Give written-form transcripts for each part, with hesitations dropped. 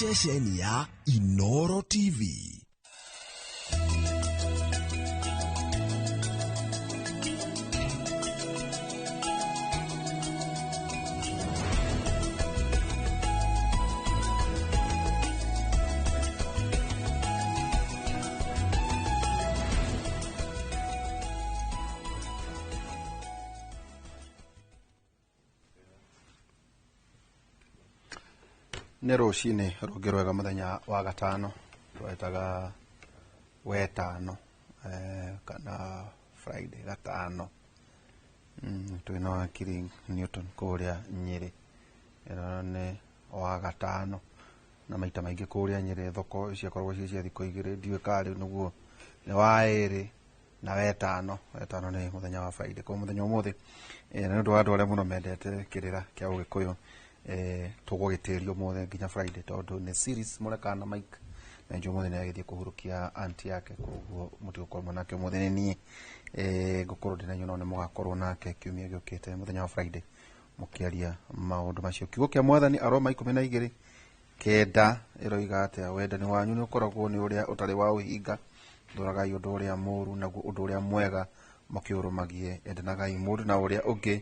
Ceceni ya Inoro TV. Nĩ rũcinĩ rũngĩ rwega mũthenya wa gatano, twetaga wetano kana Friday gatano. Twĩna wakiri Newton kũrĩa Nyĩrĩ. Ĩno nĩ wa gatano na maita maingĩ kũrĩa Nyĩrĩ thoko ciakoragwo ciĩ cia thikũ igĩrĩ, ndiũĩ kana rĩu nĩguo nĩ wa ĩrĩ na wetano. Wetano nĩ mũthenya wa Friday. Koguo mũthenya ũmũthĩ nĩ ũndũ wa andũ arĩa mũno mendete kĩrĩra kĩa ũgĩkũyũ, tũgũgĩtĩria ũmũthĩ nginya Friday tondũ nĩ series mũrekana Mike na njũ ũmũthĩ nĩ agĩthiĩ kũhurũkia aunty yake, koguo mũtigũkorwo mwĩ nake ũmũthĩ. Nĩ niĩ ngũkorwo ndĩ na inyuĩ, no nĩ mũgakorwo nake kiumia gĩũkĩte mũthenya wa Friday mũkĩaria maũndũ macio. Kiugo kĩa Mwathani Aroma 12:9 ĩroiga atĩa? Wendani wanyu nĩ ũkoragwo nĩ ũrĩa ũtarĩ wa ũhinga, thũragai ũndũ ũrĩa mũũru naguo ũndũ ũrĩa mwega mũkĩũrũmagie, endanagai mũndũ na ũrĩa ũngĩ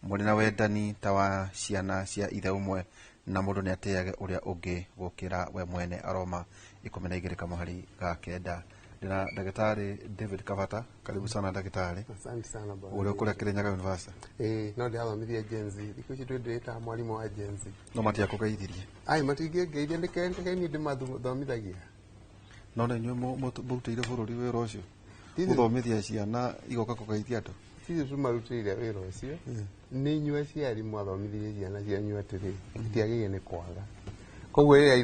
mũrĩ na wendani ta wa ciana cia ithe ũmwe, na mũndũ nĩ atĩage ũrĩa ũngĩ gũkĩra we mwene. Aroma 12:9. Ndĩna ndagĩtarĩ David Kabata, karibu sana ndagĩtarĩ. Asante sana bwana. Ũrĩa ũkũrĩa Kirinyaga University. Eh, no ndĩrathomithia Gen Z. Thikũ ici twĩ mwarimũ wa Gen Z. No matiakũgeithirie. Ai, matingĩngeithia nĩ kerĩ niĩ ndĩmathomithagia. No nĩ inyuĩ mũrutĩire bũrũri wĩra ũcio, gũthomithia ciana igoka kũgeithia andũ. Tithuĩ tũmarutĩire wĩra ũcio, nĩ inyuĩ aciari mwathomithirie ciana cianyu atĩrĩ, itiagĩrĩire nĩ kwaga. Koguo rĩrĩa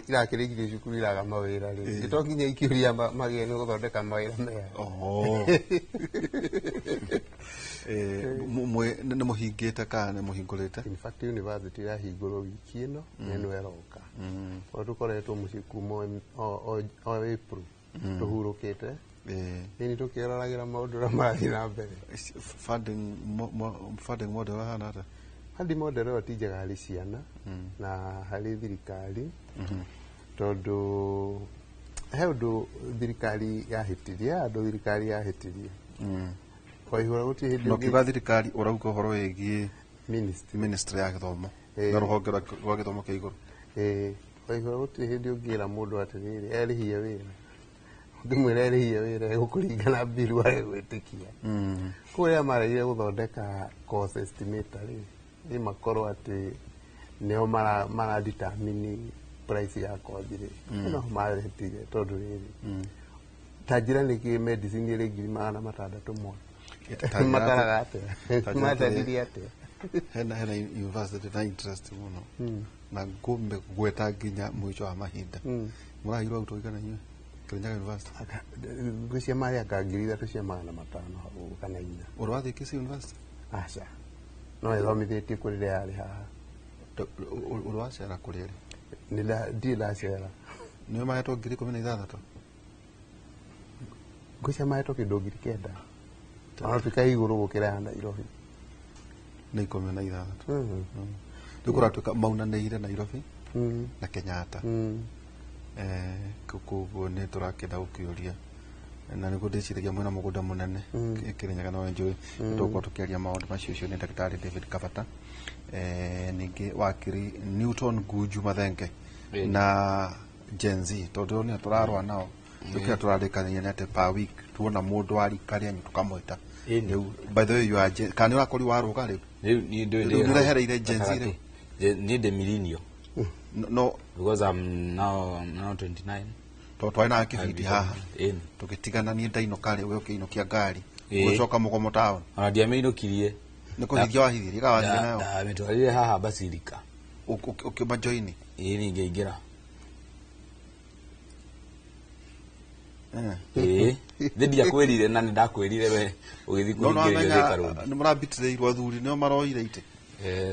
irakĩrĩkirie cukuru iraga mawĩra rĩ, to nginya ikĩũria magĩe nĩ gũthondeka mawĩra mega. Nĩ mũhingĩte kana nĩ mũhingũrĩte? In fact, university ĩrahingũrwo wiki ĩno na ĩno ĩroka. O tũkoretwo mũciĩ kuma o April tũhurũkĩte. Ĩni tũkĩroragĩra maũndũ ũrĩa marathiĩ na mbere. Funding model ĩhana atĩa? Funding model ĩyo ti njega harĩ ciana na harĩ thirikari, tondũ he ũndũ thirikari yahĩtirie, andũ thirikari yahĩtirie. Waihũra gũtirĩ hĩndĩ. No kiuga thirikari ũrauga ũhoro wĩgiĩ ministry, ministry ya gĩthomo na rũhonge rwa gĩthomo kĩa igũrũ. Waihũra gũtirĩ hĩndĩ ũngĩra mũndũ atĩrĩrĩ erĩhie wĩra. Ũngĩmwĩra erĩhie wĩra egũkũringa na mbiru age gwĩtĩkia. Koguo rĩrĩa maregire gũthondeka cost estimator rĩ, nĩ makorwo atĩ nĩo mara determine price ya kothi rĩ, no marehĩtire tondũ rĩrĩ, ta njĩra nĩkĩ medicine ĩrĩ 600,000 mwaka? Mataraga atĩa? Mataririe atĩa? Hena university na interest mũno na ngũmĩgweta nginya mũico wa mahinda. Mũraheirwo arutwo aigana inyuĩ Kirinyaga University? Ngwĩciria marĩ anga 3,500 hau ũguo kana 4. Ũrĩ wathiĩ Kisii University? Aca, no ĩthomithĩtie kũrĩ rĩrĩa yarĩ haha. Ũrĩ wacera kũrĩa rĩ? Ndirĩ ndacera. Nĩwe mahetwo 16,000? Ngwĩciria mahetwo kĩndũ 9,000. Ona tuĩka igũrũ gũkĩra ya Nairobi. Nĩ 16. Rĩu kũratuĩka maunanĩire Nairobi na Kenyatta. Koguo nĩ tũrakĩenda gũkĩũria na nĩguo ndĩciragia mwĩna mũgũnda mũnene Kirinyaga, no njũĩ tũgũkorwo tũkĩaria maũndũ macio. Ũcio nĩ ndagĩtarĩ David Kabata, ningĩ wakiri Newton Gunju Mathenge na Gen Z, tondũ nĩ tũrarũa nao. Rĩu tũrarĩkania nĩ atĩ per week tuona mũndũ wa rika rĩanyu tũkamwĩta. Rĩu by the way you are Gen, kana nĩ ũrakorirwo warũga rĩu? Rĩu niĩ ndĩ Rĩu nĩũrehereire Gen Z rĩu? Niĩ ndĩ millennial. No because I'm now 29. Tondũ twarĩ na kĩbindi haha tũgĩtigana, niĩ ndainũka rĩ, ũgĩ ũkĩinũkia ngari ũgĩcoka mũgomo town. Ona ndiamĩinũkirie. Nĩ kũhithia wahithirie kana wathire nayo? Ndamĩtwarire haha Basilica. Ũkĩmajoini? Ĩĩ, niĩ ngĩingĩra. Ĩĩ, thĩ ndiakwĩrire na nĩ ndakwĩrire we ũgĩthiĩ No kũhingĩrĩrio nĩwamenya Thika Road. nĩ mũrambitĩrĩirwo athuri nĩo maroire itĩ.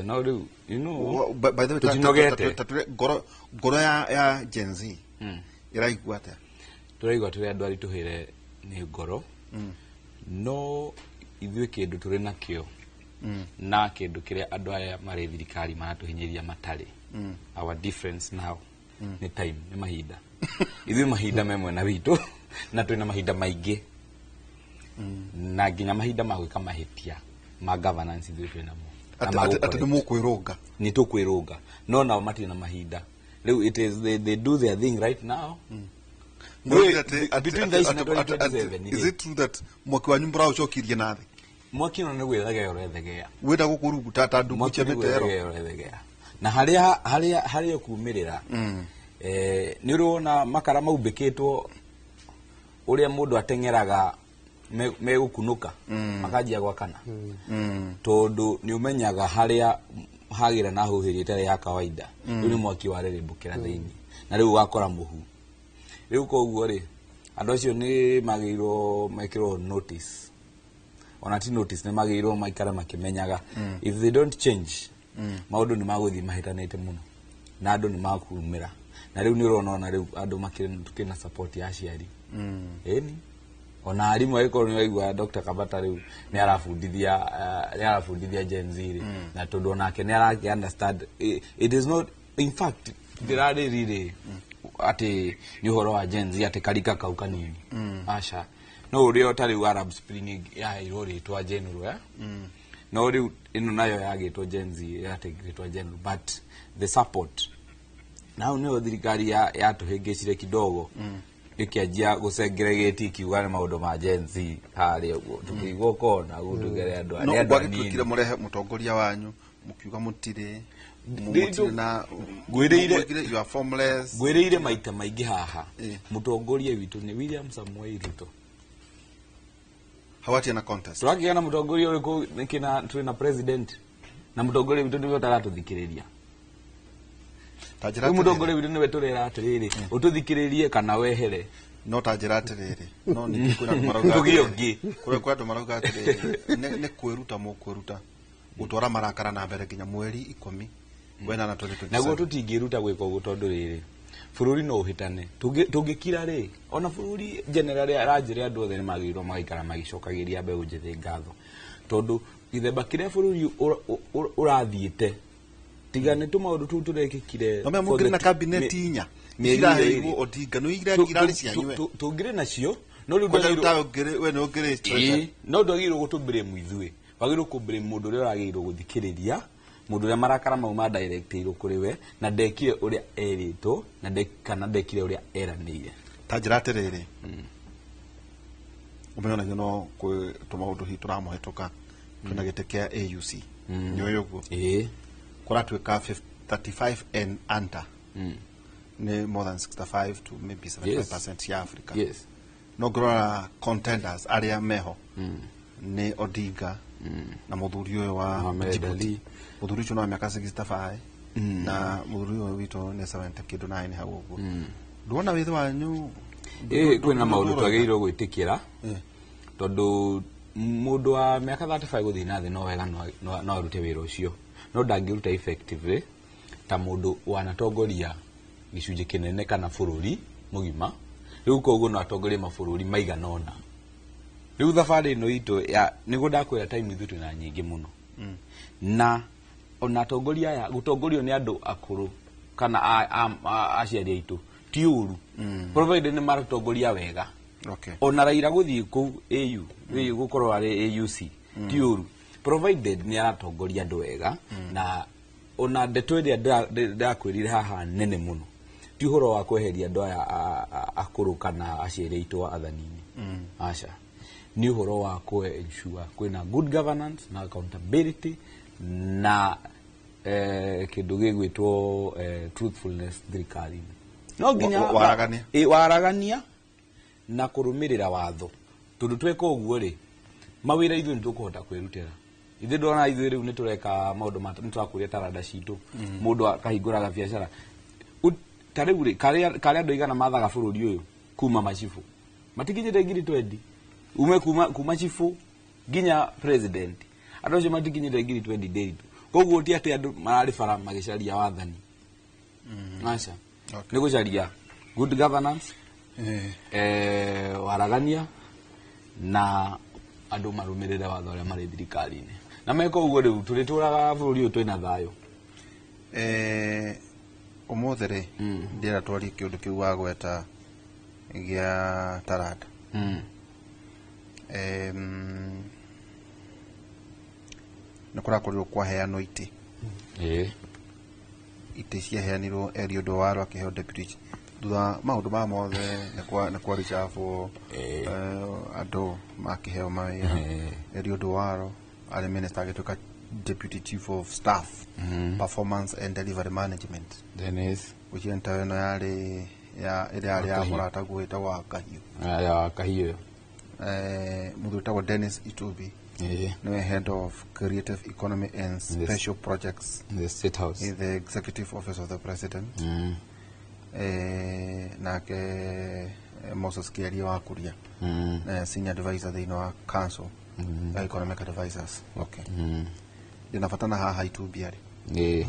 No rĩu you know By the way, tũtinogete. Ngoro ya Gen Z ĩraigua atĩa? Tũraigua tũrĩ andũ aritũhĩre nĩ ngoro, no ithuĩ kĩndũ tũrĩ nakĩo na kĩndũ kĩrĩa andũ aya marĩ thirikari maratũhinyĩrĩria matarĩ, our difference now Nĩ time, nĩ mahinda. Ithuĩ mahinda me mwena witũ na twĩna mahinda maingĩ na nginya mahinda ma gwĩka mahĩtia ma governance ithuĩ twĩ namo. Na ma Atĩ nĩ gũ-correct. mũkwĩrũnga. Nĩ tũkwĩrũnga, no nao matirĩ na mahinda rĩu. It is they do their thing right now. Between thaa ici na 2027. Is it true that mwaki wanyu mũraũcokirie na thĩ? Mwaki ũyũ nĩ gwĩthegea ũrethegea. Wĩna gũkũ rungu ta ndungu Mwaki cia nĩ mĩtero. gwĩthegea ũrethegea na harĩa ũkumĩrĩra, nĩ ũrĩ wona makara maumbĩkĩtwo ũrĩa mũndũ ateng'eraga megũkunũka makanjia gwakana, tondũ nĩ ũmenyaga harĩa hagĩra na huhĩria ĩtarĩ ya kawaida. Rĩu nĩ mwaki warĩrĩmbũkĩra thĩinĩ na rĩu ũgakora mũhu. Rĩu koguo rĩ, andũ acio nĩ magĩrĩirwo mekĩrwo notice, ona ti notice, nĩ magĩrĩirwo maikare makĩmenyaga if they don't change, maũndũ nĩ magũthiĩ mahĩtanĩte mũno na andũ nĩ makumĩra. Na rĩu nĩ ũrona ona rĩu andũ makĩrĩ tukĩrĩ na support ya aciari, ĩni ona arimũ. Angĩkorwo nĩ waigua Dr. Kabata rĩu nĩ arabundithia, nĩ arabundithia Gen Z rĩ, na tondũ onake nĩ araki understand, it is not, in fact ndĩrarĩri rĩ atĩ nĩ ũhoro wa Gen Z atĩ karika kau kanini, aca. No ũrĩa ta rĩu Arab Spring yaheirwo rĩtwa general, eh? No rĩu ĩno nayo yagĩtwo Gen Z, yatĩgĩtwo general, but the support nao nĩyo thirikari yatũhĩngĩcire kidogo, ĩkĩanjia gũcengeregeti ikiuga nĩ maũndũ ma Gen Z harĩa ũguo tũkĩigua kona gũtũgere andũ No arĩa andũ gwagĩtuĩkire anini. Mũrehe mũtongoria wanyu, mũkiuga mũtirĩ mũtirĩ na mũkire, you are formless. Ngwĩrĩire maita maingĩ haha, mũtongoria witũ nĩ William Samoei Ruto. Hawatia na contest. Tũrakĩgĩa na mũtongoria ũrĩkũ nĩkĩ na twĩ na president na mũtongoria witũ nĩwe ũtaratũthikĩrĩria? Ta njĩra Rĩu atĩrĩrĩ. Mũtongoria witũ nĩwe tũrera atĩrĩrĩ, ũtũthikĩrĩrie kana wehere. No ta njĩra atĩrĩrĩ, no ningĩ kwĩna andũ marauga Tũgĩe atĩrĩrĩ- ũngĩ. kwĩ andũ marauga atĩrĩrĩ, nĩ kwĩruta mũkwĩruta gũtwara marakara na mbere nginya mweri 10 wenana 2027. Naguo tũtingĩruta gwĩka ũguo tondũ rĩrĩ, bũrũri no ũhĩtane. Tũngĩkira rĩ, ona bũrũri generally aranjĩra andũ othe nĩ magĩrĩirwo magaikara magĩcokagĩria mbeũ njĩthĩ ngatho, tondũ gĩthemba kĩrĩa bũrũri ũrathiĩte, tiga nĩ tũmaũndũ tũu tũrekĩkire No mea for the mũngĩrĩ na kabineti inya mĩeri iraheirwo ĩrĩ. Odinga nĩ iria irarĩ cianyu we. Tũngĩrĩ nacio, no rĩu Kwanja ndwagĩrĩirwo- ta ũngĩrĩ we nĩ ũngĩrĩ Ĩĩ, no ndwagĩrĩirwo gũtũ blame ithuĩ, wagĩrĩirwo kũ blame mũndũ ũrĩa ũragĩrĩirwo gũthikĩrĩria, mũndũ ũrĩa marakara mau ma directĩirwo kũrĩ we na ndekire ũrĩa erĩtwo na kana ndekire ũrĩa eranĩire. Ta njĩra atĩrĩrĩ, ũmenyonagia no kwĩ tũmaũndũ hihi tũramũhetũka, twĩna gĩtĩ kĩa AUC, nĩũĩ ũguo? Ĩĩ. Kũratuĩka 35 and under nĩ more than 65 to maybe 75% ya Africa. No ngĩrora contenders arĩa meho nĩ Odinga na mũthuri ũyũ wa Mohamed Djibouti. Ali. Mũthuri ũcio no wa mĩaka 65 na mũthuri ũyũ witũ nĩ 70 kĩndũ 9 hau ũguo. Nduona wĩthĩ wanyu? Ĩĩ, kwĩna maũndũ twagĩrĩirwo gwĩtĩkĩra, tondũ mũndũ wa mĩaka 35 gũthiĩ na thĩ no wega no arute wĩra ũcio, no ndangĩruta effectively ta mũndũ wanatongoria gĩcunjĩ kĩnene kana bũrũri mũgima. Rĩu koguo no atongorie mabũrũri maigana ũna. Rĩu thabarĩ ĩno itũ ya nĩguo ndakwĩra, time ithuĩ twĩna nyingĩ mũno, na ona atongoria aya gũtongorio nĩ andũ akũrũ kana aciari aitũ ti ũru, provided nĩ maratongoria wega. Ona Raila gũthiĩ kũu AU gũkorwo arĩ AUC ti ũru, provided nĩ aratongoria andũ wega. Na ona ndeto ĩrĩa ndĩrakwĩrire haha nene mũno ti ũhoro wa kweheria andũ aya akũrũ kana aciari aitũ athani-inĩ, aca. Nĩ ũhoro wa kũ ensure kwĩna good governance na accountability na kĩndũ gĩgwĩtwo truthfulness thirikari-inĩ. No nginya Waragania. Ĩ, waragania na kũrũmĩrĩra watho, tondũ tweka ũguo rĩ, mawĩra ithuĩ nĩ tũkũhota kwĩrutĩra ithuĩ. Ndona ithuĩ rĩu nĩ tũreka maũndũ ma nĩ tũrakũria taranda citũ, mũndũ akahingũraga biacara. Ta rĩu rĩ, karĩa andũ aigana mathaga bũrũri ũyũ kuma macibũ matikinyĩte ngiri 20, ume kuma cibũ nginya president, andũ acio matikinyĩte ngiri 20 ndĩritũ. Koguo ti atĩ andũ mararĩ bara magĩcaria wathani, aca. Nĩ gũcaria good governance, waragania na andũ marũmĩrĩre watho ũrĩa marĩ thirikari-inĩ, na meka ũguo rĩu tũrĩtũraga bũrũri ũyũ twĩna thayũ. Ũmũthĩ rĩ, ndĩrenda twarie kĩũndũ kĩu wagweta gĩa taranda. Nĩ kũrakorirwo kwaheanwo itĩ. Itĩ ciaheanirwo Eliud Owalo akĩheo deputy thutha wa maũndũ maya mothe nĩ kwa reshuffle, andũ makĩheo mawĩra. Eliud Owalo arĩ minister agĩtuĩka deputy chief of staff, performance and delivery management. Dennis. Gwĩciria nĩ ta ĩno yarĩ ya ĩrĩa yarĩ ya Kahiũ. mũrataguo wĩtagwo wa Kahiũ. Ya Kahiũ. Mũthuri wĩtagwo Dennis Itubi nĩwe head of creative economy and special projects In the State House. in the executive office of the president. Nake Moses Kiaria wa Kuria, senior advisor thĩinĩ wa council ya economic advisors. Okay, ndĩna bata na haha Itubi arĩ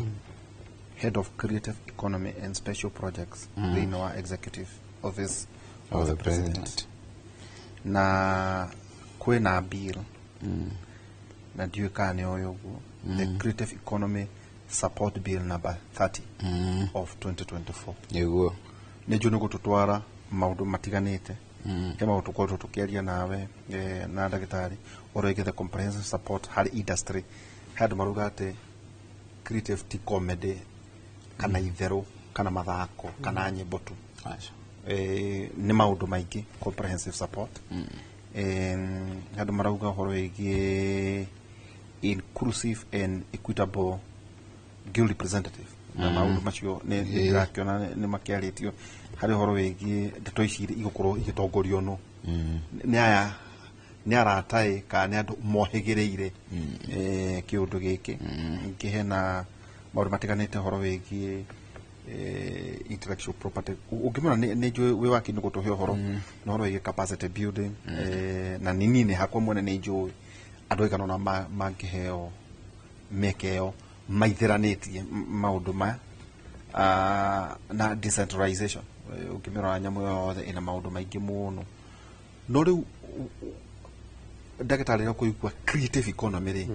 head of creative economy and special projects thĩinĩ wa executive office of the president. Na kwĩna bill, na ndiũĩ kana nĩ ũyũ ũguo, the Creative Economy Support Bill number 30 of 2024. Nĩguo. Nĩ njũĩ nĩ gũtũtwara maũndũ matiganĩte. He maũndũ tũkoretwo tũkĩaria nawe na ndagĩtarĩ ũhoro wĩgiĩ the comprehensive support harĩ industry. He andũ marauga atĩ creative ti comedy kana itherũ kana mathako kana nyĩmbo tu. Aca. Nĩ maũndũ maingĩ, comprehensive support. Andũ marauga ũhoro wĩgiĩ inclusive and equitable guild representative na maũndũ macio nĩ ndĩrakĩona nĩ makĩarĩtio harĩ ũhoro wĩgiĩ ndeto ici igũkorwo igĩtongorio no nĩ aya, nĩ arata kana nĩ andũ mohĩgĩrĩire kĩũndũ gĩkĩ. Ningĩ hena maũndũ matiganĩte ũhoro wĩgiĩ intellectual property. Ũngĩmona nĩ njũĩ wĩ wakiri nĩ gũtũhe ũhoro na ũhoro wĩgiĩ capacity building. Na nĩ niĩ nĩ hakwa mwene nĩ njũĩ andũ aigana ũna mangĩheo mĩeke ĩyo maithĩranĩtie maũndũ maya. Na decentralization. Ũngĩmĩrora nyamũ ĩyo yothe ĩna maũndũ maingĩ mũno, no rĩu ndagĩtarĩ rĩa kũigua creative economy rĩ,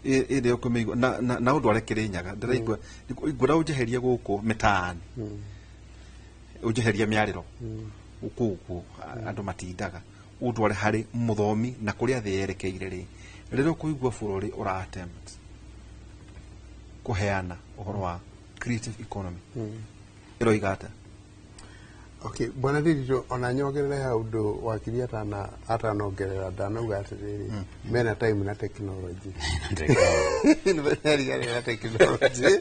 ĩrĩa ũkũmĩigua na ũndũ arĩ Kĩrĩnyaga ndĩraigua ngwenda ũnjeherie gũkũ mĩtaani, ũnjeherie mĩarĩro gũkũ ũguo andũ matindaga, ũndware harĩ mũthomi na kũrĩa thĩ yerekeire rĩ, rĩrĩa ũkũigua bũrũri ũra attempt kũheana ũhoro wa creative economy, ĩroiga atĩa? Okay, bwana Ndiritu, ona nyongerere hau ũndũ wakiri atanongerera ndanauga atĩrĩrĩ, mena time na technology nĩmeriganĩra na technology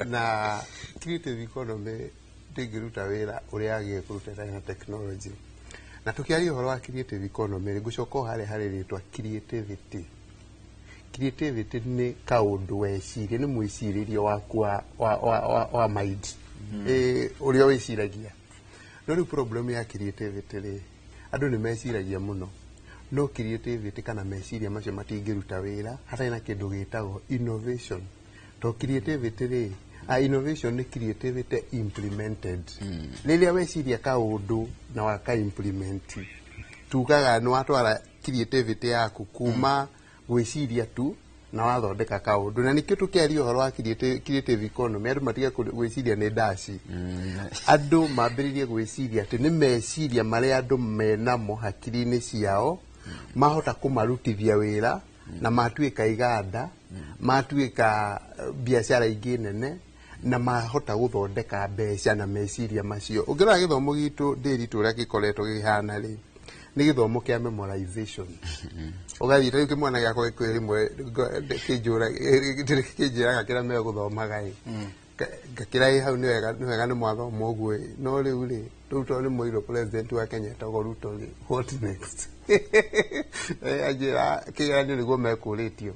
na creative economy ndĩngĩruta wĩra ũrĩa yagĩrĩire kũruta ĩtarĩ na technology. Na tũkĩaria ũhoro wa creative economy rĩ, ngũcoka o harĩa harĩ rĩtwa creativity. Creativity nĩ kaũndũ weciria, nĩ mwĩcirĩrie waku wa mind, ũrĩa wĩciragia. No rĩu problem ya creativity rĩ, andũ nĩ meciragia mũno, no creativity kana meciria macio matingĩruta wĩra hatarĩ na kĩndũ gĩtagwo innovation. To creativity rĩ, innovation nĩ creativity implemented. Rĩrĩa weciria kaũndũ na waka implement, tugaga nĩ watwara creativity yaku kuma gwĩciria tu na wathondeka kaũndũ. Na nĩkĩo tũkĩaria ũhoro wa creative economy, andũ matige gwĩciria nĩ ndaci. Andũ mambĩrĩrie gwĩciria atĩ nĩ meciria marĩa andũ menamo hakiri-inĩ ciao mahota kũmarutithia wĩra na matuĩka iganda, matuĩka biacara ingĩ nene na mahota gũthondeka mbeca na meciria macio. Ũngĩrora gĩthomo gitũ ndĩritũ ũrĩa gĩkoretwo gĩkĩhana rĩ, nĩ gĩthomo kĩa memorization. Ũgathiĩ ta rĩu kĩmwana gĩakwa gĩkũĩ rĩmwe kĩnjĩraga kĩrĩa megũthomaga ĩ, ngakĩra ĩ hau nĩ wega, nĩ wega, nĩ mwathoma ũguo ĩ, no rĩu rĩ, rĩu tondũ nĩ mwairwo president wa Kenya etagwo Ruto rĩ, what next? Anjĩra kĩgeranio nĩguo mekũrĩtio.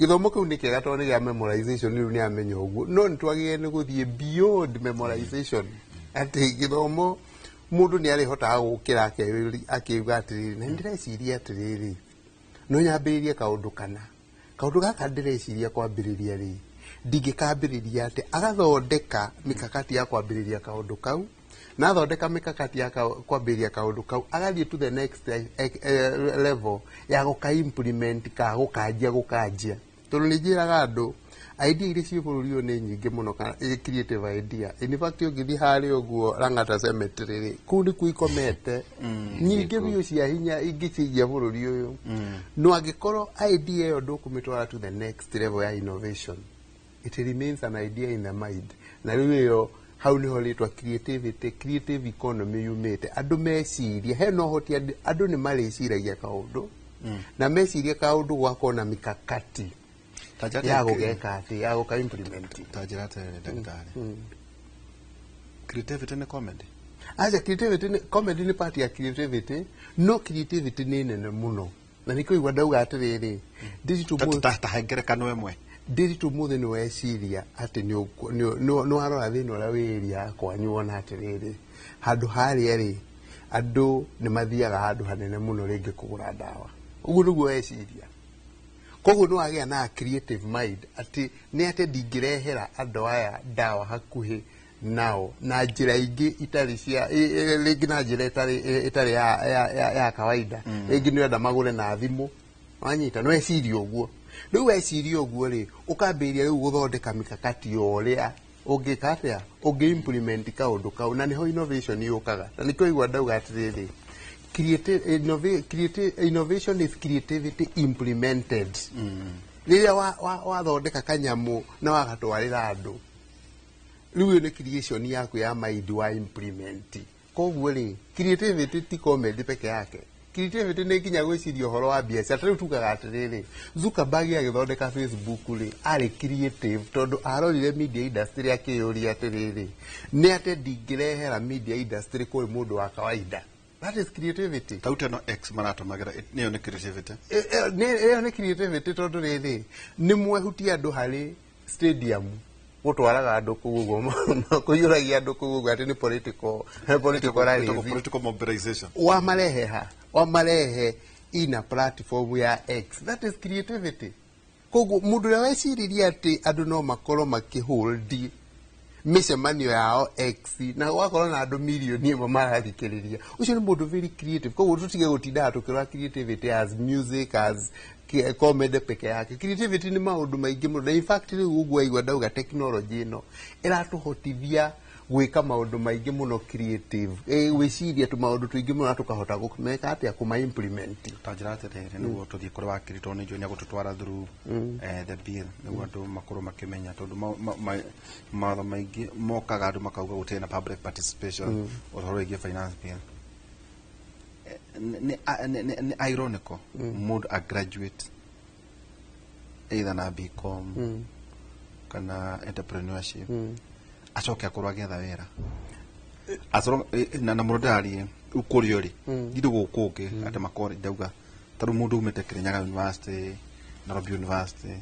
Gĩthomo kĩu nĩ kĩega tondũ nĩ gĩa memorization, rĩu nĩ amenya ũguo, no nĩ twagĩrĩire nĩ gũthiĩ beyond memorization, atĩ gĩthomo mũndũ nĩ arĩhotaga gũkĩra akĩuga atĩrĩrĩ, na nĩndĩreciria atĩrĩrĩ, no nyambĩrĩrie kaũndũ kana kaũndũ gaka ndĩreciria kwambĩrĩria rĩ, ndingĩkambĩrĩria atĩ agathondeka mikakati ya kwambĩrĩria kaũndũ kau, na athondeka mikakati ya kwambĩrĩria kaũndũ kau, agathiĩ to the next level ya gũka implement ka gũkanjia tondũ nĩ njĩraga andũ Idea iria ciĩ bũrũri ũyũ nĩ nyingĩ mũno, kana creative idea. In fact, ũngĩthiĩ harĩa ũguo Lang'ata Cemetery rĩ, kũu nĩkuo ikomete nyingĩ biũ cia hinya ingĩcenjia bũrũri ũyũ. No angĩkorwo idea ĩyo ndũkũmĩtwara to the next level ya innovation, it remains an idea in the mind. Na rĩu ĩyo hau nĩho rĩtwa creativity, creative economy yumĩte. Andũ meciria hena ũhoti, andũ nĩ marĩciragia kaũndũ, na meciria kaũndũ gwakorwo na mikakati Ta njĩra ya gũgeka atĩ ya gũka implement. Ta njĩra atĩrĩrĩ, ndagĩtarĩ, creativity nĩ comedy? Aca, creativity nĩ comedy, nĩ part ya creativity, no creativity nĩ nene mũno, na nĩkĩo igua ndauga atĩrĩrĩ, digital Ta he ngerekano ĩmwe. Digital mũthĩ nĩ weciria atĩ nĩ warora thĩna ũrĩa wĩ area ya kwanyu, wona atĩrĩrĩ, handũ harĩa rĩ, andũ nĩ mathiaga handũ hanene mũno rĩngĩ kũgũra ndawa. Ũguo nĩguo weciria. Koguo nĩ wagĩa na creative mind atĩ nĩ atĩ ndingĩrehera andũ aya ndawa hakuhĩ nao na njĩra ingĩ itarĩ cia rĩngĩ na njĩra ĩtarĩ ya kawaida. Rĩngĩ nĩ ũrenda magũre na thimũ, wanyita? Nĩ weciria ũguo. Rĩu weciria ũguo rĩ, ũkambĩrĩria rĩu gũthondeka mikakati ya ũrĩa ũngĩka atĩa, ũngĩ implement kaũndũ kau, na nĩho innovation yũkaga. Na nĩkĩo igua ndauga atĩrĩrĩ, innovation is creativity implemented. Rĩrĩa wathondeka kanyamũ na wagatwarĩra andũ, rĩu ĩyo nĩ creation yaku ya mind wa implement. Koguo rĩ, creativity ti comedy peke yake. Creativity nĩ nginya gwĩciria ũhoro wa biacara. Ta rĩu tugaga atĩrĩrĩ, Zuckerberg agĩthondeka Facebook rĩ, arĩ creative tondũ arorire media industry akĩyũria atĩrĩrĩ, nĩ atĩ ndingĩrehera media industry kũrĩ mũndũ wa kawaida? That is creativity. Ta ĩno X maratũmagĩra, nĩyo nĩ creativity? Ĩyo nĩ creativity tondũ rĩrĩ, nĩ mwehutia andũ harĩ stadium, gũtwaraga andũ kũu ũguo, kũiyũragia andũ kũu ũguo atĩ nĩ political rallies. Ĩtagwo political mobilization. Wamarehe ha, wamarehe ina platform ya X. That is creativity. Koguo mũndũ ũrĩa weciririe atĩ andũ no makorwo makĩhold mĩcemanio yao X na gwakorwo na andũ 1 million marathikĩrĩria, ũcio nĩ mũndũ very creative. Koguo tũtige gũtindaga tũkĩrora creativity as music, as comedy peke yake. Creativity nĩ maũndũ maingĩ mũno, na in fact rĩu ũguo aigua ndauga technology ĩno ĩratũhotithia gwĩka maũndũ maingĩ mũno creative, gwĩciria tũmaũndũ tũingĩ mũno na tũkahota gũmeka atĩa, kũma implement. Ta njĩra atĩrĩrĩ, nĩguo tũthiĩ kũrĩ wakiri, tondũ nĩ njũĩ nĩegũtũtwara through the bill, nĩguo andũ makorwo makĩmenya, tondũ mawatho maingĩ mokaga andũ makauga gũtirĩ na public participation ũhoro wĩgiĩ finance bill. Nĩ ironical mũndũ a graduate either na BCom kana entrepreneurship acoke akorwo agĩetha wĩra. As long na mũno ndĩrarie rĩu kũrĩa ũrĩ ndirĩ gũkũ ũngĩ atĩ makore ndauga ta rĩu mũndũ umĩte Kirinyaga University, Nairobi University,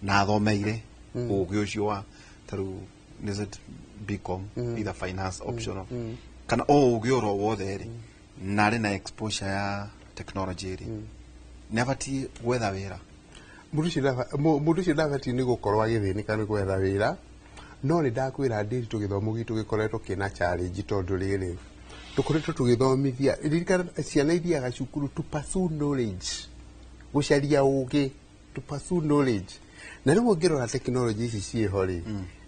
na athomeire ũgĩ ũcio wa ta rĩu nĩ it BCom, either finance optional kana o ũgĩ oro wothe rĩ, na arĩ na exposure ya technology rĩ, nĩ abatiĩ gwetha wĩra? Mũndũ ũcio ndabatiĩ nĩ gũkorwo agĩthĩnĩka nĩ gwetha wĩra. No nĩ ndakwĩra ndĩri, tũgĩthomo gitũ gĩkoretwo kĩna challenge tondũ rĩrĩ, tũkoretwo tũgĩthomithia, ririkana ciana ithiaga cukuru to pursue knowledge, gũcaria ũgĩ, to pursue knowledge. Na rĩu ũngĩrora technology ici ciĩho rĩ,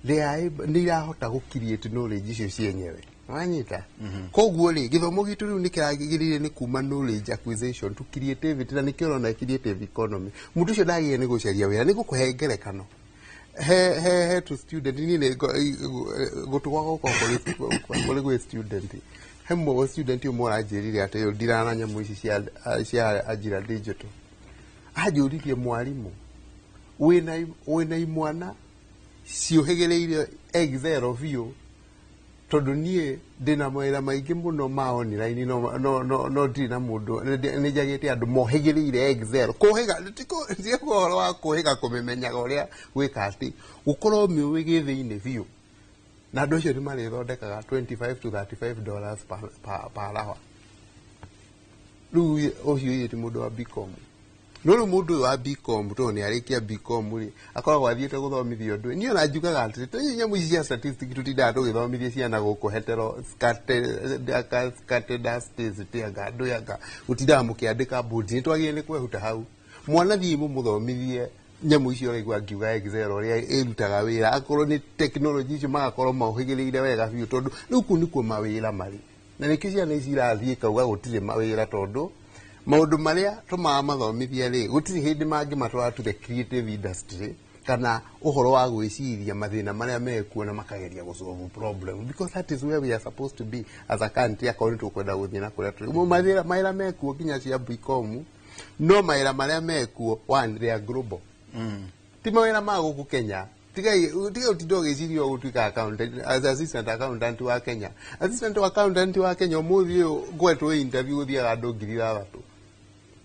nĩ irahota gũ create knowledge icio cienyewe, wanyita? Koguo rĩ, gĩthomo gitũ rĩu nĩ kĩragĩrĩire nĩ kuma knowledge acquisition to creativity, na nĩkĩo ũrona creative economy. Mũndũ ũcio ndagĩrĩire nĩ gũcaria wĩra. Nĩ ngũkũhe ngerekano. He tu student niĩ nĩ gũtũ gwakwa gũkoragwo kũrĩ gwĩ student. He mwe student ũmwe ũranjĩrire atĩ ndirana nyamũ ici cia Ajira Digital. Anjũririe, "Mwarimũ, wĩna imwana ciũhĩgĩrĩire Excel biũ, tondũ niĩ ndĩna mawĩra maingĩ mũno ma online, no ndirĩ na mũndũ, nĩ njagĩte andũ mohĩgĩrĩire Excel." Kũhĩga ti ũhoro wa kũhĩga, kũmĩmenyaga ũrĩa gwĩka atĩ gũkorwo mĩũĩ gĩthĩinĩ biũ, na andũ acio nĩ marĩthondekaga 25 to $35 per hour. Rĩu ũcio ĩ ti mũndũ wa BCom. No rĩu mũndũ ũyũ wa BCom, tondũ nĩ arĩkia BCom rĩ, akoragwo athiĩte gũthomithio ũndũ. Niĩ ona njugaga atĩrĩ, tũi nyamũ ici cia statistics tũtindaga tũgĩthomithia ciana gũkũ hetero scattered anga andũ anga gũtindaga mũkĩandĩka boards. Nĩ twagĩrĩire nĩ kwehuta hau. Mwana thiĩ mũmũthomithie Nyamũ icio ũraigua ngiuga Excel ũrĩa ĩrutaga wĩra, akorwo nĩ technology icio, magakorwo mohĩgĩrĩire wega biũ, tondũ rĩu kũu nĩkuo mawĩra marĩ, na nĩkĩo ciana ici irathiĩ kauga gũtirĩ mawĩra, tondũ maũndũ marĩa tũmamathomithia rĩ, gũtirĩ hĩndĩ mangĩmatwara to the creative industry kana ũhoro wa gwĩciria mathĩna marĩa mekuo na makageria gũsolve problem, because that is where we are supposed to be as a country, akorwo nĩ tũkwenda gũthiĩ na kũrĩa tũrĩ. Mawĩra mawĩra mekuo nginya cia BCom, no mawĩra marĩa mekuo, one, they are global, ti mawĩra ma gũkũ Kenya. Tigai tiga ũtinde ũgĩciria ũgũtuĩka accountant, as assistant accountant wa Kenya. Assistant accountant wa Kenya ũmũthĩ ũyũ ngwetwo interview, gũthiaga andũ 6,000,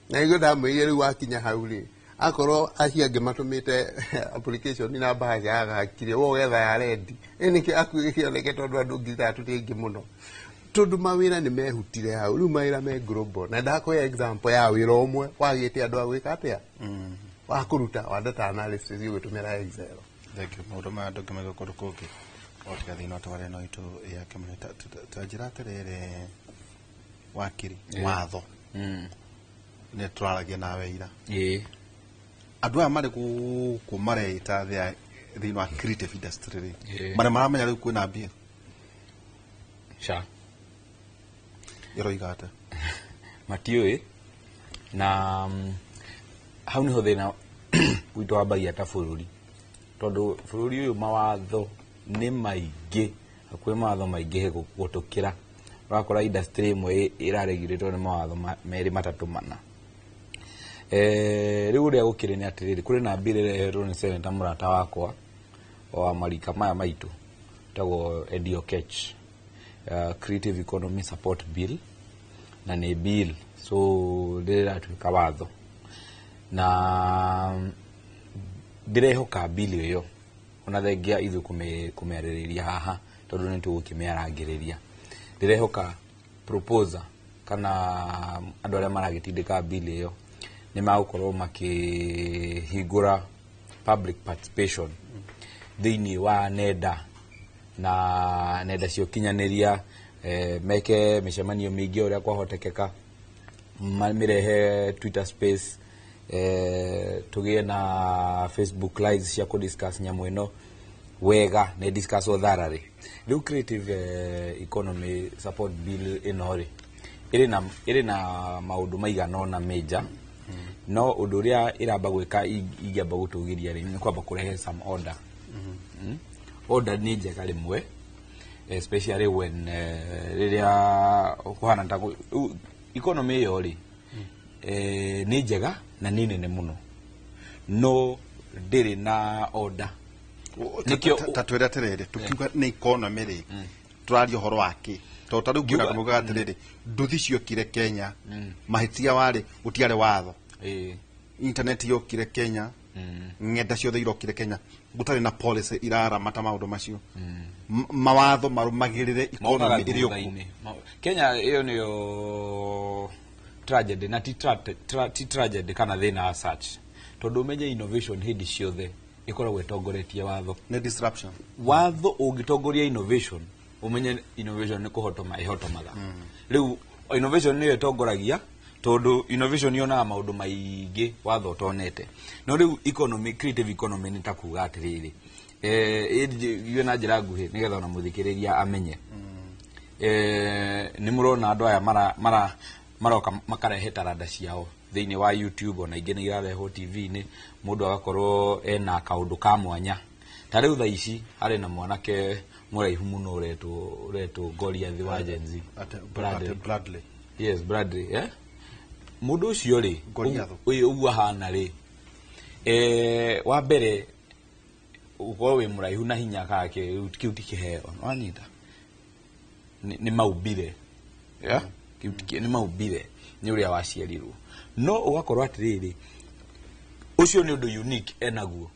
na nĩguo ndamwĩrire rĩu wakinya hau rĩ, akorwo acio angĩ matũmĩte application na bahasha yagakire, we ũgetha ya rendi ĩ nĩkĩ akuĩkĩoneke, tondũ andũ 6,000 ti aingĩ mũno, tondũ mawĩra nĩ mehutire hau. Rĩu mawĩra me global, na ndakũhe example ya wĩra ũmwe wagĩte andũ a gwĩka atĩa, wa kũruta wa data analysis ũgĩtũmĩra Excel. Thank you. Maũndũ maya ndũngĩmaiga kũndũ kũngĩ o tiga thĩinĩ wa tabarĩra ĩno itũ ya Kĩmani. Ta njĩra atĩrĩrĩ, wakiri, watho nĩ tũraragia nawe ira. Andũ aya marĩ gũkũ mareita thĩinĩ wa creative industry rĩ, marĩa maramenya rĩu kwĩna mbia Ca. ĩroiga atĩa? Matiũĩ, na hau niho thĩna witũ wambagia ta bũrũri, tondũ bũrũri ũyũ mawatho nĩ maingĩ, hakuhĩ mawatho maingĩ gũtũkĩra. Ũrakora industry ĩmwe ĩraregurĩtwo nĩ mawatho merĩ, matatũ, mana. Rĩu ũrĩa gũkĩrĩ nĩ atĩrĩrĩ, kũrĩ na bill ĩrehetwo nĩ senator mũrata wakwa wa marika maya maitũ, ĩtagwo Eddie Oketch, Creative Economy Support Bill, na nĩ bill, so rĩratuĩka watho, na ndĩrehoka bill ĩyo, ona thengia ithuĩ kũmĩarĩrĩria haha, tondũ nĩ tũgũkĩmĩarangĩrĩria, ndĩrehoka proposer kana andũ arĩa maragĩtindĩka bill ĩyo nĩ magũkorwo makĩhingũra public participation thĩinĩ wa nenda na nenda cia ũkinyanĩria, meke mĩcemanio mĩingĩ ũrĩa kwahotekeka, mĩrehe Twitter Space, tũgĩe na Facebook Lives cia kũdiscuss nyamũ ĩno wega na discuss thoroughly. Rĩu Creative Economy Support Bill ĩno rĩ, ĩrĩ na maũndũ maigana ũna major, no ũndũ ũrĩa ĩramba gwĩka, ingĩamba gũtũgĩria rĩ, nĩ kwamba kũrehe some order. Order nĩ njega rĩmwe, especially when rĩrĩa kũhana ta economy ĩyo rĩ, nĩ njega na nĩ nene mũno, no ndĩrĩ na order. Ta twĩre atĩrĩrĩ, tukiuga nĩ economy rĩ, tũraria ũhoro wa kĩ? Tondũ ta rĩu ngiuga mugaga atĩrĩrĩ, nduthi ciokire Kenya, mahĩtia warĩ gũtiarĩ watho. Internet yokire Kenya, ng'enda ciothe irokire Kenya, gũtarĩ na policy iraramata maũndũ macio. Mawatho marũmagĩrĩre Mokaga economy ĩrĩ okuo. Thutha-inĩ. Kenya ĩyo nĩyo tragedy, na ti tragedy kana thĩna as such, tondũ ũmenye innovation hĩndĩ ciothe ĩkoragwo ĩtongoretie watho. Nĩ disruption. Watho ũngĩtongoria innovation, ũmenye innovation nĩ kũhotoma ĩhotomaga. Rĩu innovation nĩyo ĩtongoragia, tondũ innovation yonaga maũndũ maingĩ watho ũtonete. No rĩu economy, creative economy nĩ ta kuga atĩrĩrĩ, ĩnjigue na njĩra nguhĩ nĩgetha ona mũthikĩrĩria amenye. Nĩ mũrona andũ aya mara, mara maroka makarehe taranda ciao thĩinĩ wa YouTube, ona ingĩ nĩ irarehwo TV-inĩ, mũndũ agakorwo ena kaũndũ ka mwanya. Ta rĩu thaa ici harĩ na mwanake mũraihu mũno ũretwo Goliath wa Gen Z. Bradley. Ate Bradley. Yes, Bradley, eh? Mũndũ ũcio rĩ, Goliath. Ũguo ahana rĩ, wa mbere ũkorwo wĩ mũraihu na hinya kake, kĩu ti kĩheo, wanyita, nĩ maumbire, yeah? Kĩu ti nĩ maumbire, nĩ ũrĩa waciarirwo. No ũgakorwo atĩrĩrĩ, ũcio nĩ ũndũ unique enaguo.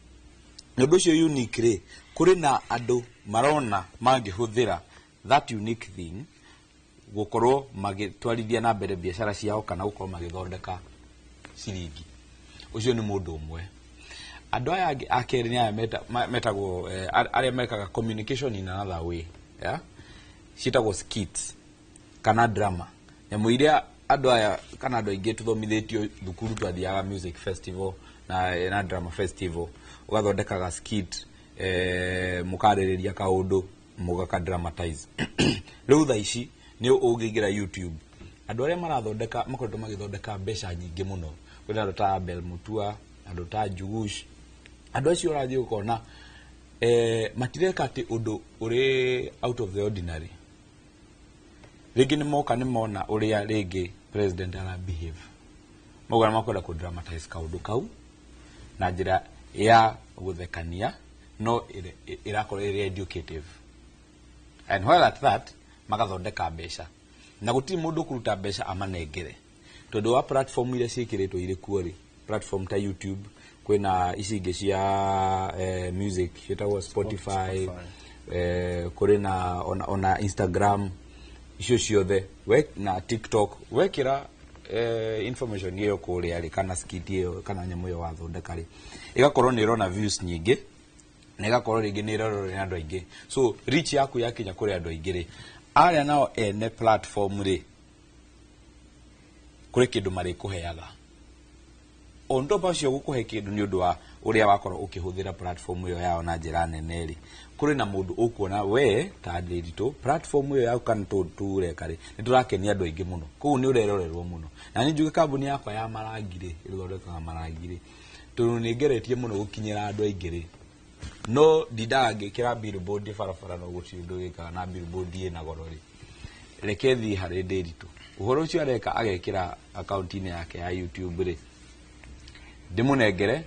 Nĩ ũndũ ũcio unique rĩ, kũrĩ na andũ marona mangĩhũthĩra that unique thing gũkorwo magĩtwarithia na mbere biacara ciao kana gũkorwo magĩthondeka ciringi. Ũcio nĩ mũndũ ũmwe. Andũ aya angĩ a kerĩ nĩ aya metagwo arĩa mekaga communication in another way, yeah? Ciĩtagwo skits kana drama, nyamũ iria andũ aya kana andũ aingĩ tũthomithĩtio thukuru, twathiaga music festival na drama festival, ũgathondeka ga skit, mũkarĩrĩria kaũndũ, mũgaka dramatize. Rĩu thaa ici nĩ ũngĩingĩra YouTube, andũ arĩa marathondeka makoretwo magĩthondeka mbeca nyingĩ mũno, kwĩna andũ ta Abel Mutua, andũ ta Jugush, andũ acio ũrathiĩ ũkona matireka atĩ ũndũ ũrĩ out of the ordinary. Rĩngĩ nĩ moka nĩ mona ũrĩa rĩngĩ president ara behave, mauga nĩ makwenda kũ dramatize kaũndũ kau na njĩra ya gũthekania, no ĩrakorwo ĩrĩ educative, and while at that magathondeka mbeca, na gũtirĩ mũndũ ũkũruta mbeca amanengere, tondũ wa platform iria ciĩkĩrĩtwo irĩ kuo rĩ, platform ta YouTube, kwĩna ici ingĩ cia music ciĩtagwo Spotify, Spotify. Kũrĩ na ona Instagram, icio ciothe we, na TikTok, wekĩra information ĩyo kũrĩa rĩ, kana skit ĩyo kana nyamũ ĩyo wathondeka rĩ, ĩgakorwo nĩ ĩrona views nyingĩ, na ĩgakorwo rĩngĩ nĩ ĩrorwo nĩ andũ aingĩ. So reach yaku yakinya kũrĩ andũ aingĩ rĩ, arĩa nao ene platform rĩ, kũrĩ kĩndũ marĩkũheaga on top acio gũkũhe kĩndũ nĩ ũndũ wa ũrĩa wakorwo ũkĩhũthĩra platform ĩyo yao na njĩra nene rĩ, kũrĩ na mũndũ ũkuona we ta Ndĩritũ platform ĩyo yaku kana tũndũ tũu ũreka rĩ, nĩ tũrakenia andũ aingĩ mũno, koguo nĩ ũrerorerwo mũno. Na nĩ njuge kambuni yakwa ya marangi rĩ, ĩthondekaga marangi rĩ, tondũ nĩ ngeretie mũno gũkinyĩra andũ aingĩ rĩ, no ndindaga ngĩkĩra billboard barabara, no gũtirĩ ũndũ wĩkaga na billboard ĩna goro rĩ, reke thiĩ harĩ Ndĩritũ, ũhoro ũcio areka agekĩra akaunti-inĩ yake ya YouTube rĩ, ndĩmũnengere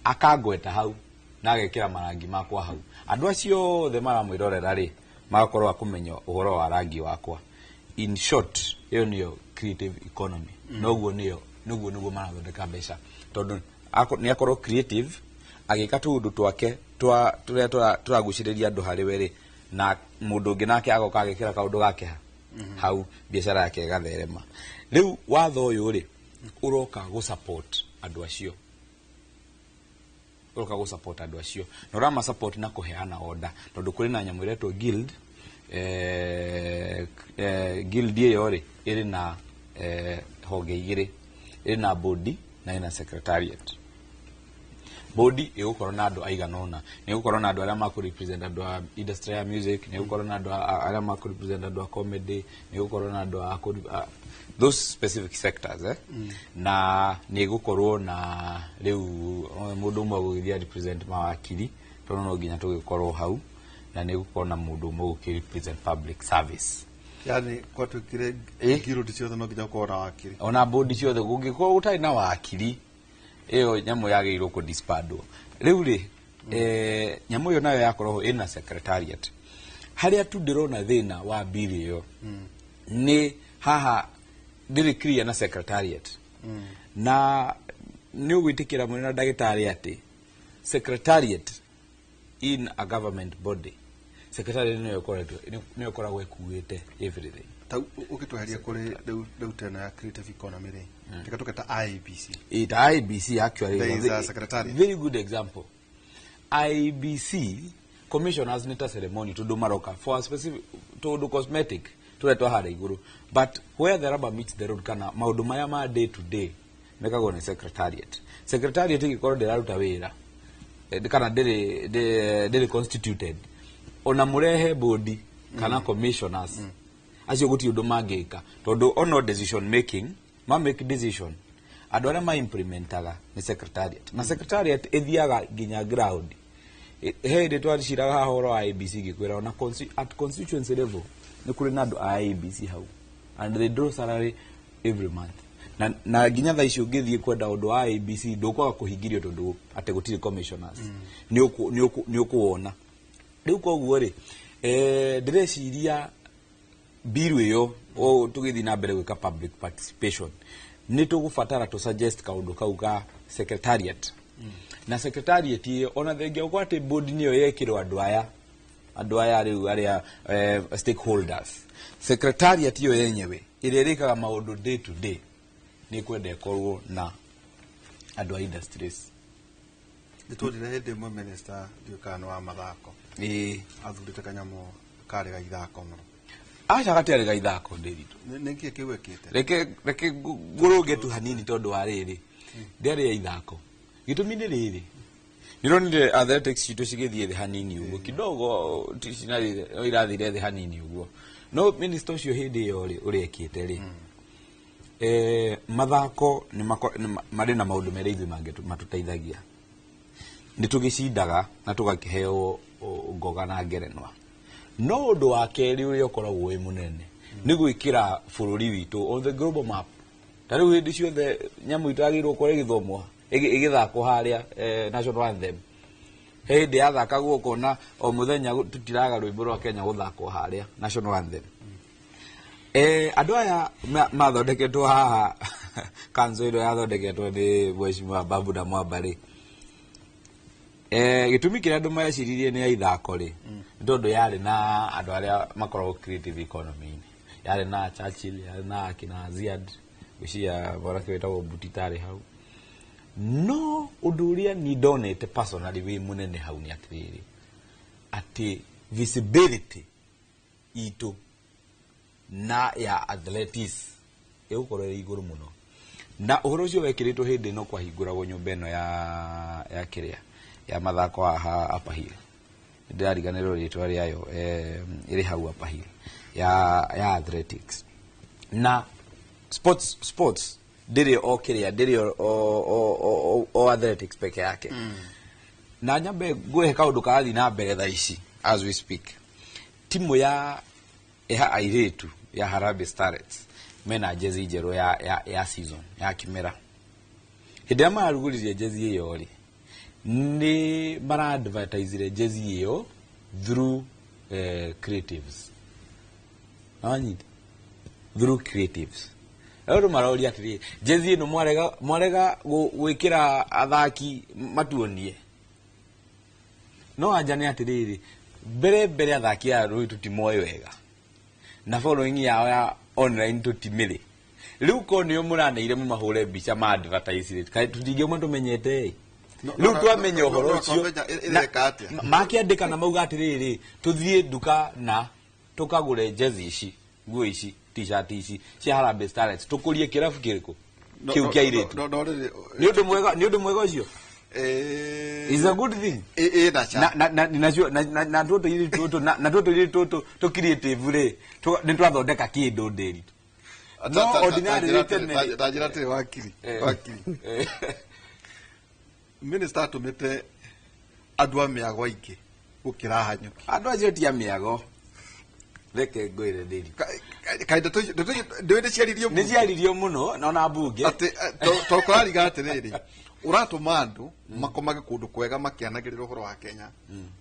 akangweta hau na agekĩra marangi makwa hau, andũ acio othe maramwĩrorera rĩ, magakorwo a kũmenya ũhoro wa rangi wakwa. In short, ĩyo nĩyo creative economy. Noguo nĩyo noguo nĩguo marathondeka mbeca, tondũ nĩ akorwo creative agĩka tũũndũ twake twa tũrĩa tũragucĩrĩria andũ harĩ we rĩ, na mũndũ ũngĩ nake agoka agĩkĩra kaũndũ gake hau, biacara yake ĩgatherema. Rĩu watho ũyũ rĩ, ũroka gũ support andũ acio, ũroka gũ support andũ acio na ũrama support na kũheana order, tondũ kũrĩ na nyamũ ĩretwo guild. Guild ĩyo rĩ, ĩrĩ na honge igĩrĩ, ĩrĩ na bodi na ĩna secretariat. Bodi ĩgũkorwo na andũ aigana ũna, nĩ ĩgũkorwo na andũ arĩa makũ represent andũ a industry ya music, nĩ ĩgũkorwo na andũ arĩa makũ represent andũ a comedy, nĩ ĩgũkorwo na andũ a those specific sectors, eh? Na nĩ ĩgũkorwo na rĩu mũndũ ũmwe ũgũgĩthiĩ represent mawakiri, tondũ no nginya tũgĩkorwo hau, na nĩ ĩgũkorwo na mũndũ ũmwe ũgũkĩ represent public service. Yani kwatuĩkire guild ciothe no nginya gũkorwo na wakiri? Ona bodi ciothe, kũngĩkorwo gũtarĩ na wakiri, ĩyo nyamũ yagĩrĩirwo kũ disbandwo. Rĩu rĩ, nyamũ ĩyo nayo yakorwo ĩna secretariat, harĩa tu ndĩrona thĩna wa bill ĩyo nĩ haha ndĩrĩ clear na secretariat. Na nĩ ũgwĩtĩkĩra mwena na ndagĩtarĩ atĩ secretariat in a government body, secretariat nĩyo ĩkoretwo, nĩyo ĩkoragwo ĩkuĩte everything. Ta ũgĩtweheria kũrĩ rĩu tena ya creative economy rĩ, reke tũke ta IEBC. It IEBC actually There is a secretariat. Very good example. IEBC commissioners nĩ ta ceremony, tondũ maroka for a specific, tondũ cosmetic tũrĩa twa harĩa igũrũ, but where the rubber meets the road, kana maũndũ maya ma day to day mekagwo nĩ secretariat. Secretariat ĩngĩkorwo ndĩraruta wĩra kana ndĩrĩ constituted, ona mũrehe bodi kana commissioners acio, gũtirĩ ũndũ mangĩka, tondũ ono decision making, ma make decision, andũ arĩa ma implementaga nĩ secretariat, na secretariat ĩthiaga nginya ground. He hĩndĩ twaciraga haha ũhoro wa IEBC, ngĩkwĩra ona at constituency level nĩ kũrĩ na andũ a IEBC hau, and they draw salary every month, na nginya thaa ici ũngĩthiĩ kwenda ũndũ wa IEBC, ndũkwaga kũhingĩrio, tondũ atĩ gũtirĩ commissioners, nĩ ũkũwona rĩu. Koguo rĩ, ndĩreciria bill ĩyo, tũgĩthiĩ na mbere gwĩka public participation, nĩ tũgũbatara tũ suggest kaũndũ kau ga secretariat. Na secretariat ĩyo, ona thengia gũkorwo atĩ board nĩyo yekĩrwo andũ aya rĩu arĩa stakeholders, secretariat ĩyo yenyewe ĩrĩa ĩrĩkaga maũndũ day to day nĩ kwenda ĩkorwo na andũ a industries. Nĩ tuonire hĩndĩ ĩmwe minister, ndiũĩ kana nĩ wa mathako, athurĩte kanyamũ karĩ ga ithako mũno. Aca, gatiarĩ ga ithako, Ndĩritũ. Nĩ kĩĩ kĩu ekĩte? Reke ngũrũnge tu hanini, tondũ wa rĩrĩ, ndĩarĩ ya ithako. Gĩtũmi nĩ rĩrĩ, nĩronire athletics citũ cigĩthiĩ thĩ hanini ũguo kidogo, no irathire thĩ hanini ũguo. No minister ũcio hĩndĩ ĩyo rĩ, ũrĩa ekĩte rĩ, mathako nĩ marĩ na maũndũ merĩ ithuĩ matũteithagia. Nĩ tũgĩcindaga na tũgakĩheo ngoga na ngerenwa. No ũndũ wa kerĩ ũrĩa ũkoragwo wĩ mũnene nĩ gwĩkĩra bũrũri witũ on the global map. Ta rĩu hĩndĩ ciothe nyamũ itũ yagĩrĩirwo gũkorwo ĩgĩthomwo, ĩgĩthakwo harĩa national anthem. He hĩndĩ yathakagwo ũkona o mũthenya tũtiraga rwĩmbo rwa Kenya gũthakwo harĩa national anthem. Andũ aya mathondeketwo haha, kanzo ĩno yathondeketwo nĩ Mheshimiwa Babu na Mwamba rĩ, gĩtũmi kĩrĩa andũ meciririe nĩ ya ithako rĩ, nĩ tondũ yarĩ na andũ arĩa makoragwo creative economy-inĩ. Yarĩ na Churchill, yarĩ na akina Ziad, ngwĩciria mwanake wĩtagwo Butita arĩ hau. No ũndũ ũrĩa niĩ ndonete personally wĩ mũnene hau nĩ atĩrĩrĩ, atĩ visibility itũ na ya athletics ĩgũkorwo ĩrĩ igũrũ mũno. Na ũhoro ũcio wekĩrĩtwo hĩndĩ ĩno kwahingũragwo nyũmba ĩno ya kĩrĩa ya mathako haha Upper Hill. Ndĩrariganĩrwo rĩtwa rĩayo, ĩrĩ hau Upper Hill ya athletics. Na sports ndĩrĩ o kĩrĩa, ndĩrĩ o athletics peke yake. Na nyambe ngũhe kaũndũ karathiĩ na mbere thaa ici as we speak. Timu ya airĩtu ya Harambee Starlets mena jezi njerũ ya season ya kĩmera. Hĩndĩ ĩrĩa mararugũririe jezi ĩyo rĩ, nĩ mara-advertisire jezi ĩyo through creatives. Wanyita? Through creatives. Rĩu maroria atĩrĩrĩ, jezi ĩno mwarega gwĩkĩra athaki matuonie. No anja nĩ atĩrĩrĩ, mbere athaki aya rĩu tũtimoĩ wega. Na following yao ya online tũtimĩrĩ. Rĩu ko nĩo mũraneire mũmahũre mbica ma advertise rĩ, kaĩ tũtingĩuma tũmenyete ĩ? Rĩu twamenya ũhoro ũcio. Ĩreka atĩa? Makĩandĩka na mauga atĩrĩrĩ, tũthiĩ nduka na tũkagũre jezi ici, nguo ici, t-shirt ici cia Harambee Starlets, tũkũrie kĩrabu kĩrĩkũ? Kĩu kĩa airĩtu. No rĩrĩ, Nĩ ũndũ mwega, nĩ ũndũ mwega ũcio? Is a good thing. Ĩ na cha. Na na tũtũ irĩ tũtũ na tũtũ irĩ tũtũ tũ creative rĩ, nĩ twathondeka kĩndũ ndĩri. No ordinary tene. Ta njĩra atĩrĩ, wakiri. Wakiri. Minister atũmĩte andũ a mĩago aingĩ gũkĩra hanyũki. Andũ acio ti a mĩago. Reke ngwĩre ndĩri. Kaĩ ndeto icio ndĩũĩ nĩ ciaririo Nĩ ciaririo mũno na ona mbunge. Atĩ to kũrariga atĩrĩrĩ, ũratũma andũ makomage kũndũ kwega makĩanagĩrĩra ũhoro wa Kenya.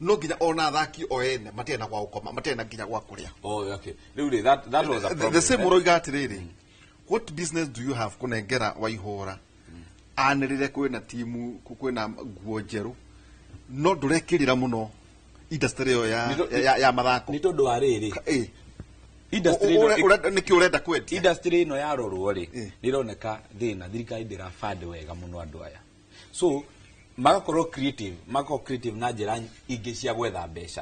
No nginya ona athaki o ene matirĩ na gwa gũkoma, matirĩ na nginya gwa kũrĩa. Oh, okay. Rĩu rĩ, that was a problem. The same ũroiga atĩrĩrĩ, what business do you have kũnengera Waihũra anĩrĩre kwĩna timu, kwĩna nguo njerũ, no ndũrekĩrĩra mũno industry ĩyo ya mathako. Nĩ tondũ wa rĩrĩ. Industry ĩno Nĩkĩ ũrenda kwendia? Industry ĩno yarorwo rĩ, nĩ ĩroneka thĩna, thirikari ndĩra fund wega mũno andũ aya. So magakorwo creative, magakorwo creative na njĩra ingĩ cia gwetha mbeca.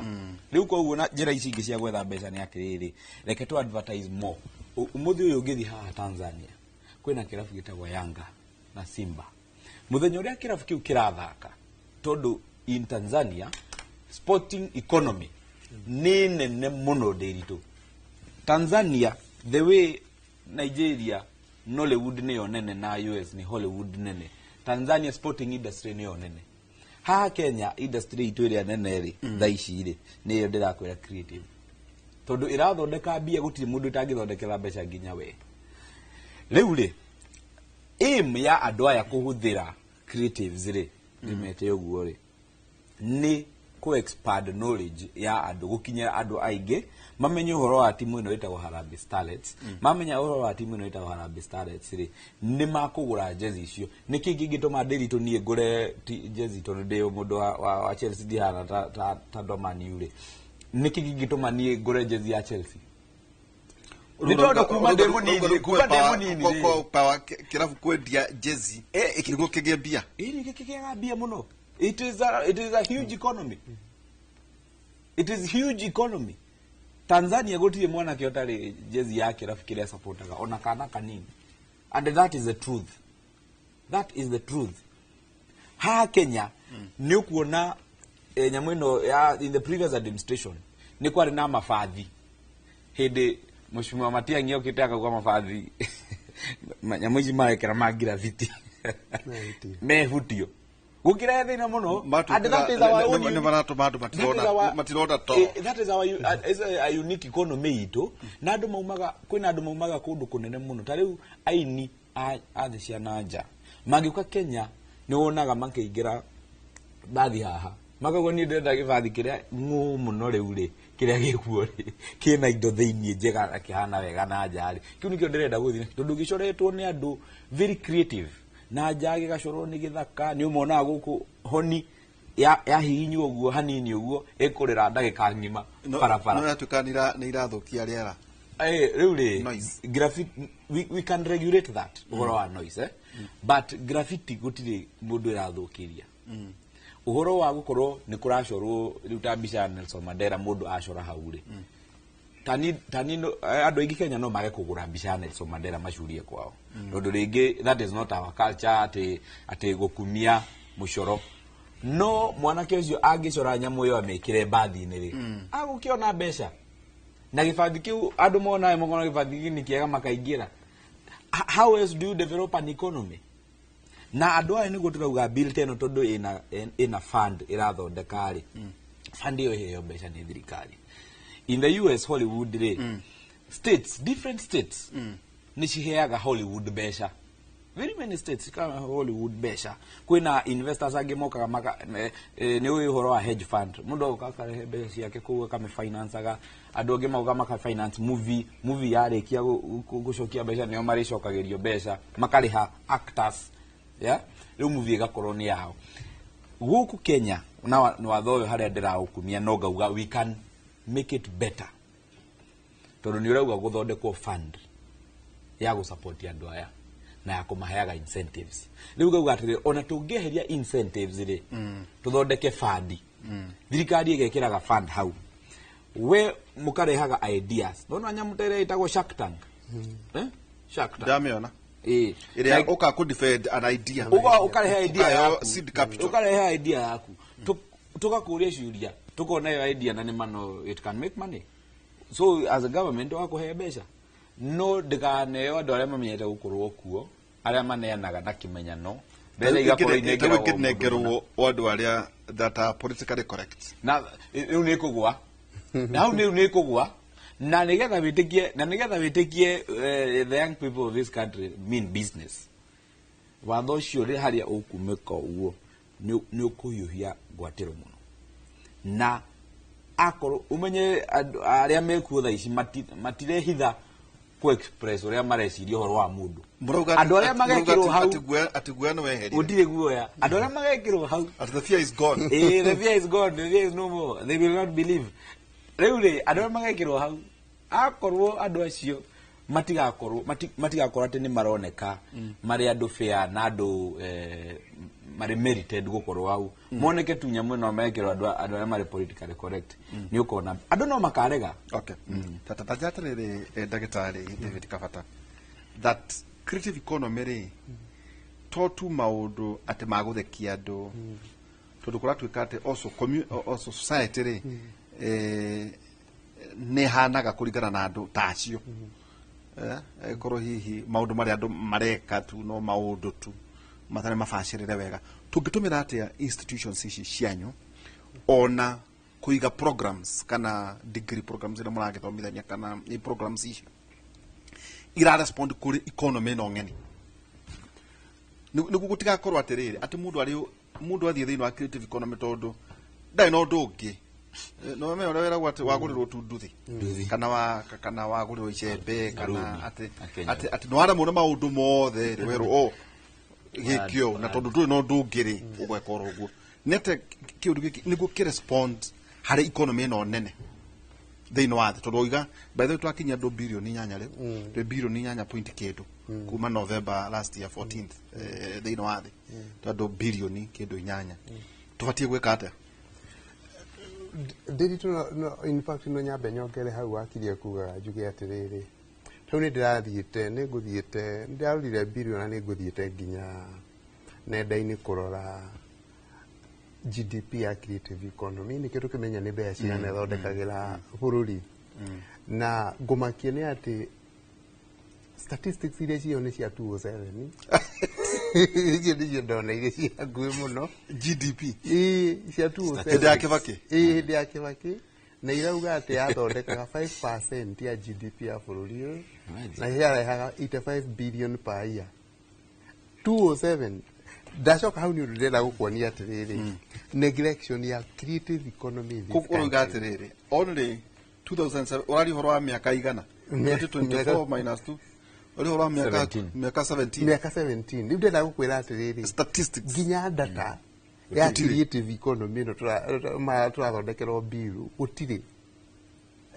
Rĩu koguo na njĩra ici ingĩ cia gwetha mbeca nĩ atĩrĩrĩ, reke tu advertise more. Ũmũthĩ ũyũ ũngĩthiĩ haha Tanzania, kwĩna kĩrabu gĩtagwo Yanga na Simba. Mũthenya ũrĩa kĩrabu kĩu kĩrathaka, tondũ in Tanzania sporting economy nĩ nene mũno ndĩritũ. Tanzania, the way Nigeria Nollywood nĩyo nene na US nĩ Hollywood nene, Tanzania sporting industry nĩyo nene. Haha Kenya industry itũ ĩrĩa nene rĩ, thaa ici rĩ, nĩyo ndĩrakwĩra creative. Tondũ ĩrathondeka mbia, gũtirĩ mũndũ ĩtangĩthondekera mbeca nginya we. Rĩu rĩ, aim ya andũ aya kũhũthĩra creatives rĩ, ndĩmete ũguo rĩ, nĩ kũ expand knowledge ya andũ, gũkinyĩra andũ aingĩ mamenye ũhoro wa timu ĩno ĩtagwo Harambee Starlets. Mamenya ũhoro wa timu ĩno ĩtagwo Harambee Starlets rĩ, nĩ makũgũra jezi icio. Nĩkĩ kĩngĩtũma Ndĩritũ niĩ ngũre jezi tondũ ndĩ mũndũ wa Chelsea, ndihana ta andũ a Man U rĩ? Nĩkĩ kĩngĩtũma niĩ ngũre jezi ya Chelsea? Nĩ tondũ kuma ndĩ mũnini, kuma ndĩ mũnini rĩ. Power kĩrabu kwendia jezi nĩguo kĩgĩe mbia. Ĩĩ, kĩgĩaga mbia mũno. It is a huge economy. It is huge economy. Tanzania gũtirĩ mwanake ũtarĩ jezi ya kĩrabu kĩrĩa supportaga ona kana kanini. And that is the truth. That is the truth. Haha Kenya nĩ ũkuona nyamũ ĩno ya in the previous administration nĩ kwarĩ na mabathi. Hĩndĩ Mheshimiwa Matiang'i okĩte akauga mabathi nyamũ ici marekera ma graffiti Mehutio. Mehutio gũkĩrehe thĩna mũno. Matuĩkaga- And that is our own nĩ maratũma andũ that is our- matirona toro. That is our is a unique economy itũ, na andũ maumaga, kwĩna andũ maumaga kũndũ kũnene mũno. Ta rĩu aini a thĩ cia na nja mangĩũka Kenya, nĩ wonaga makĩingĩra bathi haha, makauga, "Niĩ ndĩrenda gĩbathi kĩrĩa ng'ũ mũno rĩu rĩ, kĩrĩa gĩkuo rĩ, kĩna indo thĩiniĩ njega na kĩhana wega na nja rĩ, kĩu nĩkĩo ndĩrenda gũthiĩ nakĩo," tondũ gĩcoretwo nĩ andũ very creative na nja gĩgacorwo nĩ gĩthaka. Nĩ ũmonaga gũkũ honi yahihinywo ũguo hanini ũguo, ĩkũrĩra ndagĩka ng'ima barabara. No yatuĩka nĩ irathũkia rĩera. Rĩu rĩ, Noise. Graffiti, we can regulate that ũhoro wa noise, eh? But graffiti gũtirĩ mũndũ ĩrathũkĩria. Ũhoro wa gũkorwo nĩ kũracorwo rĩu ta mbica ya Nelson Mandela, mũndũ acora hau rĩ, tani andũ aingĩ Kenya no mage kũgũra mbica ya Nelson Mandela macurie kwao, tondũ rĩngĩ that is not our culture, atĩ gũkumia mũcoro. No mwanake ũcio angĩcora nyamũ ĩyo amĩkĩre mbathi-inĩ rĩ, agũkĩona mbeca na gĩbathi kĩu andũ monaga, makona gĩbathi gĩkĩ nĩ kĩega, makaingĩra. How else do you develop an economy? Na andũ aya nĩguo tũrauga bill ta ĩno, tondũ ĩna fund ĩrathondeka rĩ, fund ĩyo ĩheo mbeca nĩ thirikari. In the US, Hollywood rĩ, states, different states nĩ ciheaga Hollywood mbeca, very many states kama Hollywood mbeca. Kwĩna investors angĩ mokaga maka nĩ ũĩ ũhoro wa hedge fund, mũndũ agoka akarehe mbeca ciake kũu, akamĩfinancaga. Andũ angĩ moka makafinance movie. Movie yarĩkia gũcokia mbeca, nĩo marĩcokagĩrio mbeca, makarĩha actors, yeah? Rĩu movie ĩgakorwo nĩ yao. Gũkũ Kenya na watho ũyũ harĩa ndĩraũkumia, no ngauga we can make it better, tondũ nĩ ũrauga gũthondekwo fund ya gũsupport andũ aya na ya kũmaheaga incentives. Rĩu ngauga atĩrĩ, ona tũngĩeheria incentives rĩ, tũthondeke fund, thirikari ĩgekĩraga fund hau, we mũkarehaga ideas. Nona nyamũ ta ĩrĩa ĩtagwo Shark Tank, eh? Shark Tank. Ndamĩona. Ĩĩ. Ĩrĩa Like, ũka kũ defend an idea. Ũkarehe idea Ũkaheo yaku. seed capital. Ũkarehe idea yaku, tũgakũria ciũria, tũkona ĩyo idea na nĩ mano it can make money, so as a government wakũhe mbeca. No ndĩkaneo andũ arĩa mamenyete gũkorwo kuo, arĩa maneanaga na kĩmenyano mbeca igakorwo inengeragwo mũndũ mũna. Ĩkĩnengerwo andũ arĩa that are politically correct. Na rĩu nĩ kũgwa na hau, rĩu nĩ kũgwa, na nĩgetha wĩtĩkie the young people of this country mean business. Watho ũcio rĩ, harĩa ũkumĩka ũguo nĩ ũkũhiũhia ngwatĩro mũno, na akorwo ũmenye andũ arĩa mekuo thaa ici matirehitha ku express ũrĩa mareciria ũhoro wa mũndũ. Mũrauga Andũ arĩa magekĩrwo hau, atĩ guoya nĩ weherire. Gũtirĩ guoya. Andũ arĩa magekĩrwo hau, Atĩ the fear is gone. The fear is gone, the fear is no more, they will not believe. Rĩu rĩ, andũ arĩa magekĩrwo hau, akorwo andũ acio matigakorwo atĩ nĩ maroneka marĩ andũ fair na andũ marĩ merited gũkorwo hau, moneke tu nyamũ ĩno mekĩrwo andũ arĩa marĩ politically correct, nĩ ũkona andũ no makarega. Okay, tata tanja atĩrĩrĩ, ndagĩtarĩ David Kabata, that creative economy rĩ, to tu maũndũ atĩ magũthekia andũ, tondũ kũratuĩka atĩ also, also society rĩ, nĩ ĩhanaga kũringana na andũ ta acio. Korwo hihi maũndũ marĩa andũ mareka tu no maũndũ tu matarĩ mabacĩrĩre wega, tũngĩtũmĩra atĩa institutions ici cianyu ona kũiga programs kana degree programs iria mũragĩthomithania, kana nĩ programs icio ira respond kũrĩ economy ĩno ng'eni, nĩguo gũtigakorwo atĩrĩrĩ atĩ mũndũ arĩ mũndũ athiĩ thĩinĩ wa creative economy tondũ ndarĩ na ũndũ ũngĩ? No me ũrĩa wĩragwo atĩ wagũrĩrwo tu nduthi kana wagũrĩrwo icembe kana Maruni, atĩ Akenya. atĩ nĩwaremwo nĩ maũndũ mothe rĩ, werwo o gĩke ũũ, na tondũ ndũrĩ na ũndũ ũngĩ rĩ, ũgweka oro ũguo. Nĩ atĩ kĩũndũ gĩkĩ nĩguo kĩrespond harĩ economy ĩno nene thĩinĩ wa thĩ, tondũ oiga by the way twakinyia andũ 8 bilioni rĩu, twĩ 8 bilioni point kĩndũ kuma November last year 14th, thĩinĩ wa thĩ twĩ andũ 8 bilioni kĩndũ, tũbatiĩ gwĩka atĩa? Ndĩritũ no, in fact no nyambe nyongere hau wakirie kuga, njuge atĩrĩrĩ, hau nĩ ndĩrathiĩte, nĩ ngũthiĩte, nĩ ndĩrarorire mbiriũ na nĩ ngũthiĩte nginya nenda-inĩ kũrora. GDP ya creative economy, nĩkĩo tũkĩmenya nĩ mbeca cigana ĩthondekagĩra bũrũri. Na ngũmakia nĩ atĩ statistics iria cio nĩ cia 207. Icio nĩcio ndona iria cia hakuhĩ mũno. GDP? Ĩĩ, cia 207. Hĩndĩ ya Kibaki? Ĩĩ, hĩndĩ ya Kibaki, na irauga atĩ yathondekaga 5% ya GDP ya bũrũri ũyũ na yarehaga 85 billion per year 207. Ndacoka hau nĩ ũndũ ndĩrenda gũkuonia atĩrĩrĩ, neglection ya creative economy in this Ũrauga country. atĩrĩrĩ, only 2007, ũraria ũhoro wa mĩaka igana? 2024 minus 2, ũraria ũhoro wa mĩaka 17. Mĩaka 17. Mĩaka 17. Rĩu ndĩrenda gũkwĩra atĩrĩrĩ, Statistics nginya data ya Gũtirĩ. creative economy ĩno tũrathondekerwo bill gũtirĩ.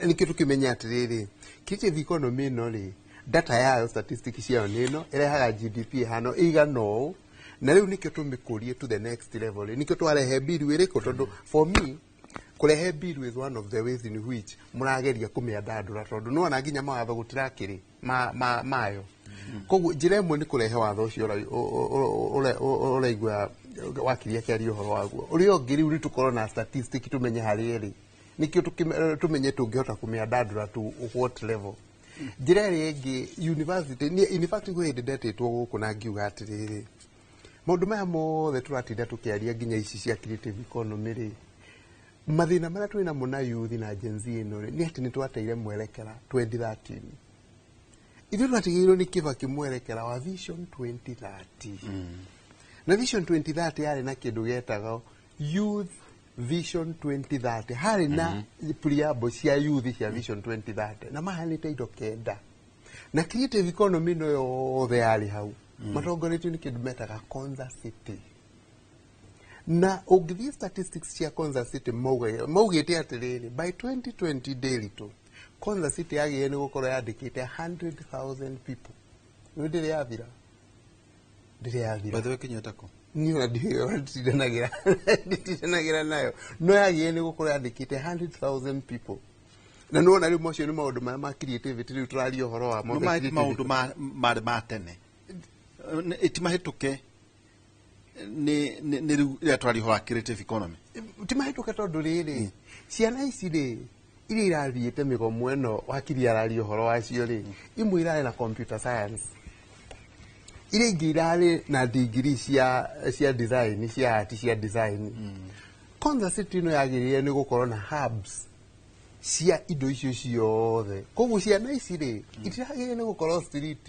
Nĩkĩo tũkĩmenya atĩrĩrĩ, creative economy ĩno rĩ, data yayo, statistics ciayo nĩ ĩno, ĩrehaga GDP ĩhano ĩigana ũũ, na rĩu nĩkĩo tũmĩkũrie to the next level rĩ, nĩkĩo twarehe bill ĩrĩkũ, tondũ for me kũrehe bill is one of the ways in which mũrageria kũmĩandandũra, tondũ nĩwona nginya mawatho gũtirakĩrĩ mayo. Koguo njĩra ĩmwe nĩ kũrehe watho ũcio ũraigua wakiria kĩaria ũhoro waguo. Ũrĩa ũngĩ rĩu nĩ tũkorwo na statistic, tũmenye harĩa ĩrĩ, nĩkĩo tũmenye tũngĩhota kũmĩandandũra to what level. Njĩra ĩrĩa ĩngĩ, university niĩ in fact kwĩ hĩndĩ ndetĩtwo gũkũ na ngiuga atĩrĩrĩ, maũndũ maya mothe tũratinda tũkĩaria, nginya ici cia creative economy rĩ, mathĩna marĩa twĩ namo na youth na Gen Z ĩno rĩ, nĩ atĩ nĩ twateire mwerekera 2013. Ithuĩ twatigĩirwo nĩ Kibaki mwerekera wa Vision 2030, na Vision 2030 yarĩ na kĩndũ gĩetagwo Youth Vision 2030. Harĩ na preamble cia youth cia Vision 2030 na maheanĩte indo kenda, na creative economy ĩno yothe yarĩ hau, matongoretio nĩ kĩndũ metaga Konza City. Na ũngĩthiĩ statistics cia Konza City, maugĩte atĩrĩrĩ, by 2020 Ndĩritũ, Konza City yagĩrĩire nĩ gũkorwo yandĩkĩte 100,000 people. Rĩu ndĩrĩ yathira, ndĩrĩ yathira. By the way, kinyĩte kũ? Niĩ ona nditindanagĩra nayo, no yagĩrĩire nĩ gũkorwo yandĩkĩte 100,000 people. Na nĩwona rĩu macio nĩ maũndũ marĩa ma creativity rĩu tũraria ũhoro wamo. No maũndũ marĩ ma tene ĩtimahĩtũke nĩ rĩu rĩrĩa tũraria ũhoro wa creative economy. Ti mahĩtũke, tondũ rĩrĩ, ciana ici rĩ, iria irathiĩte mĩgomo ĩno wakiri araria ũhoro wacio rĩ, imwe irarĩ na computer science, iria ingĩ irarĩ na degree cia design, cia art, cia design. Konza City ĩno yagĩrĩire nĩ gũkorwo na hubs cia indo icio ciothe. Koguo ciana ici rĩ, itiragĩrĩire nĩ gũkorwo street,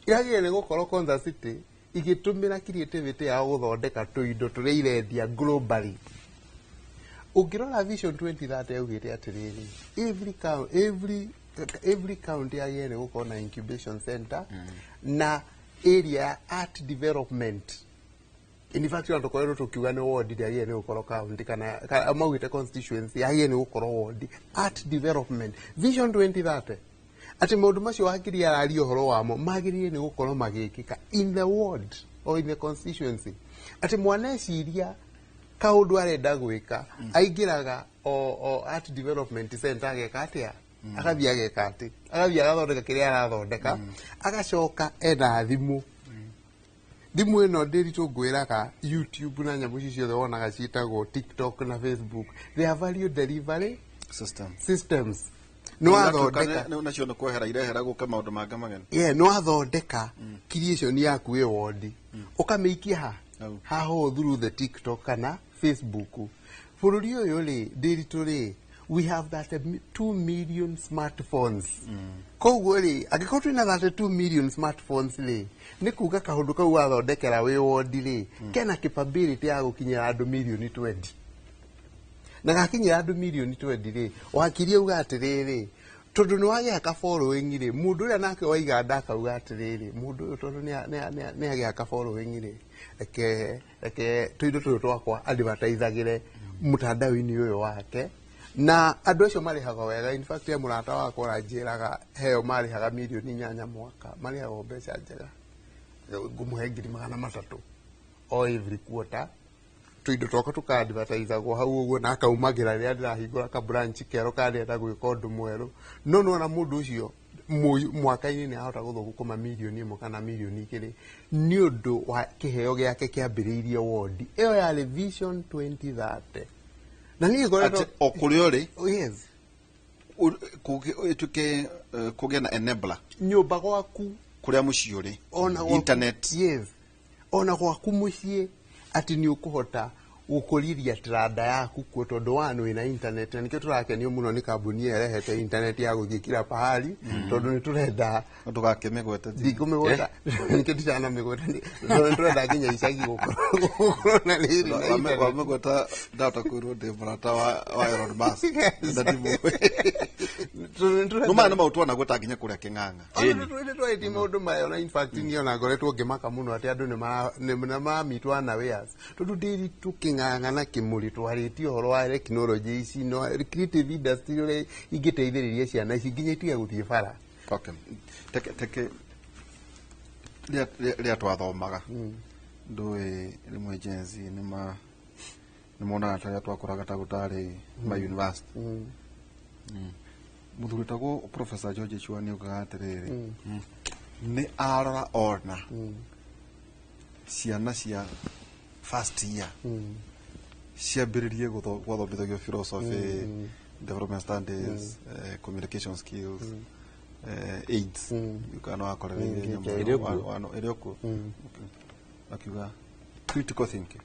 iragĩrĩire nĩ gũkorwo Konza City igĩtũmĩra creativity yao gũthondeka tũindo tũrĩa irendia globally. Ũngĩrora Vision 2030 yaugĩte atĩrĩrĩ, every county yagĩrĩire nĩ gũkorwo na incubation center na area ya art development. In fact, ona tũkoretwo tũkiuga nĩ ward, ndĩagĩrĩire nĩ gũkorwo county kana maugĩte constituency, yagĩrĩire nĩ gũkorwo ward, art development. Vision 2030, atĩ maũndũ macio wakiri araria ũhoro wamo magĩrĩire nĩ gũkorwo magĩkĩka in the ward or in the constituency, atĩ mwana eciria kaũndũ arenda gwĩka, aingĩraga o art development center, ageka atĩa, agathiĩ ageka atĩ, agathiĩ agathondeka kĩrĩa arathondeka, agacoka ena thimũ. Thimũ ĩno, Ndĩritũ, ngwĩraga YouTube na nyamũ ici ciothe wonaga ciĩtagwo TikTok na Facebook, they are value delivery system. Systems. Nĩ wathondeka Nacio nĩ kwehera irehera gũka maũndũ mangĩ mageni. Yeah, nĩ wathondeka creation yaku ĩ wondi, ũkamĩikia ha Hau. haho through the TikTok kana Facebook. Bũrũri ũyũ rĩ, Ndĩritũ rĩ, we have 32 million smartphones. Koguo rĩ, angĩkorwo twĩna 32 million smartphones rĩ, nĩ kuga kaũndũ kau wathondekera wĩ wondi rĩ, kena capability ya gũkinyĩra andũ mirioni 20. Na gakinyĩra andũ mirioni 20 rĩ, wakiri auga atĩrĩrĩ, tondũ nĩ wagĩa ka following rĩ, mũndũ ũrĩa nake waiga nda akauga atĩrĩrĩ, mũndũ ũyũ tondũ nĩ agĩa ka following rĩ, reke tũindo tũtũ twakwa advertisagĩre mũtandao-inĩ ũyũ wake. Na andũ acio marĩhagwo wega. In fact, he mũrata wakwa ũranjĩraga heo marĩhaga mirioni 8 mwaka, marĩhagwo mbeca njega. Ngũmũhe 300,000 o every quarter, tũindo twakwa tũka-advertisagwo hau ũguo, na akaumagĩra rĩrĩa ndĩrahingũra ka branch kerũ, kana ndĩrenda gwĩka ũndũ mwerũ. No nĩwona mũndũ ũcio Mwaka-inĩ nĩ ahota gũthũkũma 1 million kana 2 million nĩ ũndũ wa kĩheo gĩake kĩambĩrĩirie wondi ĩyo yarĩ Vision 2030 na niĩ ngoretwo Atĩ o kũrĩa ũrĩ Oh, yes. Ĩtuĩke kũgĩe na enabler Nyũmba gwaku. Kũrĩa mũciĩ ũrĩ. Ona gwaku, Internet. Yes, ona gwaku mũciĩ, atĩ nĩ ũkũhota gũkũriria tranda yaku kuo tondũ one wĩna internet, na nĩkĩo tũrakenio mũno nĩ kambuni ĩyo ĩrehete internet ya gũthiĩ kila pahali, tondũ nĩ tũrenda Ndũgakĩmĩgwete. Ndikũmĩgweta, nĩkĩo ndiranamĩgweta, tondũ nĩ tũrenda nginya icagi gũkorwo na rĩrĩ na internet. Wamĩgweta ndahota kwĩrwo ndĩ mũrata wa Elon Musk na ndimũĩ. Tondũ nĩ tũrenda No maya nĩ maũndũ twanagweta nginya kũrĩa Kĩng'ang'a. Nĩ twarĩtie maũndũ maya na in fact niĩ ona ngoretwo ngĩmaka mũno atĩ andũ nĩ maramitwo unawares, tondũ ndĩri tũkĩng'ang'a na kĩmũrĩ twarĩtie ũhoro wa tekinoronjĩ ici no creative industry ũrĩa ingĩteithĩrĩria ciana ici nginya itige gũthiĩ bara. Okay. Teke rĩrĩa twathomaga, ndũĩ rĩmwe Gen Z nĩ monaga ta rĩrĩa twakũraga ta gũtarĩ ma university. Mũthuri ũtagwo Professor George Chua nĩ augaga atĩrĩrĩ, nĩ arora ona ciana cia first year ciambĩrĩrie gũthomithagio philosophy, development studies, communication skills, AIDS kana no wakorereire nyamũ. Ĩrĩ okuo. Ĩrĩ okuo. Okay. Akiuga critical thinking,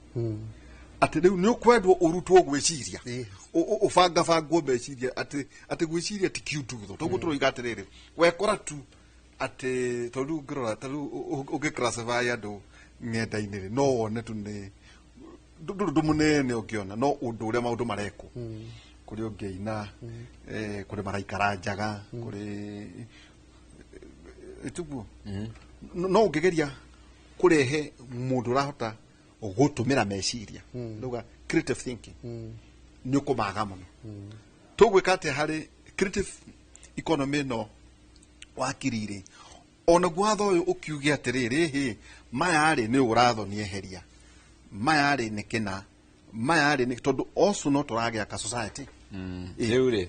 atĩ rĩu nĩ ũkwendwo ũrutwo gwĩciria, ũbangabangwo meciria, atĩ gwĩciria ti kiututho toguo tũroiga atĩrĩrĩ wekora tu atĩ tondũ ũngĩrora ta rĩu ũngĩ-classify andũ ng'enda-inĩ rĩ, no wone tu nĩ ndũrĩ ũndũ mũnene ũngĩona, no ũndũ ũrĩa maũndũ marekwo kũrĩ ũngĩina, kũrĩ maraikara njaga kũrĩ ĩtiguo. No ũngĩgeria kũrehe mũndũ ũrahota gũtũmĩra meciria, ndauga creative thinking, nĩ ũkũmaga mũno. Tũgwĩka atĩa harĩ creative economy ĩno wakiri-rĩ, onaguo watho ũyũ ũkiuge atĩrĩrĩ, hĩ maya rĩ nĩ ũratho nĩ eheria maya rĩ nĩ kĩna maya rĩ nĩ tondũ also no tũragĩaka society. Rĩu rĩ,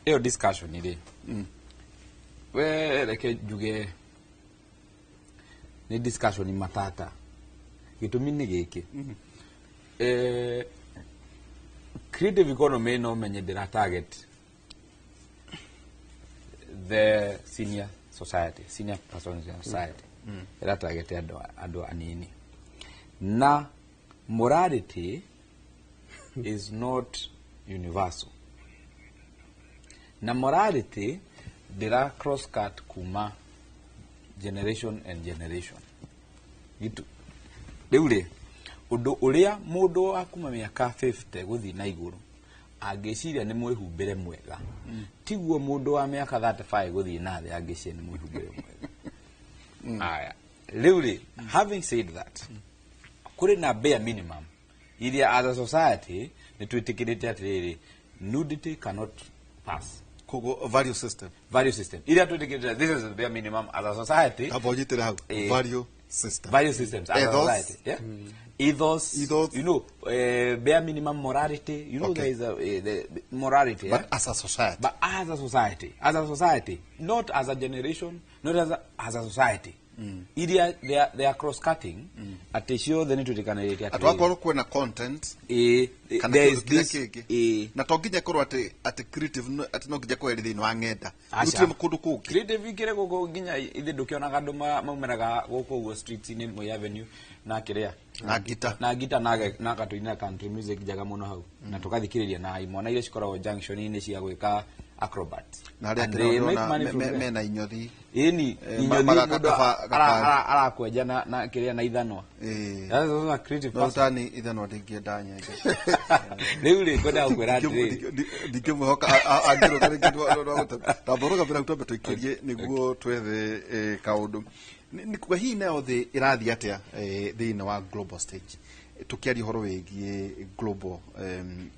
ĩyo discussion rĩ, we reke njuge nĩ discussion matata. Gĩtũmi nĩ gĩkĩ, creative economy no menye ndĩra target the senior society, senior persons in society, ĩra target andũ anini, na morality is not universal, na morality ndĩra cross cut kuma generation and generation. Gitu rĩu rĩ, ũndũ ũrĩa mũndũ wa kuma mĩaka 50 gũthiĩ na igũrũ angĩciria nĩ mwĩhumbĩre mwega, tiguo mũndũ wa mĩaka 35 gũthiĩ na thĩ angĩciria nĩ mwĩhumbĩre mwega. Aya, rĩu rĩ, having said that, kũrĩ na bare minimum iria as a society nĩ twĩtĩkĩrĩte atĩrĩrĩ, nudity cannot pass. Koguo value system. Value system iria twĩtĩkĩrĩte, this is the bare minimum as a society. Amba ũnyitĩre hau. Value system. Value systems as a Ethos. society, yeah? Ethos, Ethos. Bare minimum morality. There is a the morality, But yeah? as a society. But as a society, as a society, not as a generation, not as a society, iria they are cross cutting, atĩ ciothe nĩ twĩtĩkanĩrĩte atĩ wakorwo kwĩna content kana there kĩndũ is kĩrĩa this kĩngĩ, na to nginya ĩkorwo atĩ creative atĩ no nginya kweri thĩinĩ wa ng'enda. Aca. Gũtirĩ kũndũ kũngĩ. Creative ikĩrĩ gũkũ nginya ithe ndũkĩonaga andũ maumĩraga gũkũ ũguo streets-inĩ, Moi Avenue na kĩrĩa Na ngita. Na ngita na gatũinĩra country music njega mũno hau na tũgathikĩrĩria, na imwana iria cikoragwo junction-inĩ cia gwĩka acrobat. Na arĩa And angĩ they make ndĩrona money from there. mena inyothi. Ĩni inyothi mũndũ arakwenja na kĩrĩa na ithanwa. That's a creative No person. tani ithanwa ndingĩenda nyenje. Rĩu rĩ, ngwendaga gũkwĩra atĩrĩrĩ, Ndingĩmwĩhoka angĩrũga rĩngĩ. Tamba ũrũgamĩra hau twambe tũikĩrie nĩguo twethe kaũndũ. Nĩ kuga hihi nayo thĩ ĩrathiĩ atĩa thĩinĩ wa global stage, tũkĩaria ũhoro wĩgiĩ global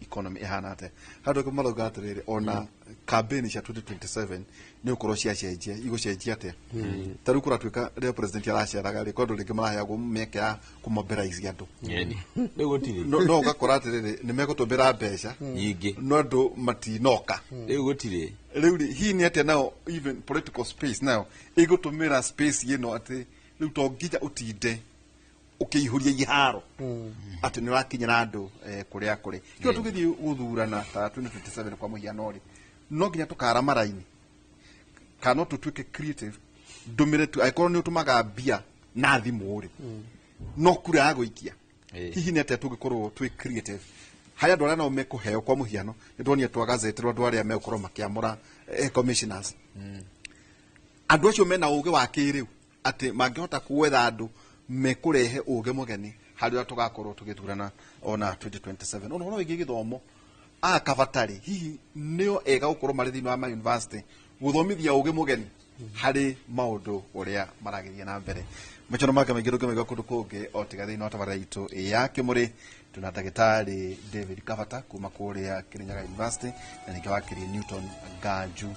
economy ĩhana atĩa, handũ angĩ marauga atĩrĩrĩ, ona campaign cia 2027 nĩ gũkorwo ciacenjia, igũcenjia. ĩgũcenjia atĩa ta rĩu kũratuĩka rĩrĩa president araceraga rĩ kwandũ rĩngĩ maraheagwo mĩeke ya kũmobilize andũ. Ĩni. Rĩu gũtirĩ. No ũgakora atĩrĩrĩ nĩ megũtũmĩra mbeca nyingĩ, no andũ matinoka. Rĩu gũtirĩ. Rĩu rĩ, hihi nĩ atĩa nao even political space nayo ĩgũtũmĩra space ĩno atĩ rĩu to nginya ũtinde ũkĩihũria iharo atĩ nĩ ũrakinyĩra andũ kũrĩa kũrĩ kĩo tũgĩthiĩ gũthurana ta 2027 kwa mũhiano rĩ, no nginya tũkara maraini kana no tũtuĩke creative ndũmĩre tu angĩkorwo nĩ ũtũmaga mbia na thimũ rĩ, no kura ya gũikia. Hihi nĩ atĩa tũngĩkorwo twĩ creative harĩ andũ arĩa nao mekũheo? Kwa mũhiano nĩ tuonire twagazetĩrwo andũ arĩa megũkorwo makĩamũra commissioners, andũ acio mena ũgĩ wa kĩrĩu atĩ mangĩhota gwetha andũ mekũrehe ũgĩ mũgeni harĩ ũrĩa tũgakorwo tũgĩthurana ona 2027. Ona ũhoro wĩgiĩ gĩthomo aya kabatarĩ hihi nĩo ega gũkorwo marĩ thĩinĩ wa ma university gũthomithia ũgĩ mũgeni harĩ maũndũ ũrĩa maragĩthiĩ na mbere. Machano make maingĩ ndũngĩmaigua kũndũ kũngĩ o tiga thĩinĩ wa tabarĩra itũ ya Kĩmũrĩ. Tuna ndagĩtarĩ David Kabata kuma kũrĩa Kirinyaga University na ningĩ wakiri Newton Ganju,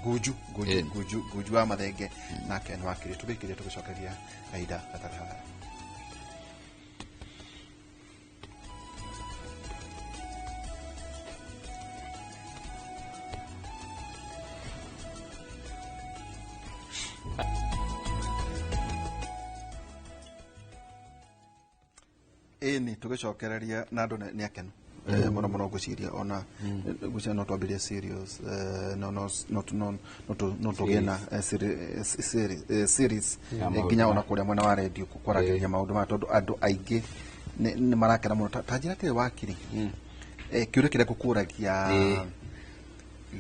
Gunju Gunju, Gunju Gunju wa Mathenge nake nĩ wakiri. Tũgĩkĩria tũgĩcokeria kahinda gatarĩ haraya. Ĩni tũgĩcokereria na andũ nĩ akenu mũno mũno. Ngwĩciria ona ngwĩciria no twambĩrie series, no no no no no no tũgĩe na series Ya maũndũ nginya ona maya. Kũrĩa mwena wa radio kwaragĩrĩria maũndũ maya tondũ andũ aingĩ nĩ marakena mũno. Ta njĩra atĩrĩ wakiri, kĩũria kĩrĩa ngũkũragia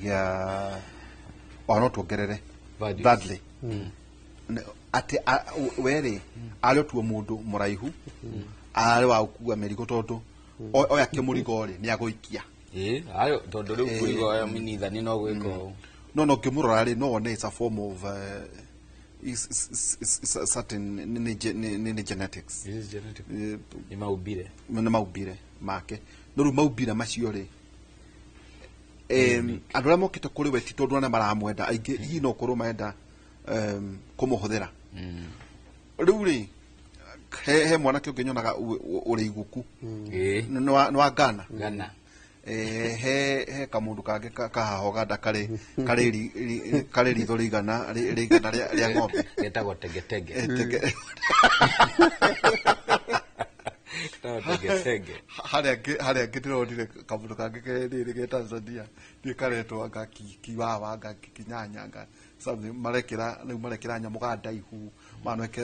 gĩa ona no tuongerere Values. thirdly atĩ we rĩ arĩ otuo mũndũ mũraihu arĩ wa gũkua mĩrigo tondũ oya kĩmũrigo rĩ nĩ agũikia. Ĩĩ, ayo tondũ rĩu kũrigo oya minithani no gwĩka ũũ. No ngĩmũrora rĩ, no wone it's a form of is a certain nĩ genetics. This is genetic. Nĩ maumbire. Nĩ maumbire make, no rĩu maumbire macio rĩ, andũ arĩa mokĩte kũrĩ we ti tondũ arĩa maramwenda aingĩ hihi no korwo marenda kũmũhũthĩra. Rĩu rĩ he mwanake ũngĩ nyonaga ũrĩ iguku. Nĩ wa Ghana. Ghana. He kamũndũ kangĩ kahaha Ũganda karĩ karĩ ritho rĩigana rĩigana rĩa ng'ombe. Getagwo tegetege. Getagwo tegetege. Harĩa angĩ ndĩronire kamũndũ kangĩ ke rĩrĩ ge Tanzania ndiĩ karetwo anga kiwawa anga kinyanya anga something, marekĩra rĩu marekĩra nyamũ ga ndaihu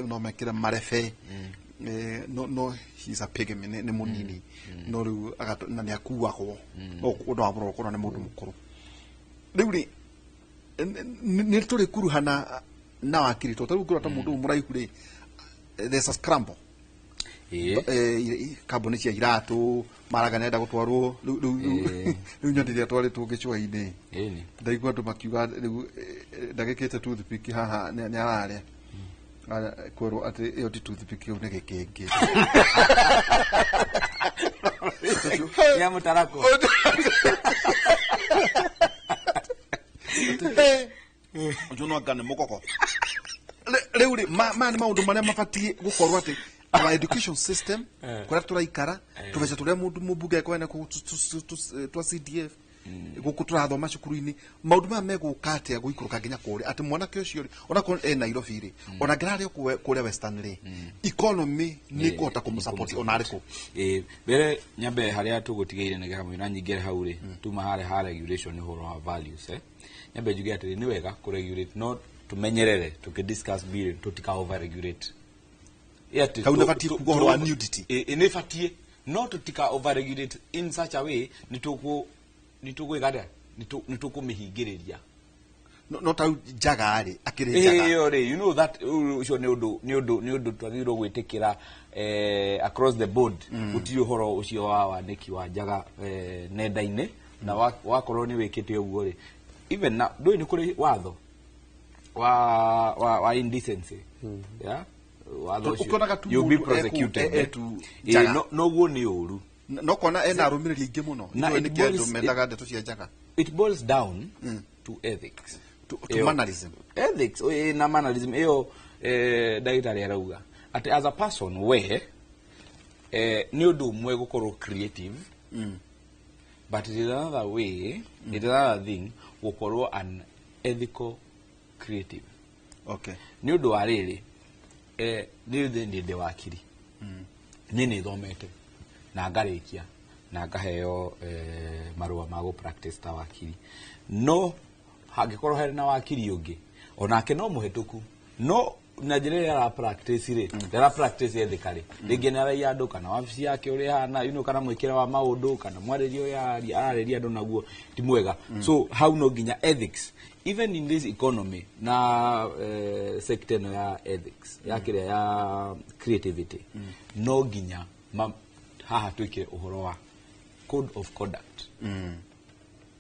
no mekĩre marebe. No he's a pygmy, nĩ mũnini no rĩu na nĩ akuagwo no ũndũ wa mũrora ũkona nĩ mũndũ mũkũrũ. Rĩu rĩ nĩ tũrĩ kuruhana na wakiri tondũ rĩu ngũrora ta mũndũ ũyũ mũraihu rĩ, there's a scramble. Kambuni cia iratũ maraga nenda gũtwarwo rĩu nyonire atwarĩtwo gĩcũa-inĩ. Ndaigua andũ makiuga rĩu ndagĩkĩte toothpick haha nĩ ararĩa. Kwĩrwo atĩ ĩyo ti toothpick, ĩyo nĩ gĩkĩngĩ. Ya mũtarakwa. Ũcio no anga nĩ mũgogo. Rĩu rĩ maya nĩ maũndũ marĩa mabatiĩ gũkorwo atĩ our education system kũrĩa tũraikara tũbeca tũrĩa mũndũ mũmbunge ekwenda twa CDF gũkũ tũrathoma cukuru-inĩ, maũndũ maya megũka atĩa gũikũrũka nginya kũrĩa atĩ mwanake ũcio rĩ onakorwo e Nairobi rĩ ona ngĩrarĩ kũrĩa Western rĩ, economy nĩ ĩkũhota kũmũsupport ona arĩ kũ? Ĩĩ, mbere nyambe harĩa tũgũtigĩire nĩgetha mwĩna nyingĩre hau rĩ tuma harĩa ha regulation ũhoro wa values, nyambe njuge atĩrĩ nĩ wega kũregulate no tũmenyerere tũkĩ discuss bill tũtika over regulate. Ĩ atĩ Hau nĩbatiĩ kuga ũhoro wa nudity. Ĩ nĩ batiĩ no tũtika over regulate in such a way nĩ tũgwĩka atĩa, nĩ tũkũmĩhingĩrĩria. No ta rĩu njaga rĩ akĩrĩ njaga. Ĩyo rĩ, you know that ũcio nĩ ũndũ twagĩrĩirwo gwĩtĩkĩra across the board. Gũtirĩ ũhoro ũcio wa wanĩki wa njaga nenda-inĩ na wakorwo nĩ wĩkĩte ũguo rĩ, even na ndũĩ nĩ kũrĩ watho wa indecency, yeah, watho Tondũ ũcio ũkĩonaga tu you'll be mũndũ prosecuted. etu njaga. Noguo nĩ ũru. No kona ena arũmĩrĩri aingĩ mũno. Na Ndiũĩ it nĩkĩ andũ boils- mendaga ndeto cia njaga. It boils down to ethics. To mannerism. Ethics na mannerism ĩyo ndagĩtarĩ arauga atĩ as a person we nĩ ũndũ ũmwe gũkorwo creative, but it is another way, it is another thing gũkorwo an ethical creative. Nĩ ũndũ wa rĩrĩ, nĩ ndĩ wakiri, niĩ nĩ thomete na ngarĩkia na ngaheo marũa ma gũ practice ta wakiri, no hangĩkorwo harĩ na wakiri ũngĩ onake no mũhetũku, no na njĩra ĩrĩa ara practice rĩ, ndara practice ethically, rĩngĩ nĩ araiya andũ kana wabici yake ũrĩa ĩhana, kana mwĩkĩre wa maũndũ kana mwarĩrie ũrĩa ararĩria andũ naguo ti mwega. So hau no nginya ethics even in this economy na sector ĩno ya ethics ya kĩrĩa ya creativity, no nginya haha twĩkĩre ũhoro wa code of conduct.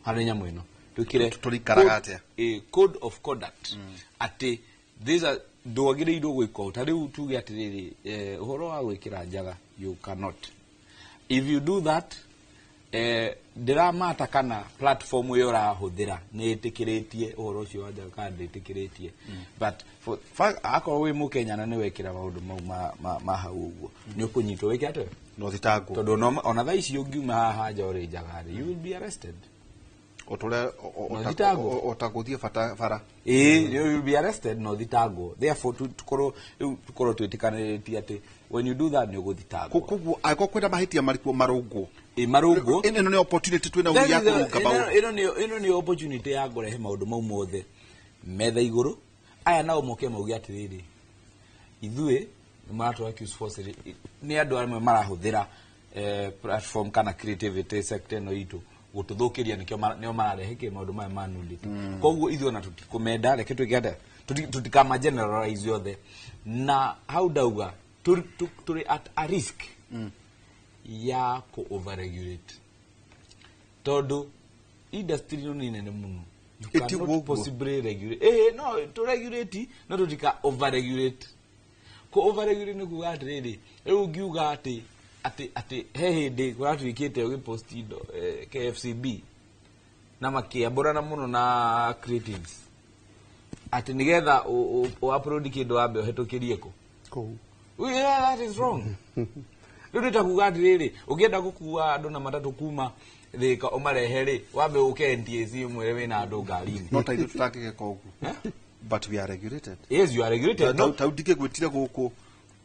Harĩ nyamũ ĩno twĩkĩre Tũrĩikaraga atĩa? Code of conduct, atĩ these are ndwagĩrĩirwo gwĩka ũũ. Ta rĩu tuge atĩrĩrĩ, ũhoro wa gwĩkĩra njaga, you cannot. If you do that, ndĩramata kana platform ĩyo ũrahũthĩra nĩ ĩtĩkĩrĩtie ũhoro ũcio wa njaga kana ndĩtĩkĩrĩtie, but for fact, akorwo wĩ mũkenya na nĩ wekĩra maũndũ mau ma hau ũguo, nĩ ũkũnyitwo wĩke atĩa? No thitangwo. Tondũ ona thaa ici ũngiuma haha nja ũrĩ njaga rĩ, you will be arrested. Otore. No thitangwo. Otagũthiĩ bata bara. Ĩĩ, you will be arrested no thitangwo. Therefore tukorwo rĩu tukorwo twĩtĩkanĩrĩtie atĩ when you do that nĩ ũgũthitangwo. Koguo angĩkorwo kwĩna mahĩtia marĩkuo marũngwo. Ĩ, marũngwo. Ĩno nĩ opportunity twĩna ya kũrũnga maũndũ. Ĩno nĩ opportunity ya kũrehe maũndũ mau mothe metha igũrũ. Aya nao moke mauge atĩrĩrĩ, ithuĩ nĩ maratũ accuse force nĩ andũ amwe marahũthĩra platform kana creativity sector ĩno itũ gũtũthũkĩria, nĩkĩo nĩo mararehe kĩ maũndũ maya ma nudity. Koguo ithuĩ ona tũtikũmenda, reke twĩke atĩa, tũtikama generalize yothe. Na hau ndauga tũrĩ at a risk ya kũ overregulate, tondũ industry ĩno nĩ nene mũno. You Ĩti cannot ũguo. possibly regulate. No to regulate, no tũtika overregulate. Kũ overregulate nĩ kuga atĩrĩrĩ, rĩu ũngiuga atĩ he hĩndĩ kũratuĩkĩte ũgĩpost indo, KFCB na makĩambũrana mũno na creatives atĩ nĩgetha ũ upload kĩndũ wambe ũhetũkĩrie kũ. Kũu. Yeah, that is wrong. Rĩu nĩ ta kuga atĩrĩrĩ, ũngĩenda gũkua andũ na matatũ kuma Thĩka ũmarehe rĩ, wambe ũke NTSA ũmwĩre wĩna andũ ngari-inĩ. No ta ithuĩ tũtangĩgeka ũguo, but we are regulated. Yes, you are regulated, no. Ta ndingĩgwĩtire gũkũ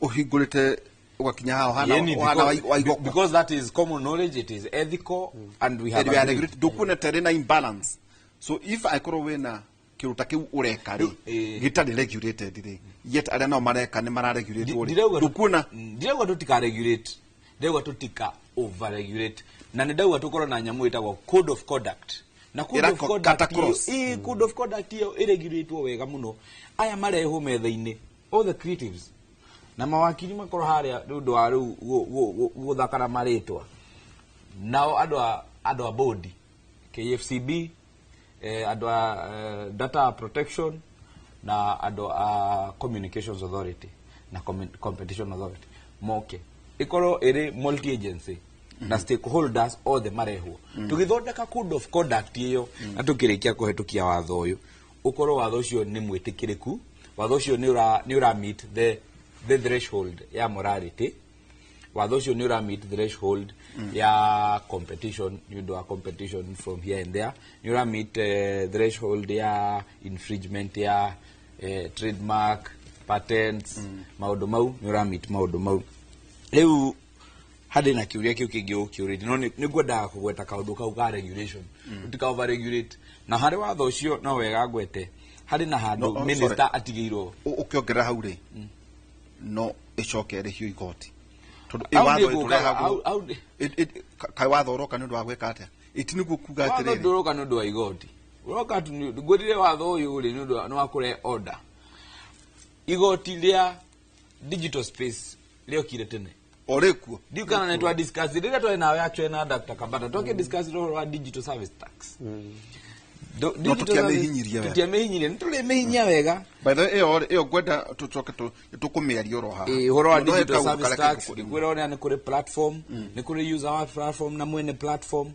ũhingũrĩte ũgakinya haha ũhana Yeni, ũhana wa igoko. Because that is common knowledge, it is ethical, and we have And we are agreed. regulated. Ndũkuona ta ĩrĩ na imbalance? So if angĩkorwo wĩna kĩndũ ta kĩu ũreka rĩ, gĩtarĩ regulated rĩ, yet arĩa nao mareka nĩ mararegulatwo rĩ, ndũkuona? Ndirauga tũtika regulate, ndĩrauga tũtika overregulate, na nĩ ndauga tũkorwo na nyamũ ĩtagwo code of conduct, na code of Ĩra conduct cut across. ĩyo, code of conduct ĩyo ĩregulatwo wega mũno. Aya marehwo metha-inĩ, all the creatives na mawakiri makorwo harĩa nĩ ũndũ wa rĩu gũthaka na marĩtwa, nao andũ a board KFCB, andũ a data protection na andũ a Communications Authority na Competition Authority moke, ĩkorwo ĩrĩ multi agency na stakeholders othe marehwo, tũgĩthondeka code of conduct ĩyo, na tũkĩrĩkia kũhetũkia watho ũyũ, ũkorwo watho ũcio nĩ mwĩtĩkĩrĩku, watho ũcio nĩ ũra meet the threshold ya morality, watho ũcio nĩ ũra meet threshold ya competition nĩ ũndũ wa competition from here and there, nĩ ũra meet threshold ya infringement ya trademark, patents, maũndũ mau, nĩ ũra meet maũndũ mau. Rĩu harĩ na kĩũria kĩu kĩngĩ ũkĩũrĩtie, no nĩ ngwendaga kũgweta kaũndũ kau ka regulation, tũtika overregulate. Na harĩ watho ũcio no wega ngwete harĩ na handũ No, oh, minister sorry. atigĩirwo. Ũkĩongerera hau rĩ, no ĩcoke ĩrĩhio igoti tondũ Hau watho nĩ ngũkaga, tũrehagwo hau kaĩ watho ũroka nĩ ũndũ wa gwĩka atĩa? Ĩti nĩguo kuga Watho atĩrĩrĩ. ndũroka nĩ ũndũ wa igoti, ũroka tu ngwĩrire watho ũyũ rĩ nĩ ũndũ nĩ wa kũrehe order. Igoti rĩa digital space rĩokire tene. O rĩkuo. Ndiũ kana nĩ twa discuss rĩrĩa twarĩ nawe actually na Dr. Kabata twake discuss ũhoro wa digital service tax. No tũtiamĩhinyirie wega. Tũtiamĩhinyirie, nĩ tũrĩmĩhinyia wega. By the way, ĩyo rĩ, ĩyo ngwenda tũcoke tũkũmĩaria oro haha. Ĩĩ, ũhoro wa No he digital kaũndũ service karĩa tax kekũkũ- ngĩkwĩra ũrĩa nĩ kũrĩ platform, nĩ kũrĩ user wa platform na mwene platform.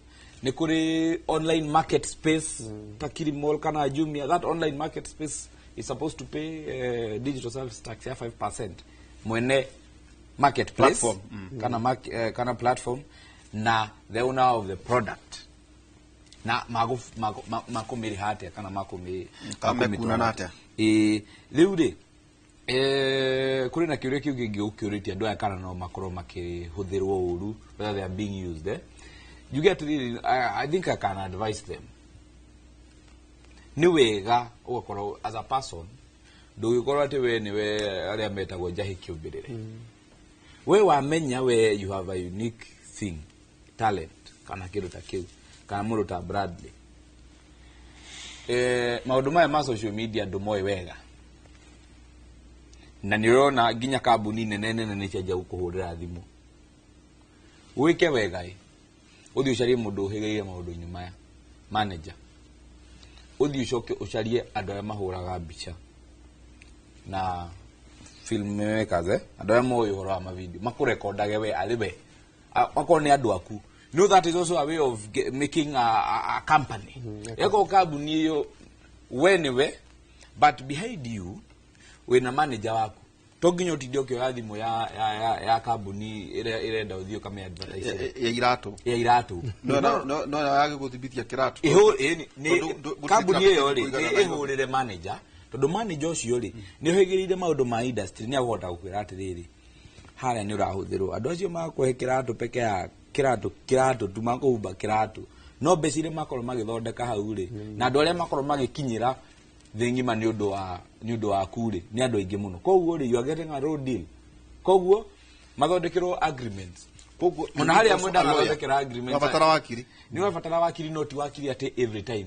Nĩ kũrĩ online market space ta Kilimall kana Jumia. That online market space is supposed to pay digital service tax ya 5%, mwene marketplace Platform. kana, kana platform na the owner of the product na makũmĩrĩha atĩa kana Kana makũmĩtwara mekunana atĩa? Ĩĩ, rĩu rĩ, kũrĩ na kĩũria kĩu kĩngĩ ũkĩũrĩtie andũ aya kana no makorwo makĩhũthĩrwo ũru, whether they are being used, eh? Njuge atĩrĩrĩ, I think I can advise them. Nĩ wega ũgakorwo as a person, ndũgĩkorwo atĩ we nĩwe arĩa metagwo njahĩ kĩũmbĩrĩre. We wamenya we you have a unique thing, talent kana kĩndũ ta kĩu, kana mũndũ ta Bradley, maũndũ maya ma social media andũ moĩ wega, na nĩ ũrona nginya kambuni nene nene nĩ cianjia gũkũhũrĩra thimũ. Wĩke wega ĩ, ũthiĩ ũcarie mũndũ ũhĩgĩrĩire maũndũ-inĩ maya, manager, ũthiĩ ũcoke ũcarie andũ arĩa mahũraga mbica na filmmakers, andũ arĩa moĩ ũhoro wa mavideo, makũrekondage we arĩ we. Akorwo nĩ andũ aku. No, that is also a way of making a company. Eko kambuni ĩyo we nĩwe, but behind you wĩna manager waku. To nginya ũtinde ũkĩoya thimũ ya kambuni ĩrĩa ĩrenda ũthiĩ ũkame advertise Ya iratũ. Ya iratũ. No yage gũthibithia kĩratũ. Kambuni ĩyo rĩ, Kũigana nĩ Nairobi. ĩhũrĩre manager, tondũ manager ũcio rĩ, nĩ ũhĩgĩrĩire maũndũ ma industry, nĩ akũhota gũkwĩra atĩrĩrĩ, harĩa nĩ ũrahũthĩrwo, andũ acio makũhe kĩratũ peke ya kĩratũ, kĩratũ tu makũhumba kĩratũ, no mbeca iria makorwo magĩthondeka hau rĩ, na andũ arĩa makorwo magĩkinyĩra thĩ ng'ima nĩ ũndũ waku rĩ, nĩ andũ aingĩ mũno. Koguo rĩ, you are getting a raw deal. Koguo mathondekerwo agreements. Koguo ona harĩa mwendaga thondekera agreements, Wabatara wakiri. Nĩ ũrabatara wakiri, no ti wakiri atĩ every time.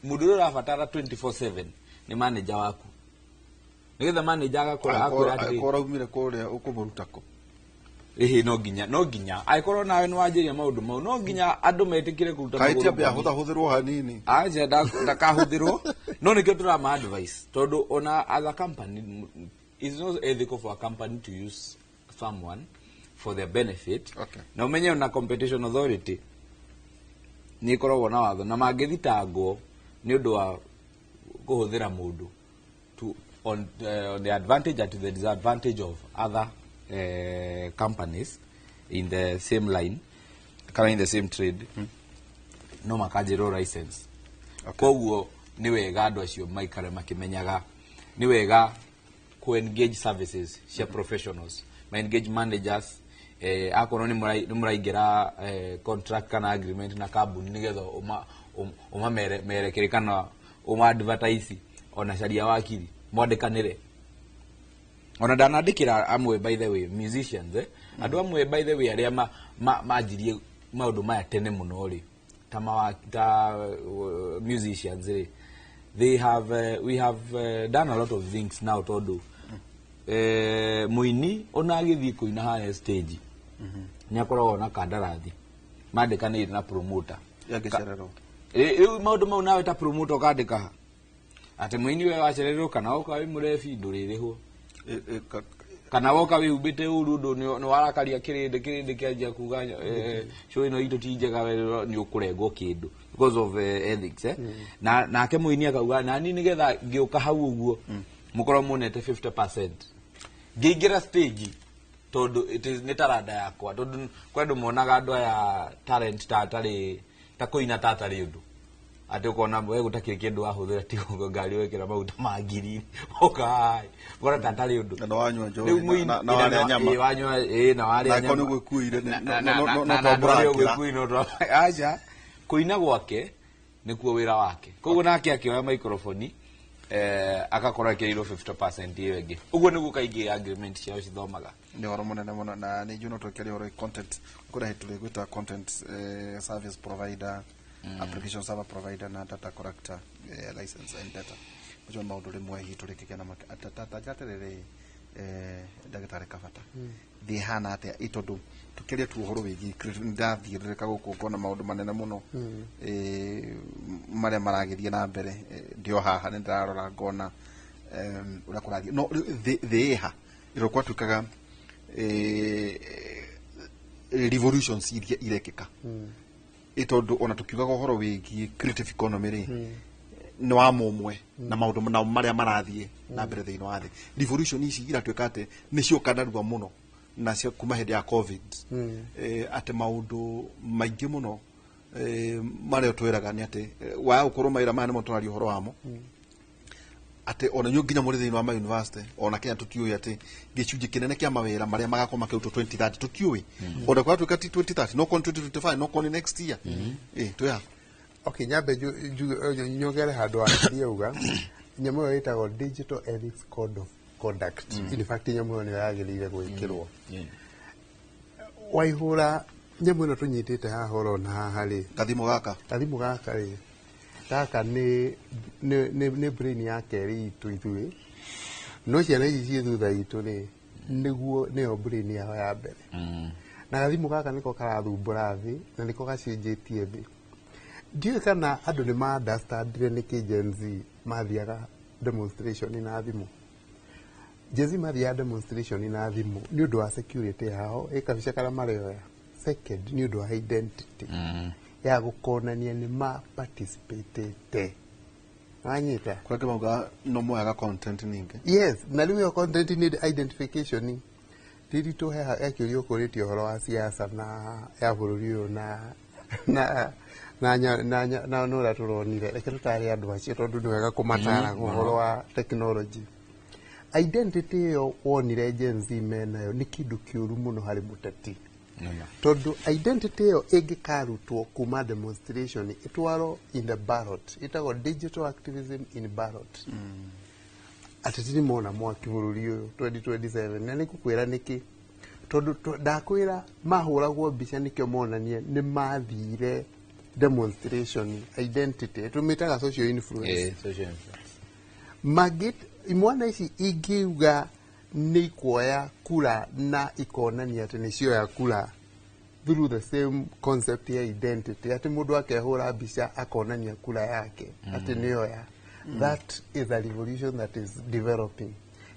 Mũndũ ũrĩa ũrabatara 24/7 nĩ manager waku, nĩgetha manager agakorwo akwĩra atĩrĩrĩ, Angĩkorwo aumire kũrĩa ũkũmũruta kũ? Ĩhĩ, no nginya angĩkorwo nawe nĩ wanjĩria maũndũ mau, no nginya andũ metĩkĩre kũruta Kaĩ ti magũrũ ambe ngoni. ahũthahũthĩrwo hanini? Aca, ndakahũthĩrwo, no nĩkĩo tũrama advice, tondũ ona as a company it's not ethical for a company to use someone for their benefit. Na ũmenye ona Competition Authority nĩ ĩkoragwo na watho, na mangĩthitangwo nĩ ũndũ wa kũhũthĩra mũndũ to on the advantage and to the disadvantage of other companies in the same line kana in the same trade, no makanjĩrwo license. Koguo nĩ wega andũ acio maikare makĩmenyaga nĩ wega ku engage services cia professionals, ma engage managers, akorwo nĩ mũraingĩra contract kana agreement na kambuni, nĩgetha ũmamerekere kana ũma advertise, ona caria wakiri mwandĩkanĩre. Ona ndanandĩkĩra amwe, by the way, musicians, andũ amwe, by the way, arĩa manjirie maũndũ maya tene mũno rĩ, ta musicians rĩ, they have we have done a lot of things now, tondũ mũini ona agĩthiĩ kũina harĩa stage nĩ akoragwo na kandarathi mandĩkanĩire na promoter. Yangĩcererwo. Rĩu maũndũ mau nawe ta promoter ũkandĩka ha atĩ mũini we wacererwo kana woka wĩ mũrebi ndũrĩrĩhwo, kana woka wĩhumbĩte ũru ũndũ nĩ warakaria kĩrĩndĩ, kĩrĩndĩ kĩanjia kuga show ĩno itũ ti njega, we nĩ ũkũrengwo kĩndũ because of ethics, eh? Na nake mũini akauga nani nĩgetha ngĩũka hau ũguo mũkorwo muonete 50% ngĩingĩra stage, tondũ it is nĩ taranda yakwa, tondũ kwĩ andũ monaga andũ aya talent ta tarĩ ta kũina ta tarĩ ũndũ atĩ ũkona we gũtakĩrĩ kĩndũ wahũthĩra, tiga ngari wekĩra maguta ma ngiri ũka ũkona ta tarĩ ũndũ. Na wanyua njohi. Rĩu mũini- na warĩa nyama. Ĩĩ, wanyua, ĩĩ, na warĩa Na angĩkorwo nyama. nĩ ũgwĩkuĩire Na no andũ arĩa twambũrangĩra. ũgwĩkuĩire no aca kũina gwake nĩkuo wĩra wake. Koguo nake akĩoya microphone, agakorwo ekĩrĩirwo 50% ĩyo ĩngĩ. Ũguo nĩguo kaingĩ agreement ciao cithomaga. Nĩ ũhoro mũnene mũno, na nĩ njũĩ no twĩkĩre ũhoro content kũrĩa hĩtũrĩ gwĩta content service provider, application server provider na data collector, license and data. Macio nĩ maũndũ rĩmwe hihi tũrĩkĩkia na tanja atĩrĩrĩ, ndagĩtarĩ Kabata, thĩ ĩhana atĩa ĩ, tondũ tũkĩaria tu ũhoro wĩgiĩ ndathiũrũrũka gũkũ ngona maũndũ manene mũno marĩa maragĩthiĩ na mbere. Ndĩ o haha nĩ ndĩrarora ngona ũrĩa kũrathiĩ, no rĩu thĩ ĩha ĩro gwatuĩkaga revolutions iria irekĩka. Ĩ tondũ ona tũkiugaga ũhoro wĩgiĩ creative economy rĩ, nĩ wa mũmwe na maũndũ na marĩa marathiĩ na mbere thĩinĩ wa thĩ. Revolution ici iratuĩka atĩ nĩ cioka narua mũno na cia kuma hĩndĩ ya COVID, atĩ maũndũ maingĩ mũno marĩa twĩraga nĩ atĩ waya gũkorwo mawĩra maya nĩmo tũraria ũhoro wamo, atĩ ona inyuĩ nginya mũrĩ thĩinĩ wa ma university ona Kenya tũtiũĩ atĩ gĩcunjĩ kĩnene kĩa mawĩra marĩa magakorwo makĩrutwo 2030 tũtiũĩ, ona kũratuĩka ti 2030, no korwo nĩ 2025, no korwo nĩ next year. Twĩ Okay, nyambe nyongere handũ wakirie uga nyamũ ĩyo ĩtagwo Digital Ethics Code of Conduct. In fact, nyamũ ĩyo nĩyo yagĩrĩire gwĩkĩrwo. Waihũra nyamũ ĩno tũnyitĩte haha ũrona haha rĩ, gathimũ gaka. Gathimũ gaka rĩ, gaka nĩ brain ya kerĩ itũ ithuĩ, no ciana ici ciĩ thutha itũ rĩ, nĩguo nĩyo brain yao ya mbere. Na gathimũ gaka nĩko karathumbũra thĩ na nĩko gacenjetie thĩ. Ndiũĩ kana andũ nĩ ma understandire nĩkĩ Gen Z mathiaga demonstration na thimũ. Gen Z mathiaga demonstration na thimũ nĩ ũndũ wa security yao, ĩ kabica karĩa mareoya. Second, nĩ ũndũ wa identity ya gũkonania nĩ ma participatĩte, wanyita? Kũrĩa angĩ maugaga no moyaga content ningĩ. Yes, na rĩu ĩyo content nĩ identification. Ndiritu heha ekĩũria ũkũrĩtie ũhoro wa siasa na ya bũrũri ũyũ na nĩ ũrĩa tũronire. Reke tũtare andũ acio tondũ nĩ wega kũmatara ũhoro wa technology. Identity ĩyo wonire Gen Z menayo nĩ kĩndũ kĩũru mũno harĩ mũteti, tondũ identity ĩyo ĩngĩkarutwo kuma demonstration ĩtwarwo in the ballot, ĩtagwo digital activism in ballot. Ateti nĩ mona mwaki bũrũri ũyũ 2027, na nĩ ngũkwĩra nĩkĩ. Tondũ ndakwĩra mahũragwo mbica nĩkĩo monanie nĩ mathire demonstration. Identity tũmĩtaga social influence. Social influence. Mangĩ imwana ici ingiuga nĩ ikuoya kura na ikonania atĩ nĩ cioya kura through the same concept ya identity, atĩ mũndũ akehũra mbica akonania kura yake atĩ nĩoya, that is a revolution that is developing.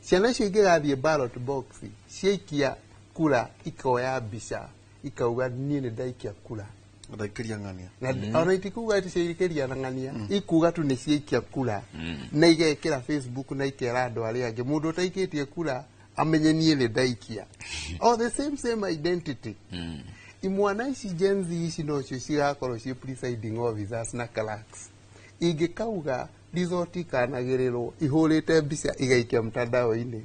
Ciana icio ingĩgathiĩ ballot box, ciaikia kura, ikoya mbica ikauga, "Niĩ nĩ ndaikia kura." Ndaikĩria ng'ania. Na ona itikuga atĩ ciaikĩria ng'ania, ikuga tu nĩ ciaikia kura na igekĩra Facebook na ikera andũ arĩa angĩ, mũndũ ũtaikĩtie kura amenye niĩ nĩ ndaikia. O the same same identity. Imwana ici Gen Z ici nocio cigakorwo ciĩ presiding officers na clerks. Ingĩkauga result ikanagĩrĩrwo ihũrĩte mbica igaikia mtandao-inĩ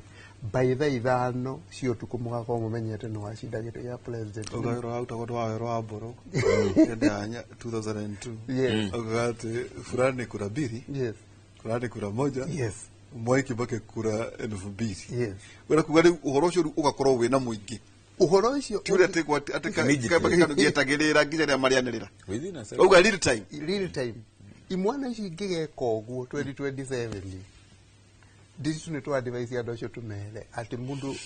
by thaa 5 cia ũtukũ, mũgakorwo mũmenyete nĩ wacinda gĩtĩ gĩa president. Ũgaĩrwo hau tondũ wa werũ wa mbũrũ hĩndĩ ya 2002. Augaga atĩ fulani kura mbili, fulani kura moja, Mwai Kibaki kura 2000. Wena kuga rĩu ũhoro ũcio rĩu ũgakorwo wĩna mũingĩ. Ũhoro ũcio ti ũrĩa atĩ atĩ Immediately. Kibaki kanu gĩetagĩrĩra nginya rĩrĩa marĩanĩrĩra. Within a second. Auga real time. Real time. Imwana ici ingĩgeka ũguo 2027, nditũ nĩ twa advise andũ acio tũmere atĩ mũndũ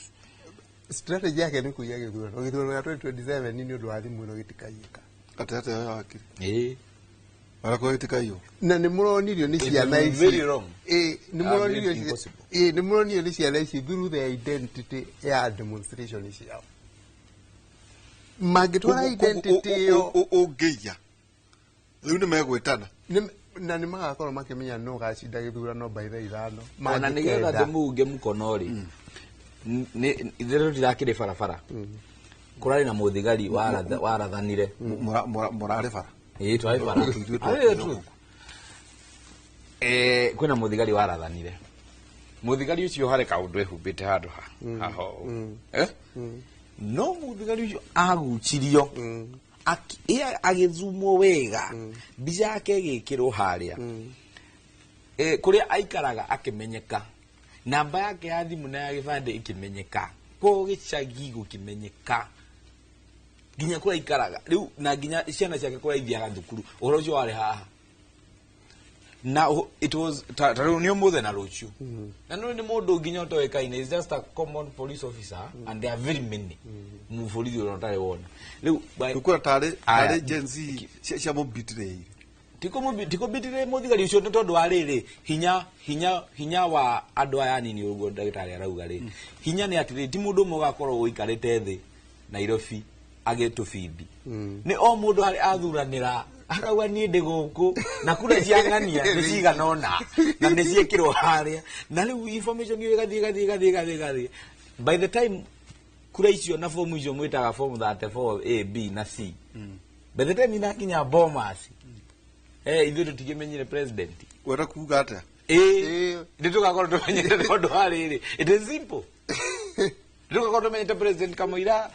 strategy yake nĩ kũiya gĩthurano. Gĩthurano gĩa 2027 nĩ ũndũ wa thimũ ĩno gĩtikaiyĩka. Atĩ ĩyo wakiri warakorwo gĩtikaiywo. Na nĩ mũronirio nĩ It ciana will be ici very wrong. Ĩ, nĩ mũronirio Impossible. Ĩ, nĩ mũronirio nĩ ciana ici through the identity ya demonstration ciao mangĩtwara identity ĩyo. Ũngĩiya rĩu nĩ megwĩtana. Na nĩ magakorwo makĩmenya no gacinda gĩthurano by thaa 5 Ona nĩgetha mangĩkenda. ndĩmuunge mũkono rĩ, ithuĩ tũtirakĩrĩ barabara, kũrarĩ na mũthigari warathanire. Mũrarĩ bara? Ĩĩ, twarĩ bara. Ithuĩ Arĩ twakire truth. Kwĩna mũthigari warathanire. Mũthigari ũcio harĩ kaũndũ ehumbĩte handũ ha haha ũũ. Eh? No mũthigari ũcio agucirio, agĩthumwo wega, mbica yake ĩgĩkĩrwo harĩa. Kũrĩa aikaraga akĩmenyeka, namba yake ya thimũ na ya gĩbandĩ ĩkĩmenyeka, kwao gĩcagi gũkĩmenyeka, nginya kũrĩa aikaraga rĩu na nginya ciana ciake kũrĩa ithiaga thukuru. Ũhoro ũcio warĩ haha na it was ta rĩu nĩ ũmũthĩ na rũciũ, na nĩ mũndũ nginya ũtoĩkaine, is just a common police officer, and there are very many mũborithi ũrĩa ũtarĩ wona rĩu Tũkwĩra tarĩ Aya. tarĩ Gen Z cia mũbitirĩire. Tikũbitire mũthigari ũcio nĩ tondũ wa rĩrĩ hinya wa andũ aya anini. Ũguo ndagĩtarĩ arauga rĩ, hinya nĩ atĩrĩ, ti mũndũ ũmwe ũgakorwo ũikarĩte thĩ Nairobi. Agĩtũbindi nĩ o mũndũ harĩ athuranĩra akauga niĩ ndĩ gũkũ na kura cia ng'ania nĩ cigana ũna na nĩ ciĩkĩrwo harĩa, na rĩu information ĩyo ĩgathiĩ ĩgathiĩ ĩgathiĩ ĩgathiĩ ĩgathiĩ. By the time kura icio na fomu icio mwĩtaga form 34 A, B na C, by the time inakinya Bomas, ithuĩ tũtikĩmenyire president. Wenda kuga atĩa? Ĩĩ, nĩ tũgakorwo tũmenyete, tondũ wa rĩrĩ, it is simple, nĩ tũgakorwo tũmenyete president kamũira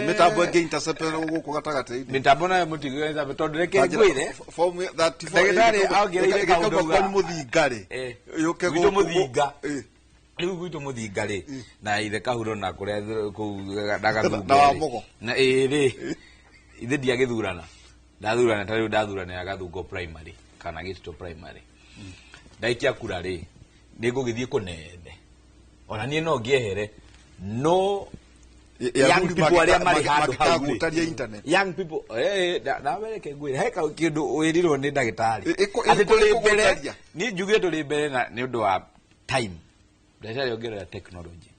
mĩtambo ĩngĩ intercept gũkũ gatagatĩ-inĩ. Mĩtambo nayo mũtigĩ, tondũ reke ngwĩre, Form 34 Ndagĩtarĩ ongereire kaũndũ ĩkauma kwanyu mũthinga rĩ, yũke gwitũ gũkũ. Mũthinga. Rĩu gwitũ mũthinga rĩ, na ithe kahuro na kũrĩa kũu na Gathungo Na rĩ. Wamugo. Na ĩĩ rĩ, ithe ndiagĩthurana, ndathurana ta rĩu ndathuranĩra Gathungo Primary kana Gĩtito Primary, ndaikia kura rĩ, nĩ ngũgĩthiĩ kũnene, ona niĩ no ngĩehere, no young people arĩa marĩ handũ hau rĩ, mangĩkagutaria internet. Young people, nawereke ngwĩre he kĩndũ wĩrirwo nĩ ndagĩtarĩ atĩ tũrĩ mbere. Ĩkũgutaria. Niĩ njuge tũrĩ mbere na nĩ ũndũ wa time. Ndagĩtarĩ ongerera technology,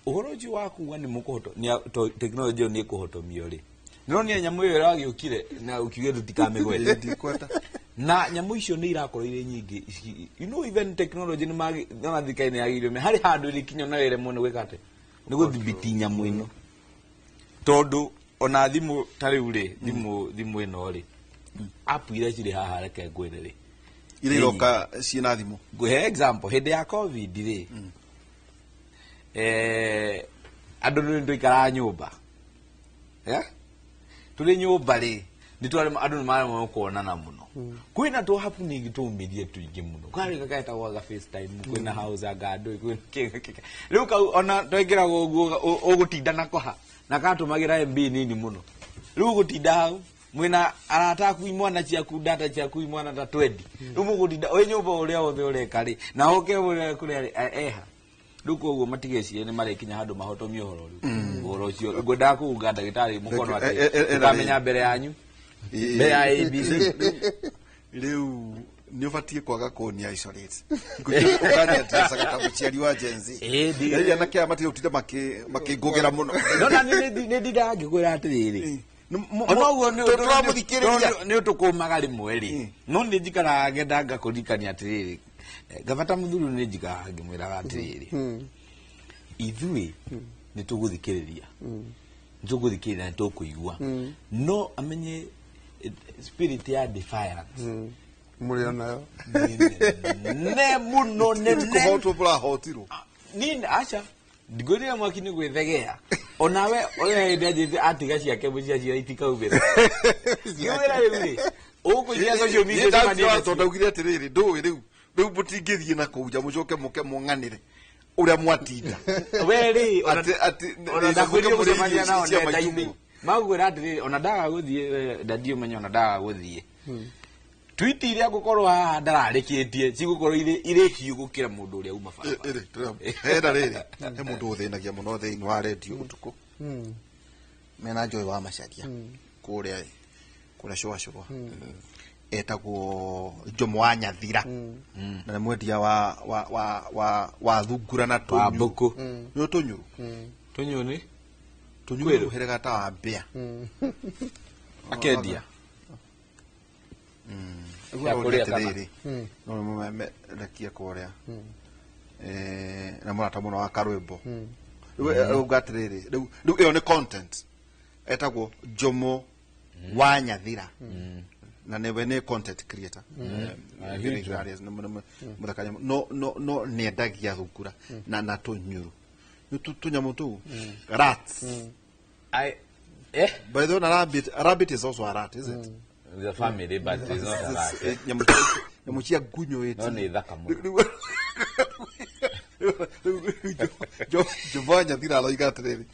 ũhoro ũcio wa kuga nĩ mũkũhoto technology ĩyo nĩ ĩkũhotomio rĩ, nĩronire nyamũ ĩyo ĩragĩũkire na ũkiuge tũtikamĩgwete. Ndikwenda. Na nyamũ icio nĩ irakorwo irĩ nyingĩ. Even technology nĩ magi thirikari nĩ yagĩrĩire harĩ handũ ĩrĩkinya na ĩremwo nĩ gwĩka atĩ nĩ gũthibiti nyamũ ĩno, tondũ ona thimũ ta rĩu rĩ, thimũ ĩno rĩ, app iria cirĩ haha, reke ngwĩre rĩ, Iria iroka ciĩna thimũ. Ngũhe example, hĩndĩ ya COVID rĩ, andũ nĩ tũikaraga nyũmba. Tũrĩ nyũmba rĩ, nĩ twarĩ andũ nĩ maremwo kuonana mũno, kwĩna tũ happening tũmirie tũingĩ mũno, karĩ gagetagwo ga FaceTime, kwĩna house anga andũ, kwĩna kĩ rĩu kau ona twekĩragwo ũguo ũgũtinda nako ha na katũmagĩra MB nini mũno. Rĩu ũgũtinda hau mwĩna arata aku, imwana ciaku, data ciaku, imwana ta 20, rĩu mũgũtinda wĩ nyũmba ũrĩa wothe ũreka rĩ, na ũke ũrĩa kũrĩa rĩ, eha. Rĩu koguo matigecirie nĩ marĩkinya handũ mahotomie ũhoro. Rĩu ũhoro ũcio ngwendaga kuuga, ndagĩtarĩ, mũkono atĩ tũkamenya mbere yanyu, mbere ya ABC. Rĩu nĩ ũbatiĩ kwaga kũnia isolate, ũkaniatecaga ta mũciari wa Gen Z. Rĩu anake aya matige gũtinda makĩngũgĩra mũno. No na nĩ ndindaga ngĩkwĩra atĩrĩrĩ, ona ũguo tũramũthikĩrĩria. Nĩ ũtũkũmaga rĩmwe rĩ, no nĩ njikaraga ngenda ngakũririkania atĩrĩrĩ, ngabata mũthuri, nĩ njikaraga ngĩmwĩraga atĩrĩrĩ, ithuĩ nĩ tũgũthikĩrĩria, nĩ tũgũthikĩrĩria na nĩ tũkũigua, no amenye spirit ya defiance mũrĩ onayo. Nene mũno, nene. Kũhotwo mũrahotirwo. Nini aca ngwĩrire mwaki nĩ gwĩthegea, onawe ũrĩa hĩndĩ anjĩte atiga ciake mũcia cia itikaumĩra ngĩwĩra rĩu rĩ, ũkũingĩra social media ũcemanie nacio. Tondũ ndaugire atĩrĩrĩ, ndũĩ rĩu mũtingĩthiĩ na kũu nja mũcoke mũke mũng'anĩre ũrĩa mwatinda. We rĩ, ona ndakwĩrire mũke mũrĩe gũcemania irio nao cia nenda-inĩ. maitũ. Magwĩra atĩrĩrĩ, ona ndaga gũthiĩ, ndadi ũmenye ona ndaga gũthiĩ tweet iria ngũkorwo haha ndararĩkĩtie cigũkorwo irĩ hiũ gũkĩra mũndũ ũrĩa uma barabara. Ĩrĩ, hena rĩrĩ, he mũndũ ũthĩnagia mũno thĩinĩ wa redio ũtukũ mena Joy wa Macaria kũrĩa cũa cũa, etagwo Jomo wa Nyathira, na nĩ mwendia wa thungura na wa tũnyuru. Mbũkũ. Nĩ tũnyuru. Tũnyoni. Tũnyuru. Kwĩrũ. Mũhĩrĩga ta wa mbĩa. Akendia. Ũguo Ya kũrĩa kana? atĩrĩrĩ, no nĩmũmemerekie kũrĩa na mũrata mũno wa karwĩmbo. Rĩu uga atĩrĩrĩ, rĩu ĩyo nĩ content, etagwo Jomo wa Nyathira na nĩwe nĩ content creator. A Very huge one. hilarious, nĩ mũthakania no nĩendagia thungura na tũnyuru. Nĩ tũnyamũ tũu, rats. Eh? By the way, a rabbit is also a rat, is it? The family, but it's not a rat. Nyamũ cia ngunyũ. No nĩ thaka mũno. Jomo wa Nyathira aroiga atĩrĩrĩ,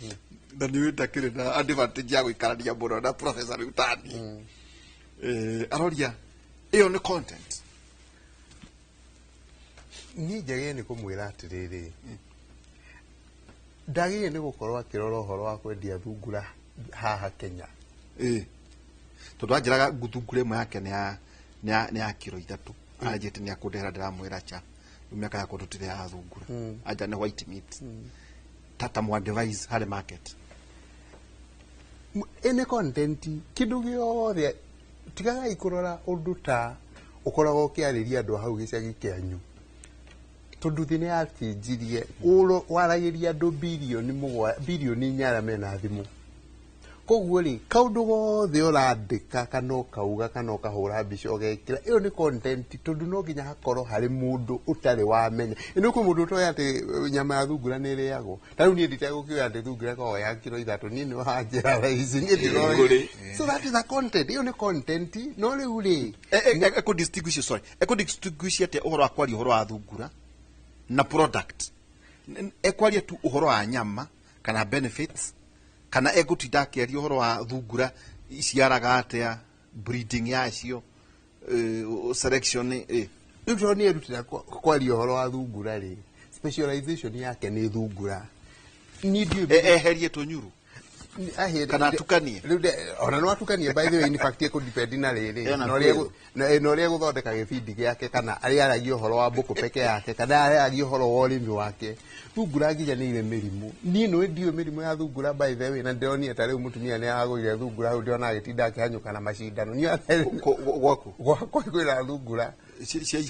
na nĩ ndakĩrĩ na advantage ya gũikarania mũno na professor rĩu tani, aroria ĩyo nĩ content. Niĩ njagĩrĩire nĩ kũmwĩra atĩrĩrĩ, ndagĩrĩire nĩ gũkorwo akĩrora ũhoro wa kwendia thungura haha Kenya. Ĩ, tondũ anjĩraga thungura ĩmwe yake nĩ ya kiro 3, anjĩte nĩ akũndehera, ndĩramwĩra cha rĩu mĩaka yakwa tũtirĩaga thungura, anja nĩ white meat, tata mũ advise harĩ market. Ĩnĩ content kĩndũ gĩothe tigagai kũrora ũndũ ta ũkoragwo ũkĩarĩria andũ a hau gĩcagi kĩanyu, tondũ thĩ nĩ yacĩnjirie. Waragĩria andũ 7 bilioni, 4 bilioni arĩa mena thimũ. Koguo rĩ, kaũndũ gothe ũrandĩka kana ũkauga kana ũkahũra mbica ũgekĩra, ĩyo nĩ content, tondũ no nginya hakorwo harĩ mũndũ ũtarĩ wamenya. Ĩno kwĩ mũndũ ũtoĩ atĩ nyama ya thungura nĩ ĩrĩagwo. Ta rĩu niĩ nditegũkĩũĩ atĩ thungura ĩkoragwo ya kiro 3. Niĩ nĩ wanjĩra thaa ici, niĩ ndiroĩ. Ngũrĩ. So that is a content, ĩyo nĩ content. No rĩu rĩ, Eko distinguish, sorry, eko distinguish atĩa ũhoro wa kwaria ũhoro wa thungura na product? Ekwaria tu ũhoro wa nyama kana benefits, kana egũtinda akĩaria ũhoro wa thungura iciaraga atĩa, breeding yacio, selection? Rĩu tondũ nĩ erutĩra kwaria ũhoro wa thungura rĩ, specialization yake nĩ thungura. Niĩ ndiũĩ. Eherie tũnyuru kana atukanie? Rĩu ona no atukanie, by the way. In fact, ĩkũ na rĩrĩ Ĩyo na na ũrĩa kwĩrwo. Na ũrĩa gũthondeka gĩbindi gĩake, kana arĩa aragia ũhoro wa mbũkũ peke yake, kana arĩa aragia ũhoro wa ũrĩmi wake. Thungura nginya nĩ irĩ mĩrimũ. Niĩ nĩ ndiũĩ mĩrimũ ya thungura, by the way, na ndĩronire ta rĩu mũtumia nĩ aragũrire thungura hau, ndĩrona agĩtinda akĩhanyũka na macindano. Niĩ Gwaku? Gwakwa kwĩna thungura. Cia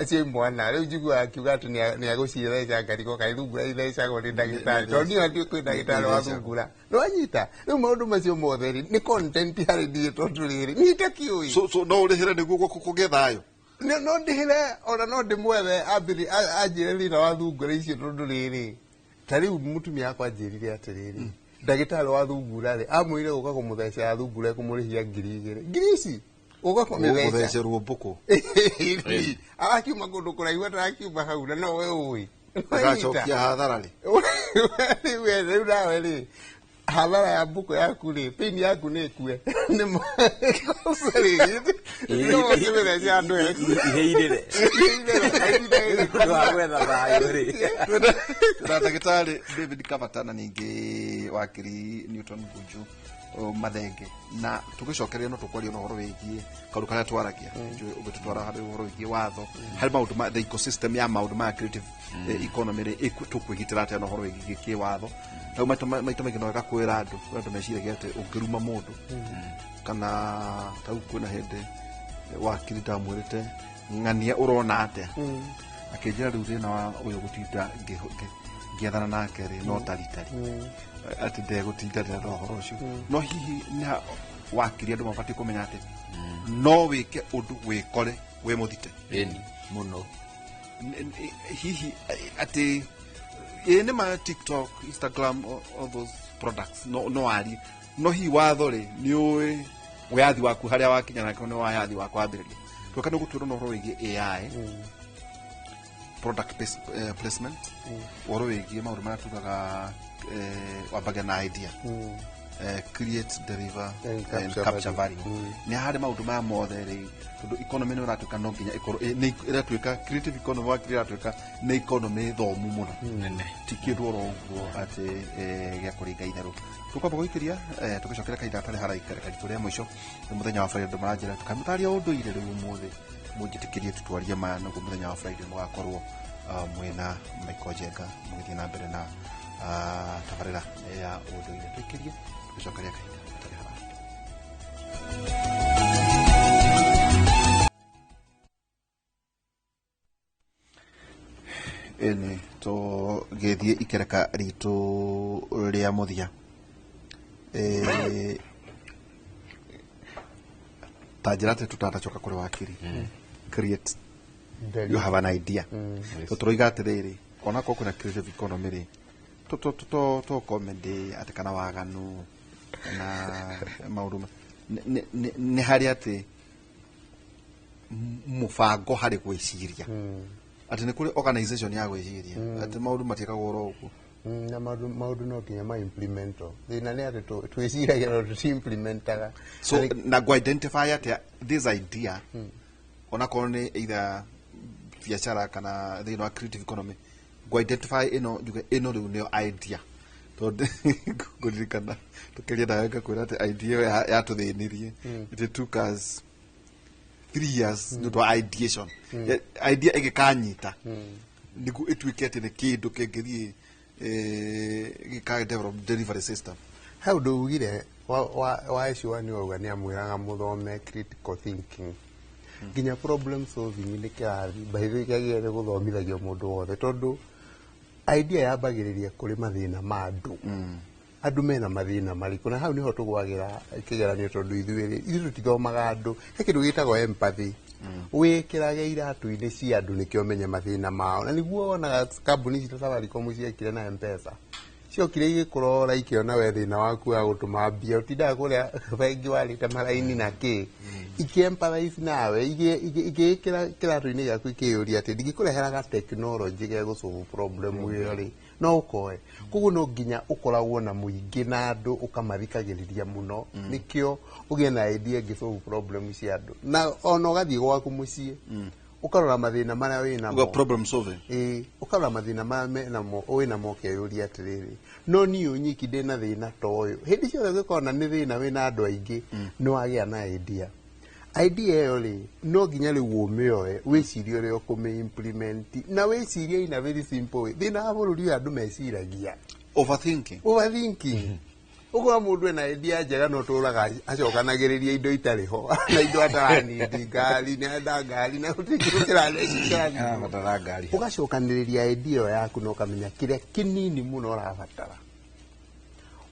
cia imwana. Rĩu njiguaga akiuga atĩ nĩ agũcitheca, ngarigwo kaĩ thungura ithecagwo nĩ ndagĩtarĩ, tondũ niĩ ndiũĩ kwĩ ndagĩtarĩ wa thungura. Nĩwanyita? Rĩu maũndũ macio mothe rĩ, nĩ content harĩ niĩ, tondũ rĩrĩ niĩ itakĩũĩ. So no ũrĩhĩre nĩguo gwaku kũgĩe thayũ? No ndĩhĩre, ona no ndĩmwethe anjĩre thĩna wa thungura icio, tondũ rĩrĩ, ta rĩu mũtumia wakwa anjĩrire atĩrĩrĩ, ndagĩtarĩ wa thungura rĩ, amwĩrire gũka kũmũthecera thungura ekũmũrĩhia 2000. Ngiri ici gũka kũmĩtheca. Gũthecerwo mbũkũ. Arakiuma kũndũ kũraihu, atarakiuma hau, na no we ũĩ. Agacokia hathara rĩ? Rĩu nawe rĩ, hathara ya mbũkũ yaku rĩ, pĩni yaku nĩ ĩkue nĩ andũ. Iheirĩre ũndũ wa gwetha thayũ rĩ. Na ndagĩtarĩ David Kabatana, ningĩ wakiri Newton Ngunju Mathenge, na tũgĩcokeria no tũkwaria na ũhoro wĩgiĩ kaũndũ karĩa twaragia. Njũĩ ũgĩtũtwara harĩ ũhoro wĩgiĩ watho, harĩ maũndũ ma the ecosystem ya maũndũ ma creative economy rĩ, tũkwĩgitĩra atĩa na ũhoro wĩgiĩ kĩwatho? Rĩu maita maingĩ no wega kwĩra andũ, kwĩ andũ meciragia atĩ ũngĩruma mũndũ kana ta rĩu kwĩna hĩndĩ wakiri ndamwĩrĩte ng'ania ũrona atĩa, akĩnjĩra rĩu thĩna wa ũyũ gũtinda ngĩethana nake rĩ, no taritari atĩ ndegũtindanĩra na ũhoro ũcio. No hihi nĩ wakiri andũ mabatiĩ kũmenya atĩ no wĩke ũndũ wĩkore wĩ mũthite? Ĩni mũno. Hihi atĩ ĩ nĩ ma TikTok, Instagram, all those products, no arie, no hihi watho rĩ, nĩ ũĩ wĩyathi waku harĩa wakinya nake nĩ wayathi wa kwambĩrĩria? Tweka nĩ gũtwĩrwo na ũhoro wĩgiĩ AI, product placement, ũhoro wĩgiĩ maũndũ marĩa tugaga wambagia na idea, create, deliver and and capture capture value. Value. Nĩ harĩ maũndũ maya mothe rĩ, tondũ economy nĩ ĩratuĩka no nginya ĩkorwo nĩ ĩratuĩka creative economy, wakiri, ĩratuĩka nĩ economy thomu mũno. Nene. Ti kĩndũ oro ũguo atĩ gĩa kũringa itherũ. Tũkwamba gũikĩria tũgĩcokera kahinda gatarĩ haraika karitũ rĩa mũico. Nĩ mũthenya wa Friday, andũ maranjĩra tũkamũtaria ũndũire. Rĩu ũmũthĩ mũnjĩtĩkĩrie tũtwarie maya nĩguo mũthenya wa Friday mũgakorwo mwĩna Michael Njenga mũgĩthiĩ na mbere na tabarĩra ya ũndũire. Tũikĩrie tũgĩcokeria kahinda gatarĩ haraya. Ĩni tũgĩthiĩ ikereka ritũ rĩa mũthia, ta njĩra atĩ tũtanacoka kũrĩ wakiri, create, you have an idea. So tũroiga atĩrĩrĩ, onakorwo kwĩna creative economy rĩ, to comedy atĩ kana waganu kana maũndũ nĩ harĩ atĩ mũbango harĩ gwĩciria, atĩ nĩ kũrĩ organization ya gwĩciria atĩ maũndũ matiĩkagwo oro ũguo. Na maũndũ no nginya ma implemento. Thĩna nĩ atĩ twĩciragia no tũti-implementaga. So na go identify atĩa this idea, onakorwo nĩ either biacara kana thĩinĩ wa creative economy, go identify ĩno njuge ĩno rĩu nĩyo idea? Tondũ ngũririkana tũkĩria nawe ngakwĩra atĩ idea ĩyo yatũthĩnirie, it took us 3 years nĩ ũndũ wa ideation. Idea ĩgĩkanyita nĩguo ĩtuĩke atĩ nĩ kĩndũ kĩngĩthiĩ gĩka develop delivery system. He ũndũ ugire Wa S1 wauga nĩ amwĩraga mũthome critical thinking, nginya problem solving nĩ kĩrathi, by the way, kĩagĩrĩire nĩ gũthomithagio mũndũ wothe, tondũ idea yambagĩrĩria kũrĩ mathĩna ma andũ. Andũ mena mathĩna marĩkũ? Na hau nĩho tũgwagĩra kĩgeranio, tondũ ithuĩ ithuĩ tũtithomaga andũ. He kĩndũ gĩtagwo empathy, wĩkĩrage iratũ-inĩ cia andũ nĩkĩo ũmenye mathĩna mao. Na nĩguo wonaga kambuni ici ta Safaricom ciekire na M-Pesa, ciokire igĩkũrora, ikĩona we thĩna waku wa gũtũma mbia, ũtindaga kũrĩa bengi warĩte maraini na kĩ, ikĩ-empathize nawe, igĩĩkĩra kĩratũ-inĩ gĩaku, ikĩyũria atĩ ndingĩkũrehera tekinoronjĩ ge gũsolve problem ĩyo rĩ, no ũkoe. Koguo no nginya ũkoragwo na mũingĩ na andũ, ũkamathikagĩrĩria mũno, nĩkĩo ũgĩe na idea ĩngĩ solve problem cia andũ. Na ona ũgathiĩ gwaku mũciĩ, ũkarora mathĩna marĩa wĩ namo. Uga problem solving. Ĩĩ, ũkarora mathĩna marĩa menamo, wĩnamo, ũkeyũria atĩrĩrĩ, no niĩ nyiki ndĩna thĩna ta ũyũ? Hĩndĩ ciothe ũngĩkona nĩ thĩna wĩna andũ aingĩ, nĩ wagĩa na idea. Idea ĩyo rĩ, no nginya rĩu ũmĩoe, wĩcirie ũrĩa ũkũmĩ implement, na wĩcirie in a very simple way. Thĩna wa bũrũri ũyũ, andũ meciragia Overthinking. Overthinking. Ũkora mũndũ ena idea njega, no tũraga acokanagĩrĩria indo itarĩ ho na indo ataranindi, ngari, nĩenda ngari na gũtirĩ kĩndũ kĩrathi. Arabatara ngari. Ũgacokanĩrĩria idea ĩyo yaku na ũkamenya kĩrĩa kĩnini mũno ũrabatara.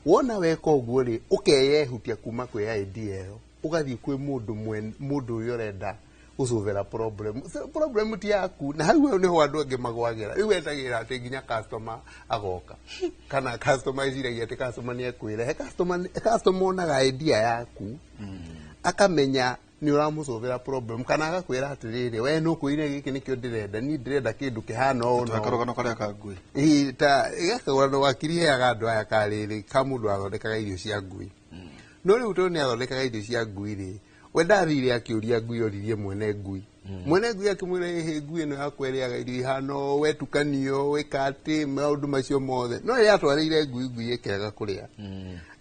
Wona weka ũguo rĩ, ũkeyehutia kuma kwĩ idea ĩyo, ũgathiĩ kwĩ mũndũ mũndũ ũrĩa ũrenda gũcũvĩra problem. So, problem ti yaku, na hau nĩho andũ angĩ magwagĩra. Rĩu etagĩrĩra atĩ nginya customer agoka, kana customer eciragia atĩ customer nĩ ekwĩrehe. Customer onaga idea yaku, akamenya nĩ ũramũcũvĩra problem, kana agakwĩra atĩrĩrĩ, we nĩ ũkwĩrire gĩkĩ nĩkĩo ndĩrenda, niĩ ndĩrenda kĩndũ kĩhana ũũ na ũũ. Karũgano karĩa ka ngui. Ĩĩ, ta gakagũrano wakiri heaga andũ aya karĩrĩ ka mũndũ athondekaga irio cia ngui. No rĩu tondũ nĩ athondekaga irio cia ngui rĩ, we ndathire akĩũria ngui, oririe mwene ngui. Mwene ngui akĩmwĩra, ĩhĩ, ngui ĩno yakwa ĩrĩaga irio ihana ũũ, wetukanio wĩka atĩ maũndũ macio mothe. No rĩrĩa atwarĩire ngui, ngui ĩkĩrega kũrĩa.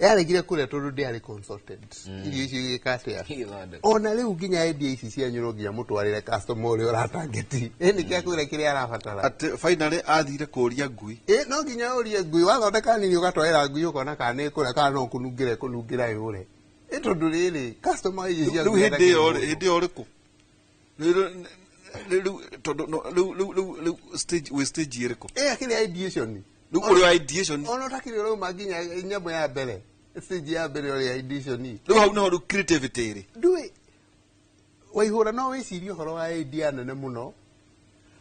Yaregire kũrĩa tondũ ndĩarĩ consulted irio icio igĩka atĩa. Igĩthondekwo. Ona rĩu nginya endia ici cianyu, no nginya mũtwarĩre customer ũrĩa ũratangeti ĩ nĩkĩo akwĩra kĩrĩa arabatara. Atĩ finally athire kũria ngui. Ĩ, no nginya ũrie ngui. Wathondeka nini, ũgatwarĩra ngui, ũkona kana nĩ ĩkũrĩa kana no kũnungĩra ĩkũnungĩra yũre. Ĩ tondũ rĩrĩ customer icio cia Rĩu ngui hĩndĩ ĩyo enda rĩ, hĩndĩ ĩyo ũrĩkũ rĩu tondũ rĩu stage wĩ stage ĩrĩkũ? Ĩ, akĩrĩ ideation. Rĩu ũrĩ wa ideation. Ona ũtakĩrĩ ũrauma nginya nyamũ ya mbere, stage ya mbere ũrĩ ideation. Rĩu hau nĩho rĩu creativity ĩrĩ. Ndũĩ waihũra, no wĩcirie ũhoro wa idea nene mũno,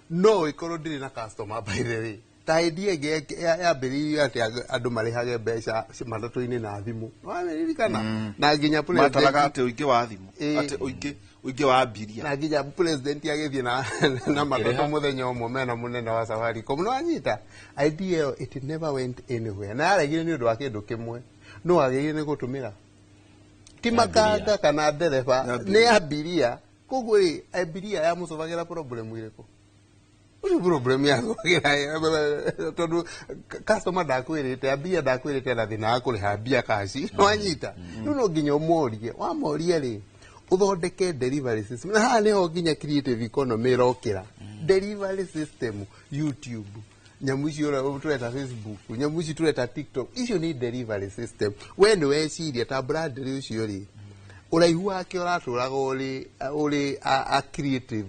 no ĩkorwo ndĩrĩ na customer. By the way, ta idea ĩngĩ yambĩrĩirio atĩ andũ marĩhage mbeca matatũ-inĩ na thimũ, waririkana? Na nginya Mataraga president atĩ ũingĩ wa thimũ. Ĩ. Atĩ ũingĩ wa abiria. Na nginya president agĩthiĩ na matatũ mũthenya ũmwe mena mũnene wa Safaricom. No anyita idea ĩyo, it never went anywhere, na yaregire nĩ ũndũ wa kĩndũ kĩmwe, no agĩrĩire nĩ gũtũmĩra ti makanga kana ndereba. Nĩ abiria. Nĩ abiria. Koguo rĩ, abiria yamũcovagĩra problem ĩrĩkũ? Ũcio problem yacovagĩra tondũ customer ndakwĩrĩte, abiria ndakwĩrĩte na thĩna wa kũrĩha mbia kaci. Wanyita? Rĩu no nginya ũmorie. Wamoria rĩ, ũthondeke delivery system, na haha nĩho nginya creative economy ĩrokĩra. Delivery system, YouTube, nyamũ icio tũreta Facebook, nyamũ ici tũreta TikTok, icio nĩ delivery system. We nĩ weciria ta Bradley ũcio rĩ, ũraihu wake ũratũraga ũrĩ a creative,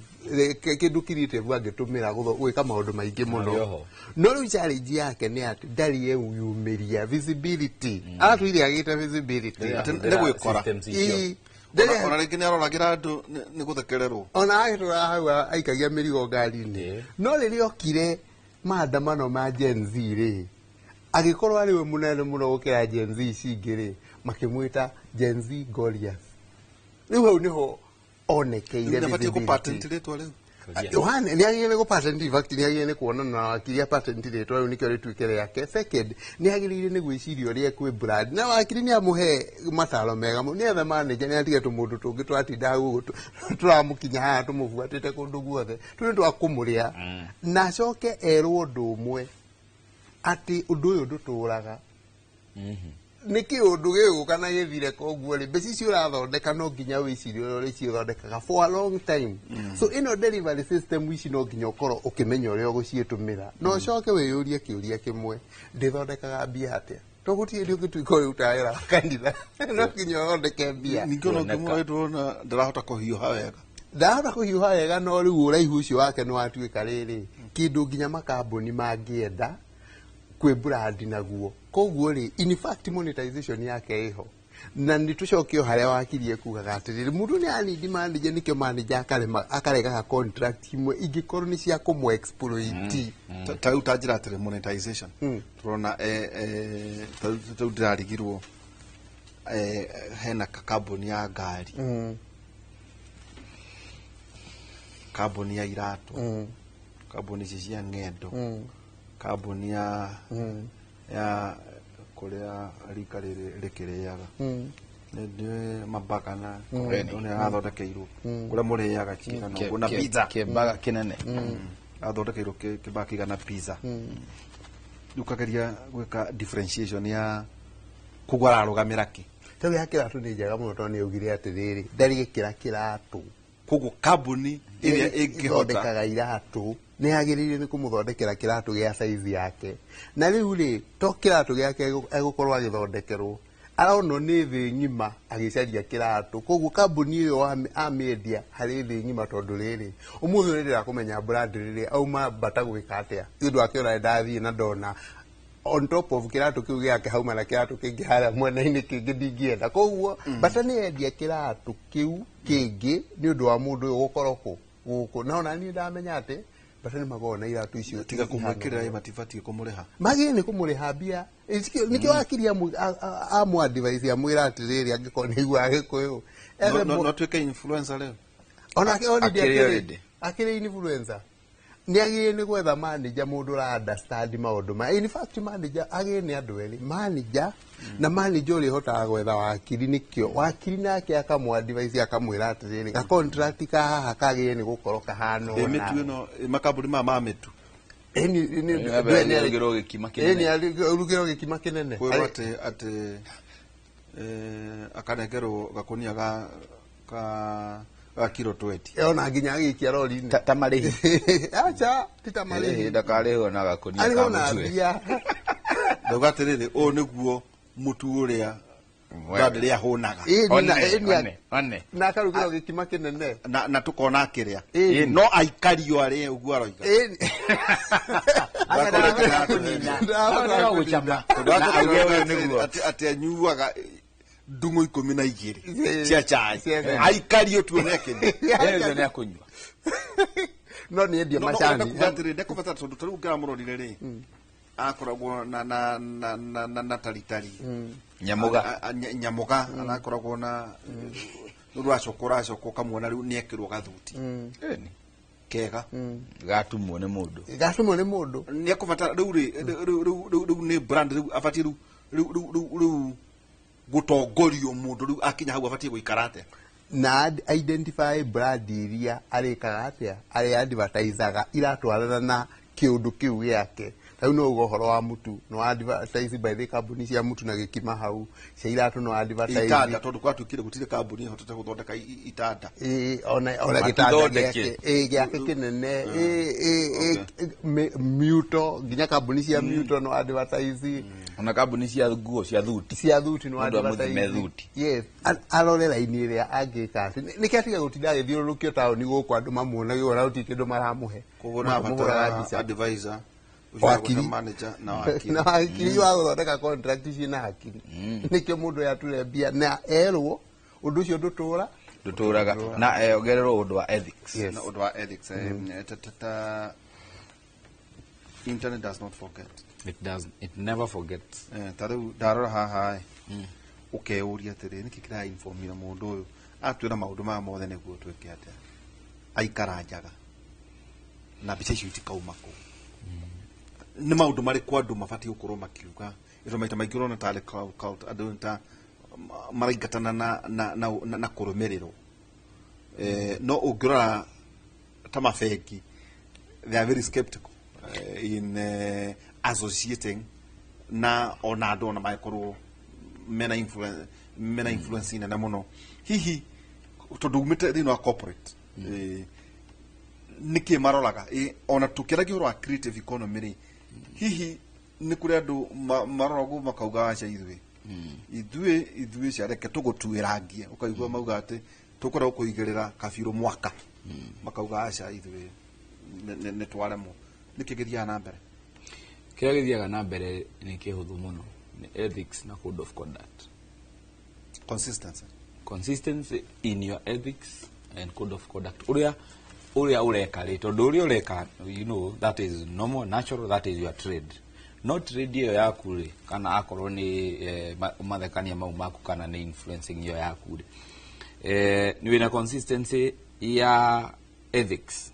kĩndũ creative angĩtũmĩra gwĩka maũndũ maingĩ mũno. Arĩ oho. No rĩu challenge yake nĩ atĩ ndarĩ eyumĩria visibility, aratũire agĩte visibility. Atĩ nĩ gwĩkora. Systems icio. Ĩĩ, Ona rĩngĩ nĩ aroragĩra andũ nĩ gũthekererwo. Ona agĩtũra hau aikagia mĩrigo ngari-inĩ. No rĩrĩa okire maandamano ma Gen Z rĩ, agĩkorwo arĩ we mũnene mũno gũkĩra Gen Z ici ingĩ rĩ, makĩmwĩta Gen Z Goliath. Rĩu hau nĩho onekeire Rĩu nĩ abatiĩ visibility. kũpatent rĩtwa rĩu. Yohane nĩ agĩrĩire nĩ gũpatent. In fact, nĩ agĩrĩire nĩ kuonana na wakiri apatent rĩtwa rĩu nĩkĩo rĩtuĩke rĩake. Second, nĩ agĩrĩire nĩ gwĩciria ũrĩa kwĩ brand, na wakiri nĩ amũhe mataro mega mũno, nĩ ethe manager, nĩ atige tũmũndũ tũngĩ twatinda hau ũguo tũramũkinya haha tũmũbuatĩte kũndũ guothe, tũu nĩ twa kũmũrĩa. Na acoke erwo ũndũ ũmwe, atĩ ũndũ ũyũ ndũtũraga, nĩ kĩũndũ gĩgũka na gĩthire. Koguo rĩ, mbeca icio ũrathondeka no nginya wĩcirie ũrĩa ũrĩcithondekaga for a long time. So ĩno delivery system ici no nginya ũkorwo ũkĩmenya ũrĩa ũgũciĩtũmĩra, na ũcoke wĩyũrie kĩũria kĩmwe, ndĩthondekaga mbia atĩa? Tũgũtirĩ hĩndĩ ũngĩtuĩka ũyũ ũtarĩ wa kanitha no nginya ũthondeke mbia. Ningĩ ona Kuoneka. ũngĩmũrora ndĩrona ndarahota kũhiũha wega. Ndahota kũhiũha wega, no rĩu ũraihu ũcio wake nĩ watuĩka rĩrĩ kĩndũ nginya makambuni mangĩenda kwĩ brand naguo. Koguo rĩ, in fact monetization yake ĩho, na nĩ tũcoke o harĩa wakirie kugaga atĩrĩrĩ, mũndũ nĩ anindi manager, nĩkĩo manager akarema akaregaga contract imwe ingĩkorwo nĩ cia kũmũ exploit. Ta rĩu ta njĩra atĩrĩ, monetization, tũrona ta rĩu ndĩrarigirwo, hena kambuni ya ngari, kambuni ya iratũ, kambuni ici cia ng'endo, kambuni ya kũrĩa rika rĩrĩ rĩkĩrĩaga nĩ mabaga na nĩ athondekeirwo kũrĩa mũrĩaga cigana ũguo na pizza. Kĩmbaga kĩnene. Athondekeirwo kĩbaga kĩigana pizza. Rĩu ũkageria gwĩka differentiation ya koguo ararũgamĩra kĩ? Tau ya kĩratũ nĩ njega mũno, tondũ nĩ augire atĩrĩrĩ, ndarĩ gĩkĩra kĩratũ. Koguo kambuni ĩrĩa ĩngĩhota ĩthondekaga iratũ nĩ yagĩrĩire nĩ kũmũthondekera kĩratũ gĩa saizi yake. Na rĩu rĩ, to kĩratũ gĩake egũkorwo agĩthondekerwo, aronwo nĩ thĩ ng'ima agĩcaria kĩratũ. Koguo kambuni ĩyo amĩendia harĩ thĩ ng'ima, tondũ rĩrĩ ũmũthĩ ũrĩa ndĩrakũmenya brand rĩrĩ auma bata gwĩka atĩa nĩ ũndũ wa kĩona ndathiĩ na ndona on top of kĩratũ kĩu gĩake hauma na kĩratũ kĩngĩ harĩa mwena-inĩ kĩngĩ ndingĩenda. Koguo bata nĩ endia kĩratũ kĩu kĩngĩ nĩ ũndũ wa mũndũ ũyũ gũkorwo kũ gũkũ. Na ona niĩ ndamenya atĩ bata nĩ makoragwo na iratũ icio. Tiga kũmwĩkĩrĩra, matibatiĩ kũmũrĩha. Magĩrĩire nĩ kũmũrĩha mbia. Nĩkĩo wakiri amũ advise amwĩra atĩrĩrĩ, angĩkorwo nĩ aiguaga Gĩkũyũ, ethe No tuĩke influencer rĩu. Onake already Akĩrĩ akĩrĩ already. akĩrĩ influencer. Nĩ agĩrĩire nĩ gwetha manager, mũndũ ũra understand maũndũ ma, in fact manager agĩrĩire nĩ andũ erĩ, manager na manager ũrĩa ũhotaga gwetha wakiri. Nĩkĩo wakiri nake akamũ advise akamwĩra atĩrĩrĩ, ga contract ka haha kagĩrĩire nĩ gũkorwo kahana Ĩ mĩtu ũna. ĩno, ĩ makambuni maya ma mĩtu. Arugĩrwo gĩkima kĩnene. Arugĩrwo gĩkima kĩnene. Kwĩrwo atĩ akanengerwo gakunia ga kiro 20. Ona nginya agĩikia rori-inĩ. Ta marĩhi. Acha, ti ta marĩhi. Ndakarĩhwo na gakunia arĩhwo ka na mũtu. mbia. Ndauga atĩrĩrĩ, ũyũ nĩguo mũtu ũrĩa brand ĩrĩa hũnaga. Ĩni One, ĩni one, one. Na akarugĩrwo gĩkima kĩnene. Na tukona akĩrĩa. Ĩni. No aikario arĩe ũguo aroiga. Ĩni. Ndahota gũcama. Na auge ũyũ nĩguo. Atĩ anyuaga ndung'u 12 cia chai. Cia chai. Aikario tuone akĩnyua. Ĩyo nĩ akũnyua. No nĩ endia No, no, macani. ũrenda kuga atĩrĩ, ndekũbatara, tondũ ta rĩu ngĩramũrorire rĩ, akoragwo na taritari. Nyamũga. Nyamũga arakoragwo na rĩu ũracoka ũracoka ũkamuona rĩu nĩekĩrwo gathuti Ĩni. kega. Gatumwo nĩ mũndũ. Gatumwo nĩ mũndũ. Nĩ ekũbatara rĩu rĩ, rĩu nĩ brand rĩu abatiĩ rĩu gũtongorio mũndũ rĩu akinya hau abatiĩ gũikara atĩa? Na identify brand iria arĩkaga atĩa, arĩa advertisaga iratwarana na kĩũndũ kĩu gĩake. Rĩu no uga ũhoro wa mũtu, no advertise by the kambuni cia mũtu na gĩkima hau, cia iratũ no advertise. Itanda, tondũ gwatuĩkire gũtirĩ kambuni ĩhotete gũthondeka itanda. Ĩĩ, ona gĩtanda Matithondeke. gĩake, ĩĩ, gĩake kĩnene, ĩĩ, ĩĩ, ĩĩ, miuto, nginya kambuni cia miuto no advertise. Ona kambuni cia nguo cia thuti. Cia thuti no Mũndũ amũthime advertise. thuti. Yes, arore raini ĩrĩa angĩka atĩ nĩkĩo atige gũtinda agĩthiũrũrũkio taũni gũkũ andũ mamuonaga ona gũtirĩ kĩndũ maramũhe. Koguo Makamũhũraga nabatara mbica. advisor ũcio Wakiri. wa manager na wakiri. Na wakiri wa gũthondeka contract ciĩna hakiri, nĩkĩo mũndũ ũyũ ature mbia na erwo ũndũ ũcio ndũtũra. Ndũtũraga na ongererwo ũndũ wa ethics. Yes. Na ũndũ wa ethics, ta internet does not forget. It does, it never forgets. Ta rĩu ndarora haha ĩ, ũkeyũria atĩrĩ, nĩkĩ kĩra informira mũndũ ũyũ atwĩra maũndũ maya mothe nĩguo twĩke atĩa? Aikara njaga na mbica icio itikauma kũ? Nĩ maũndũ marĩkũ andũ mabatiĩ gũkorwo makiuga? Ĩto maita maingĩ ũrona tarĩ cult, andũ nĩ ta maraingatana na kũrũmĩrĩrwo. No ũngĩrora ta mabengi, they are very skeptical in associating na ona andũ ona mangĩkorwo mena influence nene mũno. Hihi tondũ umĩte thĩinĩ wa corporate, nĩkĩ maroraga? Ona tũkĩaragia ũhoro wa creative economy rĩ, hihi Nĩ kũrĩ andũ marora ũguo makauga, aca, ithuĩ ithuĩ ciareke tũgũtuĩrangie. Ũkaigua mauga atĩ tũkwenda gũkũigĩrĩra kabirũ mwaka, makauga aca, ithuĩ nĩ twaremwo. Nĩkĩ gĩthiaga na mbere? Kĩrĩa gĩthiaga na mbere nĩ kĩhũthũ mũno, nĩ ethics na code of conduct. Consistency. Consistency in your ethics and code of conduct, ũrĩa ũreka rĩ, tondũ ũrĩa ũreka, that is normal, natural, that is your trade. No trade ĩyo yaku rĩ, kana akorwo nĩ mathekania mau maku, kana nĩ influencing ĩyo yaku rĩ, nĩ wĩna consistency ya ethics,